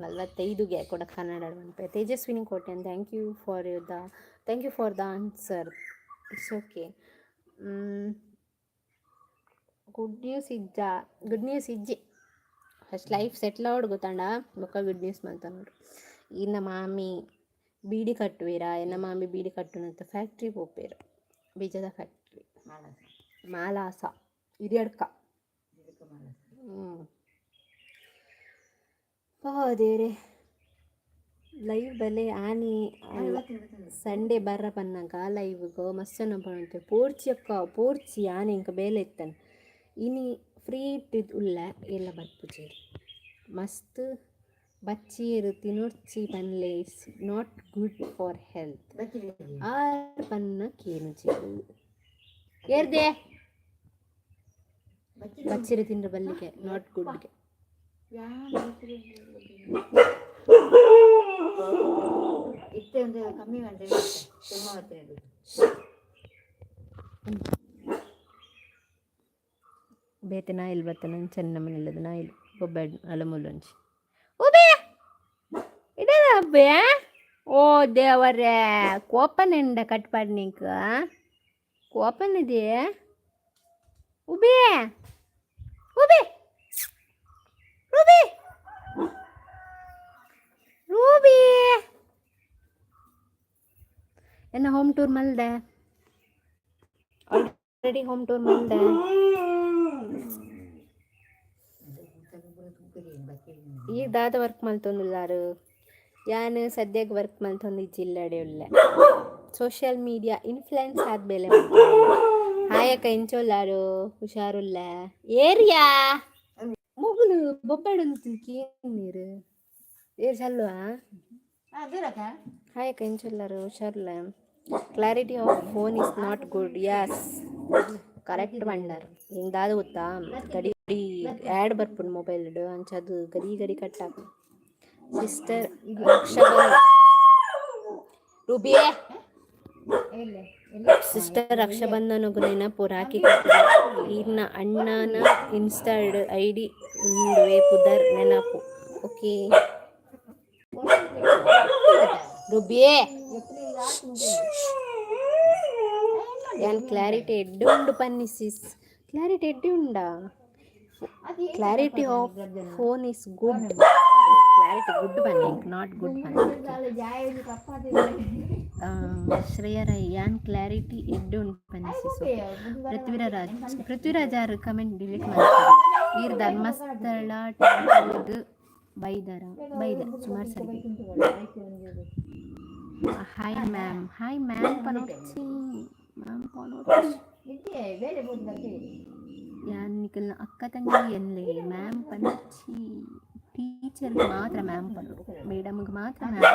45ಗೆ ಕೂಡ ಕನ್ನಡ ಮನ್ಪೆ. ತೇಜಸ್ವಿನಿ ಕೋಟೆ, thank you for the answer. It's okay. Good news ಇಜ್ಜ? ಗುಡ್ ನ್ಯೂಸ್ ಇಜ್ಜಿ. ಫಸ್ಟ್ ಲೈಫ್ ಸೆಟ್ಲ್ ಆವಡ್ ಗೊತ್ತಾಂಡ, ಬೊಕ್ಕ ಗುಡ್ ನ್ಯೂಸ್ ಮಂತ ನೋಡು. ಇನ್ನ ಮಾಮಿ ಬೀಡಿ ಕಟ್ಟುವೀರಾ? ಎನ್ನ ಮಾಮಿ ಬೀಡಿ ಕಟ್ಟುನಂತ ಫ್ಯಾಕ್ಟ್ರಿ ಪೋಪೇರು, ಬೀಜದ ಫ್ಯಾಕ್ಟ್ರಿ. ಮಾಲಾಸ. ಮಾಲಾಸ, ಹಿರಿಯಡ್ಕ. ಇದಕ್ಕೆ ಮಾಲಾಸ. ಹ್ಞೂ. ಓ ದೇವ್ರೆ, ಲೈವ್ ಬಲೆ ಆನಿ. ಸಂಡೇ ಬರ್ರ ಪನ್ನಗ ಲೈವ್ಗೆ ಮಸ್ತ್ ಪನೊಂತೆ. ಪೋರ್ಚಿ ಅಕ್ಕ, ಪೋರ್ಚಿ. ಆನೆ ಇಂಕ ಬೇಲೆ ಇತ್ತನ್, ಇನಿ ಫ್ರೀ ಇಟ್ಟಿದ್ದು ಉಲ್ಲ ಎಲ್ಲ ಬರ್ಪುಜೇರು. ಮಸ್ತ್ ಬಚ್ಚೀರು ತಿನೊರ್ಚಿ ಪನ್ಲೆ, it's not good for health. ಬಚ್ಚಿರಿ. R ಪನ್ನ ಕೇನುಜೇರು ಏರ್ದೆ. ಬಚ್ಚಿರಿ. ಬಚ್ಚಿರು ತಿಂದ್ರ ಬಲ್ಲಿಗೆ, not ಗುಡ್ಗೆ. ಯಾನ್ ಬಚ್ಚಿರಿ. ಇತ್ತೆ ಒಂದು ಕಮ್ಮಿ ಗಂಟೆ ತುಂಬ ಹೊತ್ತಿನದು. ಬೇತೆ ನಾಯಿಲ್ ಬತ್ತನ ಚೆನ್ನ ಮನೆಲ್ಲದ ನಾಯಿಲ್ ಬೊಬ್ಬೆ ಅಲಮುಲ್ಲೊಂಜಿ ಉಬೆ ಇಡದ ಅಬ್ಬೆ. ಓ ದೇವರೇ, ಕೋಪನೆಂಡ ಕಟ್ಪಾಡ್ ನೀಕ್ ಕೋಪನಿದೆ. ಉಬೆ ಉಬೆ, ರೂಬಿ ರೂಬಿ. ಎನ್ನ ಹೋಮ್ ಟೂರ್ ಮಲ್ದೆ, ಆಲ್ರೆಡಿ ಹೋಮ್ ಟೂರ್ ಮಲ್ದೆ. ಈ ದಾದ ವರ್ಕ್ ಮಲ್ತೊಂದುಲ್ಲಾರು? ಯಾನ್ ಸದ್ಯಗ್ ವರ್ಕ್ ಮಲ್ತೊಂದು ಜಿಲ್ಲಡೆ ಉಲ್ಲೆ. ಸೋಷಿಯಲ್ ಮೀಡಿಯಾ ಇನ್ಫ್ಲುಯೆನ್ಸ್ ಆದ್ಮೇಲೆ. ಹಾಯ್ ಅಕ್ಕ, ಎಂಚೊಲ್ಲಾರು? ಹುಷಾರುಲ್ಲ? ಏರಿಯಾ ಮೊಗುಲು ಬೊಬ್ಬೆಡೊಂದು ನೀರು ಏರ್ ಚಲ್ವಾ. ದೂರಕ್ಕ. ಹಾಯ್ ಅಕ್ಕ, ಎಂಚೊಲ್ಲಾರು? ಹುಷಾರುಲ್ಲ? Clarity of phone is not good. Yes, correct Bhandar. ಹಿಂಗೆ ದಾದ ಗೊತ್ತಾ, ಗಡಿ ಗಡಿ ಆ್ಯಡ್ ಬರ್ಪುಂಡು ಮೊಬೈಲ್ ಅಂಚ ಅದು ಗಡಿ ಗಡಿ ಕಟ್ ಆಪುಂಡು. ಸಿಸ್ಟರ್ ರಕ್ಷಾಬಂಧನ್ ರೂಬಿಯೇ. ಸಿಸ್ಟರ್, ರಕ್ಷಾಬಂಧನಗು ನೆನಪು ರಾಖಿ ಈರ್ನ ಅಣ್ಣನ ಇನ್ಸ್ಟಾಡ್ ಐಡಿ ಉಂಡುವೆ ಪುದರ್ ನೆನಪು. ಓಕೆ ರುಬಿಯೇ. ಯಾನ್ ಕ್ಲಾರಿಟಿ ಎಡ್ಡೆ ಉಂಡು ಪನ್ನಿ ಸಿಸ್. ಕ್ಲಾರಿಟಿ ಎಡ್ಡೆ ಉಂಡಾ? Clarity of phone is good. Clarity good ಪನ್ನಿ, not good ಪನ್ನಿ. ಶ್ರೇಯ ರೈ, ಯಾನ್ ಕ್ಲಾರಿಟಿ ಎಡ್ಡೆ ಉಂಡು ಪನ್ನಿ ಸಿಸ್. ಪೃಥ್ವಿರಾಜ್, ಪೃಥ್ವಿರಾಜ್ ಆರ್ ಕಮೆಂಟ್ ಡಿಲೀಟ್ ಮಾಡ್ತಾರೆ. ಈರ್ ಧರ್ಮಸ್ಥಳ ಟೆಂಪಲ್ಗ್ ಬೈದಾರ? ಬೈದ, ಸುಮಾರು ಸರಿ. ಹಾಯ್ ಮ್ಯಾಮ್, ಹಾಯ್ ಮ್ಯಾಮ್ ಪನೊಡ್ಚಿ, ಮ್ಯಾಮ್ ಪನೊಡ್ಚಿ. ಯಾನ್ ನಿಕಲ್ನ ಅಕ್ಕ ತಂಗಿ ಎನ್ಲೆ, ಮ್ಯಾಮ್ ಪನೊಡ್ಚಿ. ಟೀಚರ್ ಮಾತ್ರ ಮ್ಯಾಮ್ ಪನೊಡು, ಮೇಡಮ್ಗೆ ಮಾತ್ರ ಮ್ಯಾಮ್.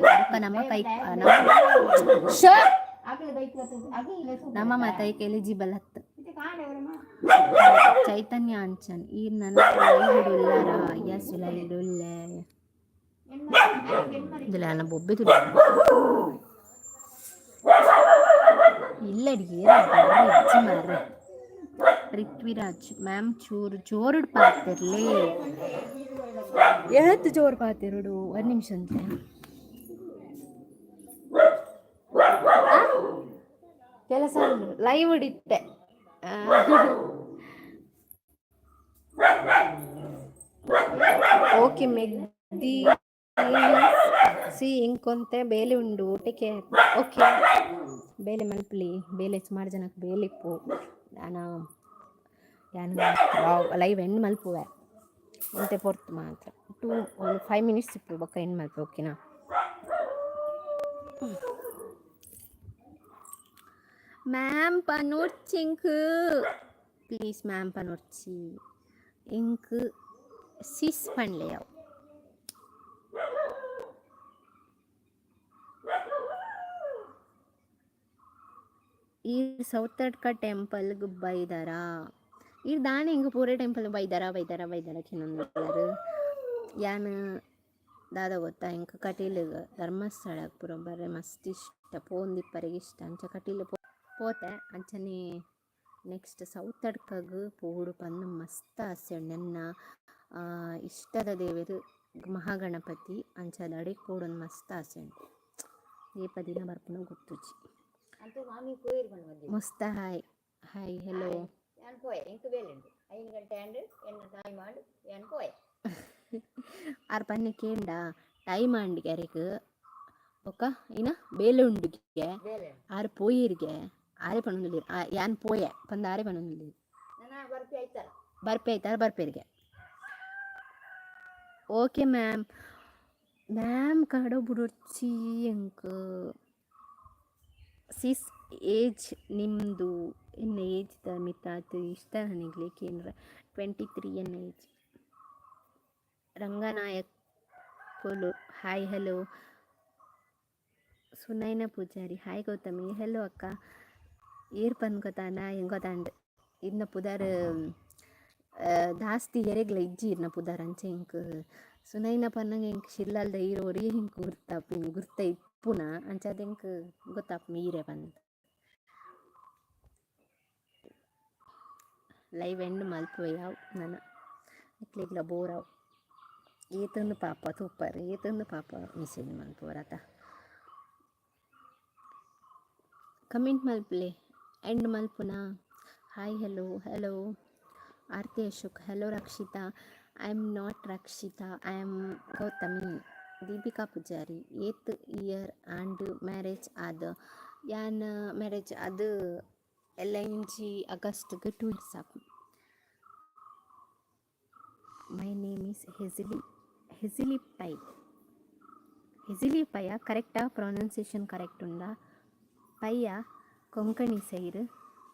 ಬೊಕ್ಕ ನಮ್ಮ ಕೈ ನಮ್ಮ ಮಾತೈಕ್ ಎಲಿಜಿಬಲ್ ಹತ್ತು. ಚೈತನ್ಯ ಅಂಚನ್, ಈರ್ ನನ್ನ ಲೈವ್ ಉಲ್ಲಾರ? ಎಸ್, ಲೈವ್ ಉಲ್ಲೆ. ಇಂದುಲ ಬೊಬ್ಬೆ ತುಲ್ಲ ಇಲ್ಲಡಿ ಇಜ್ಜಿ ಮಾರ್ರೆ. ಪೃಥ್ವಿರಾಜ್ ಮ್ಯಾಮ್, ಚೂರು ಜೋರುಡ್ ಪಾತಿರ್ಲಿ. ಏತ್ ಜೋರು ಪಾತಿರುಡು? ಒಂದು ನಿಮಿಷ ಅಂತ. ಕೆಲಸ ಲೈವ್ ಇತ್ತೆ. ಓಕೆ ಮೆಗ್ದಿ ಸಿ, ಇಂಕೊಂತೆ ಬೇಲೆ ಉಂಡು. Take care. Okay, ಬೇಲೆ ಮಲ್ಪಲಿ. ಬೇಲೆ ಸುಮಾರು ಜನಕ್ಕೆ ಬೇಲೆ ಇಪ್ಪು. ನಾನು ಯಾನ್ ಲೈವ್ ಎಂಡ್ ಮಲ್ಪುವೆ, ಒಂತೆ ಪೊರ್ತು ಮಾತ್ರ. ಟೂ ಒಂದು 5 ಮಿನಿಟ್ಸ್ ಇಪ್ಪು, ಬೊಕ್ಕ ಎಂಡ್ ಮಲ್ಪು, ಓಕೆನಾ? ಮ್ಯಾಮ್ ಪನೊಡ್ಚಿ, ಪ್ಲೀಸ್ ಮ್ಯಾಮ್ ಪನೊಡ್ಚಿ. ಇಂಕ್ ಸಿಸ್ ಪನ್ಲೆ ಅವು. ಈ ಸೌತಡ್ಕ ಟೆಂಪಲ್ಗ್ ಬೈದಾರಾ? ಈರ್ ದಾನೆ ಹಿಂಗೆ ಪೂರ ಟೆಂಪಲ್ ಬೈದಾರ ಬೈದಾರ ಬೈದಾರ ಕೆನೊಂದುಲ್ಲಾರ್? ಯಾನ್ ದಾದ ಗೊತ್ತಾ, ಎಂಕ್ ಕಟೀಲಿಗ್, ಧರ್ಮಸ್ಥಳಗ್ ಪೂರ ಬರ್ರೆ ಮಸ್ತ್ ಇಷ್ಟ, ಪೋಂದಿಪ್ಪರೆಗ್ ಇಷ್ಟ. ಅಂಚ ಕಟೀಲು ಪೋತೆ. ಅಂಚನೆ ನೆಕ್ಸ್ಟ್ ಸೌತಡ್ಕಗ್ ಪೋವೊಡು ಪಂದ್ ಮಸ್ತ್ ಆಸೆ ಉಂಡು. ಎನ್ನ ಇಷ್ಟದ ದೇವೆರ್ ಮಹಾಗಣಪತಿ. ಅಂಚಾದ್ ಅಡೆಗ್ ಪೋವೊಡಂದ್ ಮಸ್ತ್ ಆಸೆ ಉಂಡು. ಏಪ ದಿನ ಬರ್ಪುನ ಗೊತ್ತುಜಿ. ಅಂತೂ ಮಾಮಿ ಪೋಯಿರ್ ಪಂಡ ಮಧ್ಯೆ. ಮುಸ್ತ, ಹಾಯ್ ಹಾಯ್, ಹೆಲೋ. ಯಾನ್ ಪೋಯೆ, ಎಂಕ್ ಬೇಲೆ ಉಂಡು. 5 ಗಂಟೆ ಆಂಡ್, ಎನ್ನ ಟೈಮ್ ಆಂಡ್, ಯಾನ್ ಪೋಯೆ. ಆರ್ ಪನ್ನೆ ಕೇಂಡ, ಟೈಮ್ ಆಂಡಿಗೆ ಅರೆಗ್, ಬೊಕ್ಕ ಇನ ಬೇಲೆ ಉಂಡುಗೆ. ಬೇಲೆ ಉಂಡು. ಆರ್ ಪೋಯಿರ್ಗೆ, ಆರೇ ಪನೊಂದುಲ್ಲೆರ್, ಯಾನ್ ಪೋಯೆ ಪಂದ್ ಆರೇ ಪನೊಂದುಲ್ಲೆರ್. ನನ ಬರ್ಪಿ ಆಯ್ತಾರ. ಬರ್ಪೆ, ಆಯ್ತಾರ ಬರ್ಪೆರ್ಗೆ. ಓಕೆ ಮ್ಯಾಮ್, ಮ್ಯಾಮ್ ಕಡ ಬುಡೊರ್ಚಿ ಎಂಕ್. ಸಿಸ್, ಏಜ್ ನಿಮ್ಮದು? ಎನ್ನ ಏಜ್ದ ಮಿತ್ತಾತ್ ಇಷ್ಟ ನಿಗ್ಲೆ ಕೇಂದ್ರ. 23 ಎನ್ನ ಏಜ್. ರಂಗನಾಯಕ್ ಕೊಲು, hi, hello. Sunaina Poojary, hi Gautami. Hello ಅಕ್ಕ. ಏರ್ ಪಂದ್ ಗೊತ್ತಾಂಡ? ಎಂಕ್ ಗೊತ್ತಾಂಡ್. ಇರ್ನ ಪುದರ್ ದಾಸ್ತಿ ಎರೆಗ್ಲ ಇಜ್ಜಿ ಇರ್ನ ಪುದರ್. ಅಂಚ ಎಂಕ್ ಸುನೈನ ಪನ್ನಗ ಎಂಕ್ ಶಿರ್ಲಾಲ್ದ ಈರ್ ಒರಿಯೆ ಎಂಕ್ ಗುರ್ತಾಪಿನ, ಗುರ್ತ ಇಪ್ಪುನ. ಅಂಚಾದ್ ಎಂಕ್ ಗೊತ್ತಾಪುನ ಈರೆ ಪಂದ್. ಲೈವ್ ಎಂಡ್ ಮಲ್ಪುವೆ ಯಾವ್, ನನ ನಿಕ್ಲೆಗ್ಲ ಬೋರ್ ಆವು. ಏತೊಂದು ಪಾಪ ತೂಪರ್, ಏತೊಂದು ಪಾಪ ಮೆಸೇಜ್ ಮಲ್ಪುವರತ. ಕಮೆಂಟ್ ಮಲ್ಪುಲೆ. ಎಂಡ್ ಮಲ್ಪುನ. Hi, hello hello. Aarti Ashok, hello Rakshita. I am not Rakshita, I am Gautami. Deepika Poojary, ಏತ್ ಇಯರ್ ಆಂಡ್ ಮ್ಯಾರೇಜ್ ಆದ್? ಯಾನ್ ಮ್ಯಾರೇಜ್ ಅದು ಎಲ್ಲ ಇಂಚಿ ಆಗಸ್ಟ್ಗೆ 2 ಇಯರ್ಸ್ ಆಪುಂಡು. My name is ಹೆಸಿಲಿ, ಹೆಸಿಲಿ pi, ಹೆಸಿಲಿ ಪೈಯ. ಕರೆಕ್ಟಾ? ಪ್ರೊನೌನ್ಸಿಯೇಷನ್ ಕರೆಕ್ಟ್ ಉಂಡಾ? ಪೈಯ Konkani sir.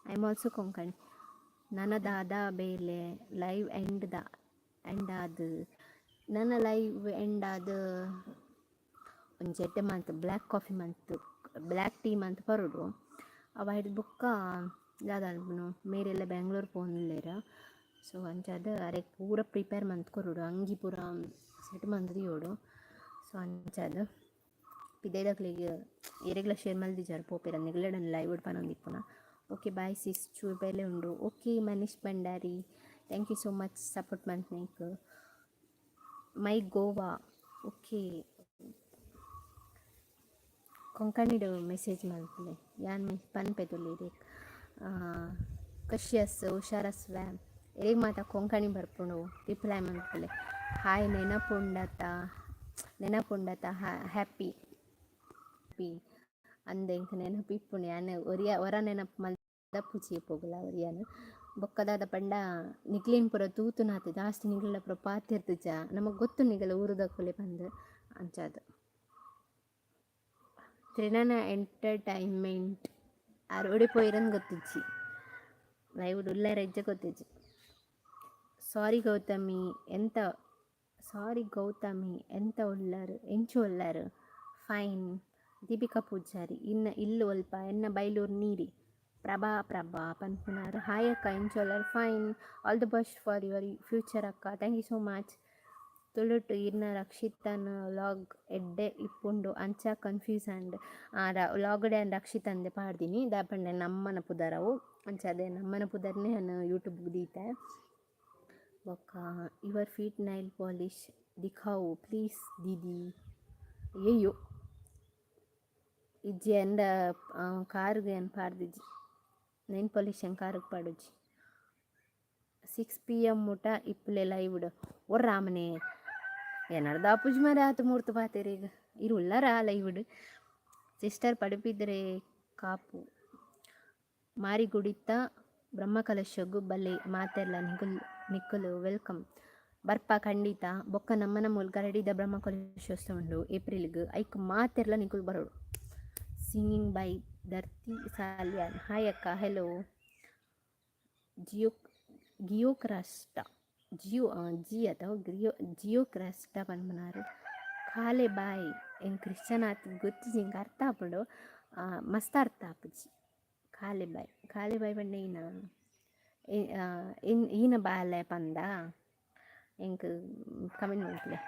I am also Konkani. ನನ ದಾದ ಬೇಲೆ? ಲೈವ್ ಎಂಡ್ the end ಆದ್, ನನ ಲೈವ್ ಎಂಡ್ ಆದ್ ಒಂಜಿ ಎಡ್ಡೆ ಮಂತ್ ಬ್ಲ್ಯಾಕ್ ಕಾಫಿ ಮಂತ್, ಬ್ಲ್ಯಾಕ್ ಟೀ ಮಂತ್ ಪರೊಡು. ಅವ ಹಿಡ್ದು ಬೊಕ್ಕ ದಾದ ಅನ್ಪುನು, ಮೇರೆಲ್ಲ ಬೆಂಗ್ಳೂರು ಪೋವೊಂದುಲ್ಲೆರ್. ಸೊ ಅಂಚಾದ್ ಅರೆಗ್ ಪೂರ ಪ್ರಿಪೇರ್ ಮಂತ್ ಕೊರೊಡು, ಅಂಗಿ ಪೂರ ಸೆಟ್ ಮಂತ್ ದೀವೊಡು. ಸೊ ಅಂಚಾದ್ ಪಿದಯ್ದಕ್ಲೆಗ್ ಏರೆಗ್ಲ ಶೇರ್ ಮಲ್ದಿಜಾರ್ ಪೋಪೆರ್. ನಿಗ್ಲೆಡ ಲೈವ್ ಪನೊಂದಿಪ್ಪುನ. ಓಕೆ, ಬಾಯ್ ಸಿಸ್, ಚೂರು ಬೇಲೆ ಉಂಡು. Okay Manish Bhandari, thank you so much support ಮಂತ್ನೇಕ್. My Goa, okay. ಕೊಂಕಣಿಡ್ message ಮಲ್ಪುಲೆ, ಯಾನ್ ಪನ್ಪೆ ತುಲಿರಿ. ಕಶಿ ಅಸ್, ಹುಷಾರಸ್ವೆ. ಎರೆಗ್ ಮಾತ ಕೊಂಕಣಿ ಬರ್ಪುಂಡು, ರಿಪ್ಲೈ ಮಲ್ಪುಲೆ. ಹಾಯ್, ನೆನಪುಂಡತ? ನೆನಪುಂಡತ? ಹ್ಯಾಪಿ ಅಂದ್, ಎಂಕ್ ನೆನಪು ಇಪ್ಪುಂಡು. ಯಾನ್ ಒರಿಯ ಒರ ನೆನಪು ಮಲ್ದಪ್ಪುಜಿ ಪೋಗುಲ ಒರಿಯನ್. ಬೊಕ್ಕ ದಾದ ಪಂಡ, ನಿಕ್ಲೆನ್ ಪೂರ ತೂತುನಾತೆ ಜಾಸ್ತಿ ನಿಗ್ಲೆಡ ಪೂರ ಪಾತೆರ್ದುಜ. ನಮಕ್ ಗೊತ್ತು ನಿಗಲ ಊರುದಕುಲೆ ಪಂದ್. ಅಂಚಾದ್ ತ್ರಿನನ ಎಂಟರ್ಟೈನ್ಮೆಂಟ್, ಆರ್ ಒಡೆ ಪೋಯಿರಂದ್ ಗೊತ್ತಿಜ್ಜಿ. ಲೈವ್ ಉಲ್ಲೆರ ಇಜ್ಜ ಗೊತ್ತಿಜ್ಜಿ. ಸಾರಿ ಗೌತಮಿ, ಎಂತ? ಸಾರಿ ಗೌತಮಿ, ಎಂತ ಉಲ್ಲರ್? ಎಂಚ ಉಲ್ಲರ್? ಫೈನ್. ದೀಪಿಕಾ ಪೂಜಾರಿ, ಇನ್ನ ಇಲ್ಲು ಒಲ್ಪ? ಎನ್ನ ಬೈಲೂರು ನೀರಿ. ಪ್ರಭಾ, ಪ್ರಭಾ ಪನ್ಪುನಾರ್, ಹಾಯ್ ಅಕ್ಕ, ಎಂಚ ಉಲ್ಲರ್? Fine. All the best for your future ಅಕ್ಕ. Thank you so much. ತುಳುಟು ಇರ್ನ ರಕ್ಷಿತನ ವ್ಲಾಗ್ ಎಡ್ಡೆ ಇಪ್ಪುಂಡು, ಅಂಚ ಕನ್ಫ್ಯೂಸ್ ಆಂಡ್. ವ್ಲಾಗ್ಡೆ ರಕ್ಷಿತ್ ಅಂದೆ ಪಾಡ್ದಿನಿ. ದಾಯೆ ಪಂಡ ನಮ್ಮನ ಪುದರವು. ಅಂಚ ಅದೇ ನಮ್ಮನ ಪುದರ್ನೇ ನಾನು ಯೂಟ್ಯೂಬ್ಗೆ ದೀತೆ. ಬೊಕ್ಕ your feet nail polish ದಿಖಾವು please Didi. ಅಯ್ಯಯ್ಯೋ, ಇಜ್ಜಿ, ಎಂದ ಕಾರ್ಗ್ ಏನು ಪಾಡ್ದಿಜ್ಜಿ. ನೈಲ್ ಪಾಲಿಶ್ ಏನು ಕಾರ್ಗ್ ಪಾಡುಜಿ. 6 ಪಿ.ಎಮ್. ಮುಟ ಇಪ್ಪುಲೆ ಲೈವ್ಡ್. ಓ ರಾಮನೇ, ಏನಾರ್ದ ಆಪುಜಿ ಮಾರ್ರೆ ಆತು ಮೂರ್ತು ಪಾತೆರಿಗ್. ಇರು ಉಲ್ಲರಾ ಲೈವ್ಡ್? ಸಿಸ್ಟರ್, ಪಡುಬಿದ್ರೆ ಕಾಪು ಮಾರಿಗುಡಿತ ಬ್ರಹ್ಮಕಲಶಗ್ ಬಲೆ ಮಾತೆರ್ಲ. ನಿಕುಲ್ ನಿಕುಲು welcome. ಬರ್ಪ ಖಂಡಿತ. ಬೊಕ್ಕ ನಮ್ಮನ ಮೂಲ್ ಗರಡಿದ ಬ್ರಹ್ಮಕಲಶೋತ್ಸವ ಉಂಡು ಏಪ್ರಿಲ್ಗ್. ಐಕ್ ಮಾತೆರ್ಲ ನಿಕುಲು ಬರೋಡು. ಸಿಂಗಿಂಗ್ ಬೈ ಧರ್ತಿ ಸಾಲ್ಯಾನ್, ಹಾಯ್ ಅಕ್ಕ, ಹೆಲೋ. ಜಿಯೋ ಗಿಯೋ ಕ್ರಾಸ್ಟ, ಜಿಯೋ ಜಿ ಅಥವಾ ಗಿಯೋ ಜಿಯೋ ಕ್ರಾಸ್ಟ ಪನ್ಪುನಾರ್, ಕಾಲೆ ಬಾಯ್. ಎಂಕ್ ಕ್ರಿಶ್ಚಿಯನ್ ಆತ್ ಗೊತ್ತಿಜ್ಜಿ, ಎಂಕ್ ಅರ್ಥ ಆಪುಂಡು, ಮಸ್ತ್ ಅರ್ಥ ಆಪುಜಿ. ಕಾಲೆ ಬಾಯ್, ಕಾಲೆ ಬಾಯ್ ಪಂಡ ಈನ ಈನ ಬಾಲೆ ಪಂದ. ಎಂಕ್ ಕಮೆಂಟ್ ಮಲ್ಪುಲೆ.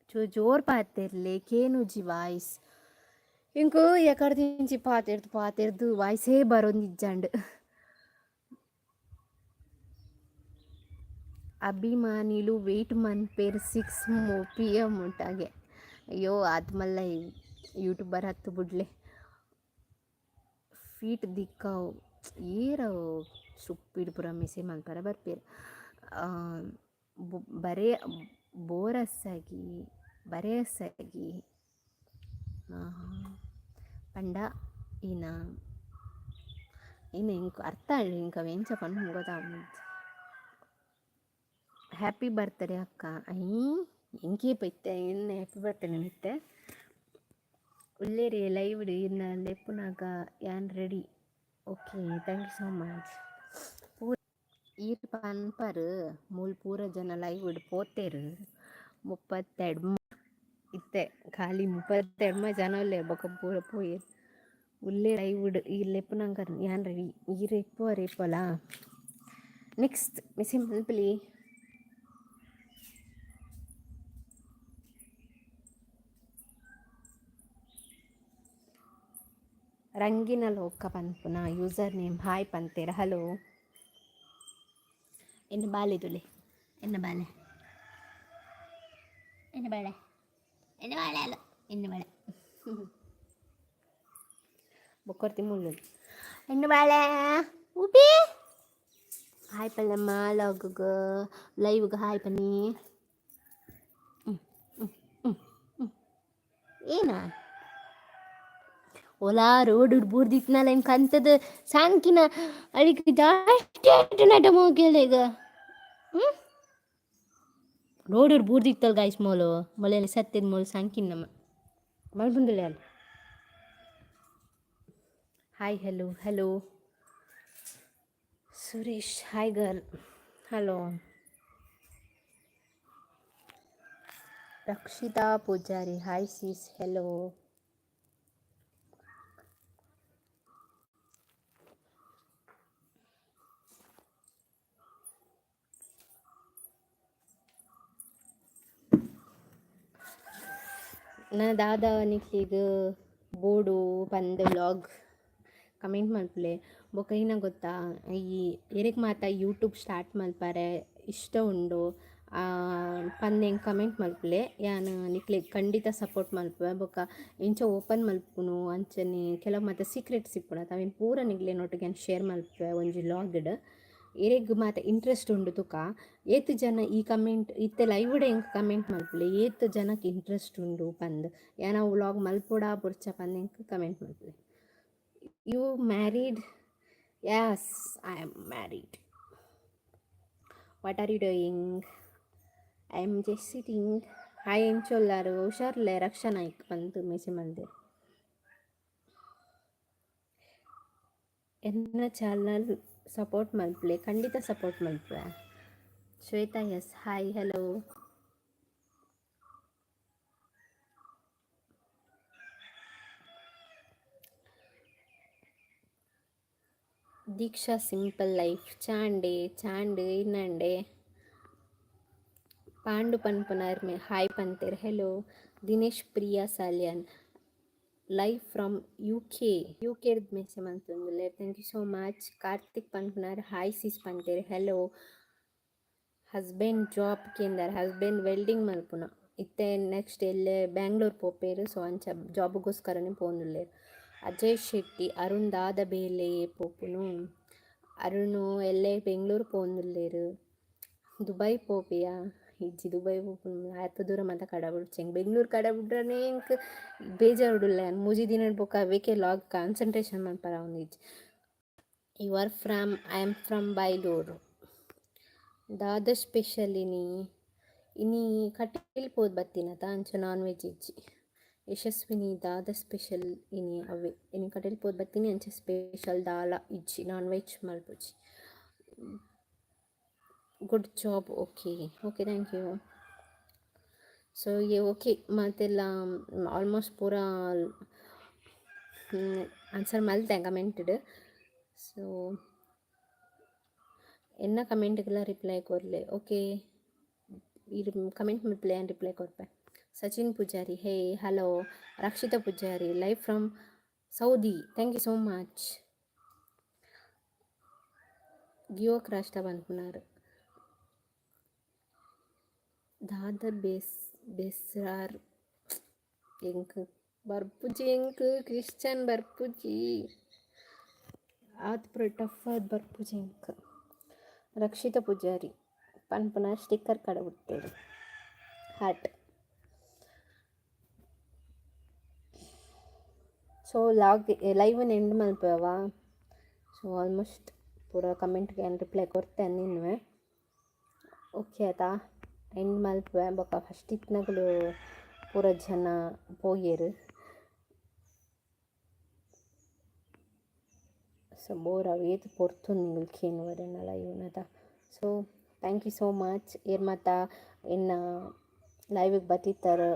ಚೂರು ಜೋರು ಪಾತೆರ್ಲೆ, ಕೇನುಜಿ ವಾಯ್ಸ್. ಇಂಕು ಎಕಡ್ದಿಂಚಿ ಪಾತೆರ್ದು ಪಾತೆರ್ದು ವಾಯ್ಸೇ ಬರೊಂದಿಜ್ಜಂಡ್. ಅಭಿಮಾನಿಲು ವೆಯ್ಟ್ ಮನ್ಪೇರ್ 6 PM ಮುಟ್ಟಾಗೆ. ಅಯ್ಯೋ, ಆತ್ ಮಲ್ಲ ಯೂಟ್ಯೂಬರ್ ಹತ್ತು ಬುಡ್ಲೆ. ಫೀಟ್ ದಿಕ್ಕಾವು ಏರ ಸ್ಟುಪಿಡ್ ಪೂರ ಮೆಸೇಜ್ ಮಲ್ಪರೆ ಬರ್ಪೆರ್. ಬರೇ ಬೋರಸ್ಸಾಗಿ ಬರೆಯಸ್ಸಾಗಿ ಪಂಡ ಈನ ಈನ ಎಂಕ್ ಅರ್ಥ ಆಂಡ್, ಎಂಕ್ ಅವು ಎಂಚ ಪನ್ಪುನ ಗೊತ್ತಾಪುಜಿ. ಹ್ಯಾಪಿ ಬರ್ತ್ಡೇ ಅಕ್ಕ. I, ಎಂಕೇಪ ಇತ್ತೆ ಎನ್ನ ಹ್ಯಾಪಿ ಬರ್ತ್ಡೇ ಇತ್ತೆ? ಉಲ್ಲೇರಿ ಲೈವ್ಡ್ ಇರ್ನ ಲೆಪ್ಪುನಗ ಯಾನ್ ready. Okay, thank you so much. ಪೂರ ಈರ್ ಪನ್ಪರ್ ಮೂಲು ಪೂರ ಜನ ಲೈವ್ಡ್ ಪೋತೆರ್. 32 ಇತ್ತೆ ಖಾಲಿ 32 ಜನ ಉಲ್ಲೆರ್, ಬೊಕ ಪೂರ ಪೋಯೆರ್. ಉಲ್ಲೆ ಲೈವ್ಡ್ ಈರ್ ಲೆಪ್ಪುನಗ ಯಾನ್ ರೆಡಿ. ಈರ್ ಇಪ್ಪುವರ್ ಏಪೊಲ. Next message ಮನ್ಪುಲೆ. ರಂಗಿನ ಲೋಕ ಪನ್ಪುನ ಯೂಸರ್ ನೇಮ್ ಹಾಯ್ ಪಂತೆರ್. ಹಲೋ. ಎನ್ನ ಬಾಲೆ ತುಲೆ, ಎನ್ನ ಬಾಲೆ, ಎನ್ನ ಬಾಳೆ, ಎನ್ನ ಬಾಳೆ ಅಲ್ಲ, ಎನ್ನ ಬಾಳೆ. ಬೊಕ್ಕೊರ್ತಿ ಮುಳ್ಳು. ಎನ್ನ ಬಾಳೆ ಉಪಿ. ಹಾಯ್ ಪಲ್ಲಮ್ಮ, ಲಾಗ್ ಲೈವ್ಗೆ ಹಾಯ್ ಪನ್ನಿ. ಏನಾ ಓಲಾ ರೋಡ್ ಬೂರ್ದಿತ್ನಲ್ಲ ಎಂಕ್ ಕಂತದ ಸಾಂಕಿನ ಅಳಿಕ್ ಜಾಸ್ತಿ ಆಟುನಟ ಮೋಕೆಲೆಗ್. ಹ್ಞೂ, ರೋಡ್ ಬೂರ್ದಿತ್ತಲ್ ಗಾಯ್ಸ್. ಮೋಲು ಮೊಲೆನ ಸತ್ತಿದ ಮೋಲು ಸಾಂಕಿನ ನಮ್ಮ ಮಲ್ಪುಂದುಲ್ಲೆ ಅಲ್ಲ. Hi, hello, hello Suresh. Hi girl, hello. Rakshita Poojary, hi sis, hello. ನನ್ನ ದಾದ ನಿಕ್ಲೆಗ್ ಬೋಡು ಪಂದ್ ವ್ಲಾಗ್ ಕಮೆಂಟ್ ಮಲ್ಪುಲೆ. ಬೊಕ ಇನ್ನ ಗೊತ್ತಾ, ಈ ಎರೆಗ್ ಮಾತ ಯೂಟ್ಯೂಬ್ ಸ್ಟಾರ್ಟ್ ಮಲ್ಪರೆ ಇಷ್ಟ ಉಂಡು ಪಂದ್ ಎಂಕ್ ಕಮೆಂಟ್ ಮಲ್ಪುಲೆ. ಯಾನ್ ನಿಕ್ಲೆಗ್ ಖಂಡಿತ ಸಪೋರ್ಟ್ ಮಲ್ಪುವೆ. ಬೊಕ ಎಂಚ ಓಪನ್ ಮಲ್ಪುನು, ಅಂಚನೆ ಕೆಲವು ಮಾತ ಸೀಕ್ರೆಟ್ಸ್ ಇಪ್ಪುಂಡು ಅವೆನ್ ಪೂರ ನಿಕ್ಲೆನೊಟ್ಟಿಗೆ ಯಾನ್ ಶೇರ್ ಮಲ್ಪುವೆ ಒಂಜಿ ವ್ಲಾಗ್ಡ್. ಎರೆಗ್ ಮಾತ ಇಂಟ್ರೆಸ್ಟ್ ಉಂಡು ತುಕ ಏತ್ ಜನ ಈ ಕಮೆಂಟ್ ಇತ್ತೆ ಲೈವ್ಡ್ ಎಂಕ್ ಕಮೆಂಟ್ ಮಲ್ಪುಲೆ, ಏತ್ ಜನಕ್ಕೆ ಇಂಟ್ರೆಸ್ಟ್ ಉಂಡು ಪಂದ್. ಯಾನ್ ಅವು ವ್ಲಾಗ್ ಮಲ್ಪೊಡಾ ಬೊಡ್ಚ ಪಂದ್ ಎಂಕ್ ಕಮೆಂಟ್ ಮಲ್ಪುಲೆ. You married? Yes, I am married. What are you doing? I am just sitting. Hi, ಎಂಚೊಲ್ಲಾರು? ಹುಷಾರ್ಲೆ. ರಕ್ಷಾ ನಾಯ್ಕ್ ಪಂದ್ ಮೆಸೇಜ್ ಮಲ್ದೆರ್. ಎನ್ನ ಚಾನಲ್ ಸಪೋರ್ಟ್ ಮಲ್ಪುಲೆ. ಖಂಡಿತ ಸಪೋರ್ಟ್ ಮಲ್ಪುವೆ. Shwetha S, hi, hello. Deeksha simple life, ಚಾಂಡೆ ಚಾಂಡ್ ಇನ್ನಂಡೆ. ಪಾಂಡು ಪನ್ಪುನಾರ್ ಹಾಯ್ ಪಂತೆರ್. Hello. Dinesh Priya Salian, live from UK. UK message ಮಲ್ತೊಂದುಲ್ಲೆರ್. Thank you so much. Karthik ಪನ್ಪುನಾರ್ hi ಸಿಸ್ ಪಂತೆರ್. ಹೆಲೋ. ಹಸ್ಬೆಂಡ್ ಜಾಬ್ ಕೇಂದರ್. ಹಸ್ಬೆಂಡ್ ವೆಲ್ಡಿಂಗ್ ಮಲ್ಪುನ. ಇತ್ತೆ ನೆಕ್ಸ್ಟ್ ಎಲ್ಲೆ ಬ್ಯಾಂಗ್ಳೂರ್ ಪೋಪೆರ್. ಸೊ ಅಂಚ ಜಾಬ್ಗೋಸ್ಕರನೇ ಪೋವೊಂದುಲ್ಲೆರ್. ಅಜಯ್ ಶೆಟ್ಟಿ, ಅರುಣ್ ದಾದ ಬೇಲೆ ಪೋಪುನು? ಅರುಣ್ ಎಲ್ಲೆ ಬೆಂಗ್ಳೂರು ಪೋವೊಂದುಲ್ಲೆರ್. ದುಬೈ ಪೋಪಿಯಾ? ಇಜ್ಜಿ, ದುಬೈ ಪೋಪುನು ಆತ್ ದೂರ ಮಾತ ಕಡಬುಡ್ಚಿ. ಎಂಕ್ ಬೆಂಗ್ಳೂರು ಕಡಬುಡ್ರನೇ ಎಂಕ್ ಬೇಜಾರುಡುಲ್ಲ. ಯಾನ್ 3 ದಿನ ಬೊಕ ಅವೇಕೆ ಲಾಗ್ ಕಾನ್ಸಂಟ್ರೇಷನ್ ಮನ್ಪರ ಆವೊಂದಿಜ್ಜಿ. You are from? I am from Bailoor. ದಾದ ಸ್ಪೆಷಲ್ ಇನಿ? ಇನಿ ಕಟೀಲ್ ಪೋದು ಬತ್ತಿನತ, ಅಂಚ ನಾನ್ ವೆಜ್ ಇಜ್ಜಿ. ಯಶಸ್ವಿನಿ, ದಾದ ಸ್ಪೆಷಲ್ ಇನಿ? ಅವೇ, ಇನಿ ಕಟೀಲ್ ಪೋದು ಬತ್ತಿನಿ, ಅಂಚ ಸ್ಪೆಷಲ್ ದಾಲ ಇಜ್ಜಿ, ನಾನ್ ವೆಜ್ ಮಲ್ಪುಜಿ. Good job. Okay okay, thank you. So uh okay, ಮಾತೆಲ್ಲ ಆಲ್ಮೋಸ್ಟ್ ಪೂರ ಆನ್ಸರ್ ಮಲ್ತೆ ಕಮೆಂಟ್ಡ್. ಸೊ ಎನ್ನ ಕಮೆಂಟ್ಗೆಲ್ಲ ರಿಪ್ಲೈ ಕೊರ್ಲೆ. ಓಕೆ. ಈರ್ ಕಮೆಂಟ್ ಮಲ್ಪುಲೆ, ಯಾನ್ ರಿಪ್ಲೈ ಕೊರ್ಪೆ. Sachin Poojary, hey, hello. Rakshita Poojary, live from Saudi, thank you so much. ಗಿಯೋ ಕ್ರಾಸ್ಟ ಪನ್ಪುನಾರ್. ದಾದ ಬೇಸ್ ಬೆಸ್ರಾರ್ ಎಂಕ್ ಬರ್ಪುಜಿ, ಎಂಕ್ ಕ್ರಿಶ್ಚನ್ ಬರ್ಪುಜಿ, ಆತ್ ಪೂರ ಟಫ್ ಆದ್ ಬರ್ಪುಜಿ ಎಂಕ್. ರಕ್ಷಿತ ಪೂಜಾರಿ ಪನ್ಪುನ ಸ್ಟಿಕ್ಕರ್ ಕಡಪುಡ್ತೆರ್, ಹಾರ್ಟ್. ಸೊ ಲಾಗ್ ಲೈವ್ end ಮಲ್ಪುವವಾ? ಸೊ ಆಲ್ಮೋಸ್ಟ್ ಪೂರ ಕಮೆಂಟ್ಗೆ ಯಾನ್ ರಿಪ್ಲೈ ಕೊರ್ತೆ ನಿನ್ವೆ. ಓಕೆ ಆತಾ, ಎಂಡ್ ಮಲ್ಪುವೆ. ಬೊಕ್ಕ ಫಸ್ಟ್ ಇತ್ತಿನಕುಲು ಪೂರ ಜನ ಪೋಯೆರ್. ಸೊ ಬೋರ್ ಅವು, ಏತ್ ಪೊರ್ತು ನಿಗುಲು ಕೇನುವರ್ ಎನ್ನ ಲೈವ್ನ್ ಅತ? So thank you so much. ಏರ್ ಮಾತ ಎನ್ನ ಲೈವಿಗೆ ಬತ್ತಿತ್ತರ್.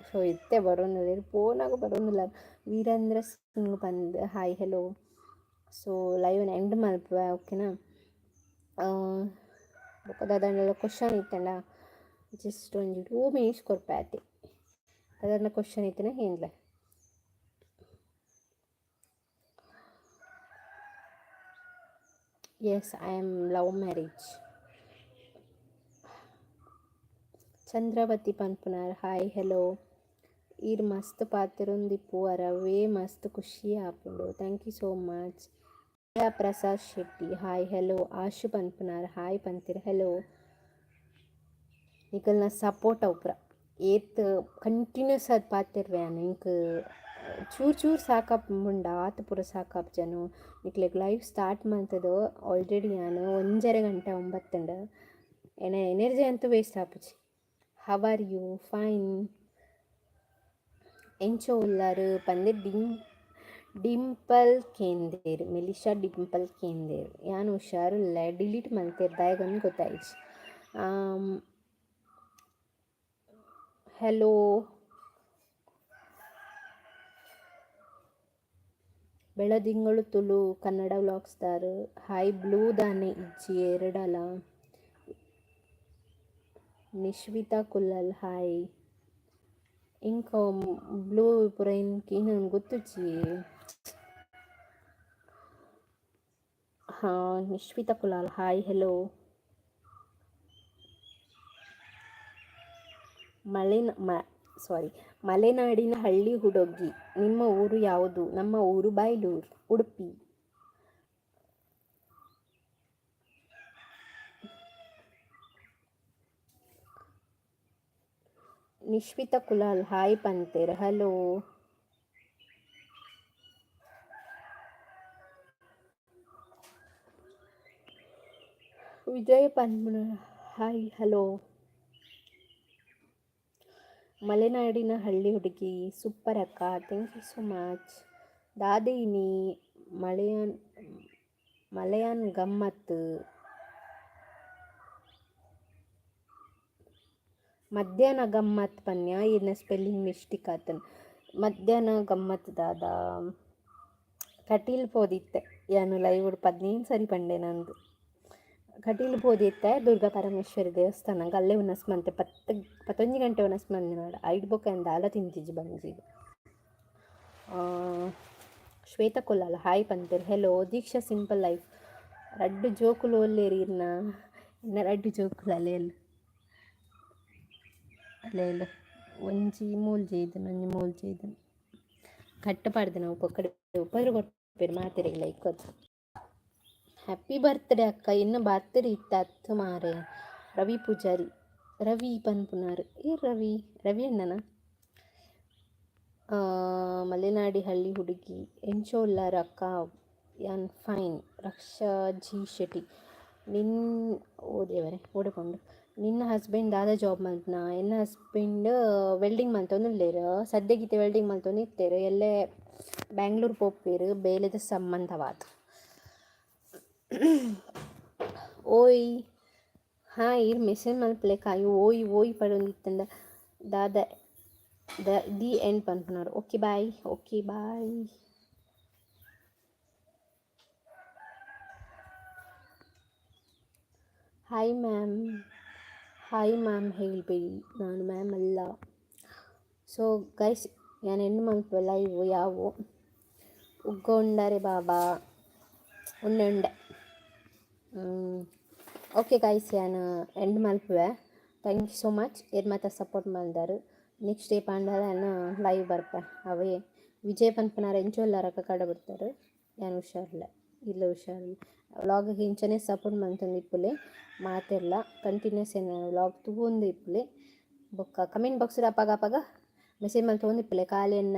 ಸೊ ಇತ್ತೆ ಬರೋಂದುಲ್ಲೆರ್, ಪೋನಾಗ ಬರೋಂದುಲ್ಲ. ವೀರೇಂದ್ರ ಸಿಂಗ್ ಪಂದ್, ಹಾಯ್, ಹೆಲೋ. ಸೊ ಲೈವ್ನ ಎಂಡ್ ಮಲ್ಪುವೆ, ಓಕೆನಾ? ಬೊಕ್ಕ ದಾದಾಂಡಲ ಕ್ವಶನ್ ಇತ್ತಂಡ ಜಸ್ಟ್ ಒಂಜಿ 2 ಮಿನಿಟ್ಸ್ ಕೊರ್ಪೆ ಆತೆ. ದಾದಾಂಡ ಕ್ವಶನ್ ಇತ್ತಂಡ ಕೇನ್ಲೆ. Yes, I am love marriage. Chandravathi ಪನ್ಪುನಾರ್, hi, hello. ಈರ್ ಮಸ್ತ್ ಪಾತೆರೊಂದಿಪ್ಪುವರ್, ಅವೇ ಮಸ್ತ್ ಖುಷಿ ಆಪುಂಡು. Thank you so much. Prasad Shetty, hi, hello. Ashu ಪನ್ಪುನಾರ್, hi ಪಂತೆರ್, hello. ನಿಕಲ್ನ ಸಪೋರ್ಟ್ ಅವು ಪೂರ. ಏತ್ ಕಂಟಿನ್ಯೂಸ್ ಆದ್ ಪಾತೆರ್ವೆ ಯಾನ್, ಎಂಕ್ ಚೂರು ಚೂರು ಸಾಕಾಪುಂಡ, ಆತ್ ಪೂರ ಸಾಕಾಪುಜನು. ನಿಕ್ಲೆಗ್ ಲೈವ್ ಸ್ಟಾರ್ಟ್ ಮಲ್ತುದು ಆಲ್ರೆಡಿ ಯಾನ್ 1.5 ಗಂಟೆ ಒಂಬತ್ತುಂಡು. ಎನ್ನ ಎನರ್ಜಿ ಅಂತೂ ವೇಸ್ಟ್ ಆಪುಜಿ. How are you? Fine. ಎಂಚ ಉಲ್ಲರ್ ಪಂದ್ ಡಿಂಪಲ್ ಕೇಂದೇರ್, ಮೆಲಿಶಾ ಡಿಂಪಲ್ ಕೇಂದೇರ್. ಯಾನ್ ಹುಷಾರುಲ್ಲೆ. ಡಿಲೀಟ್ ಮಲ್ತೆರ್ ದಾಯೆಗಂದ್ ಗೊತ್ತಾಯಿಜಿ. ಹೆಲೋ. ಬೆಳದಿಂಗಳು ತುಳು ಕನ್ನಡ ವ್ಲಾಗ್ಸ್ ದಾರ್, ಹಾಯ್. ಬ್ಲೂ ದಾನೆ ಇಜ್ಜಿ ಎರಡಲ. ನಿಶ್ವಿತಾ ಕುಲ್ಲಲ್, ಹಾಯ್. ಎಂಕ್ ಬ್ಲೂ ಪೂರ ಎಂಕ್ ಇನ್ನೊಂದು ಗೊತ್ತುಜ್ಜಿ. ಹಾಂ, ನಿಶ್ವಿತಾ ಕುಲಾಲ್, ಹಾಯ್, ಹೆಲೋ. ಮಲೆನ ಮ ಸಾರಿ, ಮಲೆನಾಡಿನ ಹಳ್ಳಿ ಹುಡುಗಿ, ನಿಮ್ಮ ಊರು ಯಾವುದು? ನಮ್ಮ ಊರು ಬೈಲೂರು, ಉಡುಪಿ. ನಿಶ್ವಿತಾ ಕುಲಾಲ್ ಹಾಯ್ ಪಂತೆರ್, ಹಲೋ. ವಿಜಯ ಪನ್ಪುನ, ಹಾಯ್, ಹಲೋ. ಮಲೆನಾಡಿನ ಹಳ್ಳಿ ಹುಡುಗಿ, ಸೂಪರ್ ಅಕ್ಕ, thank you so much. ದಾದೇನಿ ಮಳೆಯಾನ್ ಮಲಯಾನ್ ಗಮ್ಮತ್? ಮಧ್ಯಾಹ್ನ ಗಮ್ಮತ್ ಪನ್ಯ, ಈರ್ನ ಸ್ಪೆಲ್ಲಿಂಗ್ ಮಿಸ್ಟೇಕ್ ಆತನ್. ಮಧ್ಯಾಹ್ನ ಗಮ್ಮತ್ ದಾದ? ಕಟೀಲ್ ಪೋದಿತ್ತೆ ಯಾನು. ಲೈವ್ 15 ಸರಿ ಪಂಡೆ ನಂದು. ಕಟೀಲು ಪೋದಿತ್ತೆ ದುರ್ಗಾ ಪರಮೇಶ್ವರಿ ದೇವಸ್ಥಾನಗ್. ಅಲ್ಲೇ ಉನಸ್ ಮಂತೆ 10 11 ಗಂಟೆ ಉನಸ್ ಮಂದಿನಾಡ್. ಐಡ್ ಬೊಕ ಯಾನ್ ದಾಲ ತಿಂತಿಜಿ ಬಂಜಿಗ್. ಶ್ವೇತಾ ಕುಲಾಲ್ ಹಾಯ್ ಪಂತೆರ್, ಹೆಲೋ. ದೀಕ್ಷಾ ಸಿಂಪಲ್ ಲೈಫ್, ರಡ್ಡ್ ಜೋಕುಲು ಒಲ್ಲೆರ್ ಇರ್ನ? ಎನ್ನ ರಡ್ಡ್ ಜೋಕುಲು ಅಲ್ಲೇಲ್ ಅಲ್ಲೇಲ್. ಒಂಜಿ ಮೂಲು ಜೈದನ್, ಒಂಜಿ ಮೂಲು ಜೈದನ್. ಕಟ್ಟ್ ಪಾಡ್ದೆನ ಅವು ಪೊಕ್ಕಡೆ ಉಪದ್ರ ಕೊರ್ಪೆರ್ ಮಾತೆರೆಗ್ಲ ಲೈಕ್. ಹ್ಯಾಪಿ ಬರ್ತ್ಡೇ ಅಕ್ಕ. ಎನ್ನ ಬರ್ತ್ಡೇ ಇತ್ತೆ ಅತ್ತ್ ಮಾರ್ರೆ. ರವಿ ಪೂಜಾರಿ, ರವಿ ಪನ್ಪುನಾರ್, ಏರ್ ರವಿ? ರವಿ ಅಣ್ಣನ? ಮಲೆನಾಡಿ ಹಳ್ಳಿ ಹುಡುಗಿ, ಎಂಚ ಉಲ್ಲರ್ ಅಕ್ಕ? ಯಾನ್ ಫೈನ್. ರಕ್ಷಾ ಜಿ ಶೆಟ್ಟಿ, ನಿನ್ ಓ ದೇವರೇ, ಓಡೆ ಪೋಂಡು? ನಿನ್ನ ಹಸ್ಬೆಂಡ್ ದಾದ ಜಾಬ್ ಮಲ್ಪುನ? ಎನ್ನ ಹಸ್ಬೆಂಡ್ ವೆಲ್ಡಿಂಗ್ ಮಲ್ತೊಂದುಲ್ಲೆರ್. ಸದ್ಯಗ್ ಇತ್ತೆ ವೆಲ್ಡಿಂಗ್ ಮಲ್ತೊಂದು ಇತ್ತೆರ್. ಎಲ್ಲೆ ಬ್ಯಾಂಗ್ಳೂರ್ ಪೋಪೆರ್ ಬೇಲೆದ ಸಂಬಂಧವಾದ್. ಓಯ್, ಹಾಂ, ಈರ್ ಮೆಸೇಜ್ ಮಲ್ಪುಲೆ. ಕಾಯಿ ಓಯ್ ಓಯ್ ಪಂಡೊಂದಿತ್ತಂಡ ದಾದ? The the end ಪನ್ಪುನವ್ರು. Okay, bye. Okay, bye. Hi ma'am. Hi ma'am ಹೇಳ್ಬೇಡಿ, ನಾನು ಮ್ಯಾಮ್ ಅಲ್ಲ. ಸೊ ಗೈಸ್, ನಾನು ಎಂಡ್ ಮಲ್ಪುವೆ ಲೈವ್. ಯಾವು ಉಗ್ಗೊಂಡರೆ ಬಾಬಾ ಉಂಡೆ ಉಂಡೆ. ಓಕೆ ಗೈಸ್, ಯಾನ್ ಎಂಡ್ ಮಲ್ಪುವೆ. Thank you so much ಏರ್ ಮಾತ ಸಪೋರ್ಟ್ ಮಲ್ದಾರು. ನೆಕ್ಸ್ಟ್ ಡೇ ಪಾಂಡಲ ಯಾನ್ ಲೈವ್ ಬರ್ಪೆ. ಅವೇ ವಿಜಯ್ ಪನ್ಪುನಾರ್ ಎಂಚ ಉಲ್ಲಾರಕ್ಕ ಕಡ ಬಿಡ್ತಾರೆ. ಯಾನ್ ಹುಷಾರಿಲ್ಲ ಇಲ್ಲ, ಹುಷಾರಿಲ್ಲ. ವ್ಲಾಗಿಗೆ ಇಂಚನೆ ಸಪೋರ್ಟ್ ಮಂತೊಂದು ಇಪ್ಪುಲೆ ಮಾತೆರ್ಲ. ಕಂಟಿನ್ಯೂಸ್ ಏನ ವ್ಲಾಗ್ ತೂವೊಂದು ಇಪ್ಪುಲೆ. ಬೊಕ್ಕ ಕಮೆಂಟ್ ಬಾಕ್ಸ್ ಅಪಗ ಅಪಗ ಮೆಸೇಜ್ ಮಲ್ತೊಂದು ಇಪ್ಪುಲೆ. ಖಾಲಿ ಎನ್ನ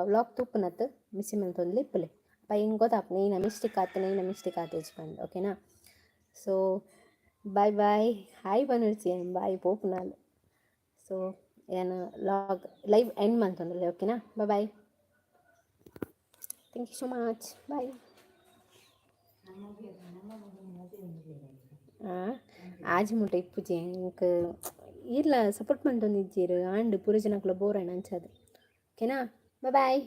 ವ್ಲಾಗ್ ತೂಪುನತ್, ಮೆಸೇಜ್ ಮಲ್ತೊಂದು ಇಪ್ಪುಲೆ. ಅಪ್ಪ ಹಿಂಗೆ ಗೊತ್ತಾಪುನ ಏನ ಮಿಸ್ಟೇಕ್ ಆತನ, ಏನ ಮಿಸ್ಟೇಕ್ ಆತೇಜ್ ಪಂದ್, ಓಕೆನಾ? So bye bye. ಹಾಯ್ ಪನೊಡ್ಚಿ, ಬಾಯ್ ಪೋಪುನಾಲ್. ಸೊ ಯಾನ್ ವ್ಲಾಗ್ ಲೈವ್ ಎಂಡ್ ಮಂತೊಂದುಲ್ಲೆ, ಓಕೆನಾ? Bye bye, thank you so much, bye. ಆಜಿ ಮುಟ್ಟ ಇಪ್ಪುಜಿ ಎಂಕ್. ಈರ್ಲ ಸಪೋರ್ಟ್ ಮಲ್ತೊಂದಿಜ್ಜೆರ್. ಆಂಡ್ ಪೂರ ಜನಕ್ಲ ಬೋರ್ ಆಂಡ್ ಅಂಚಾದ್, ಓಕೆನಾ? Bye boy.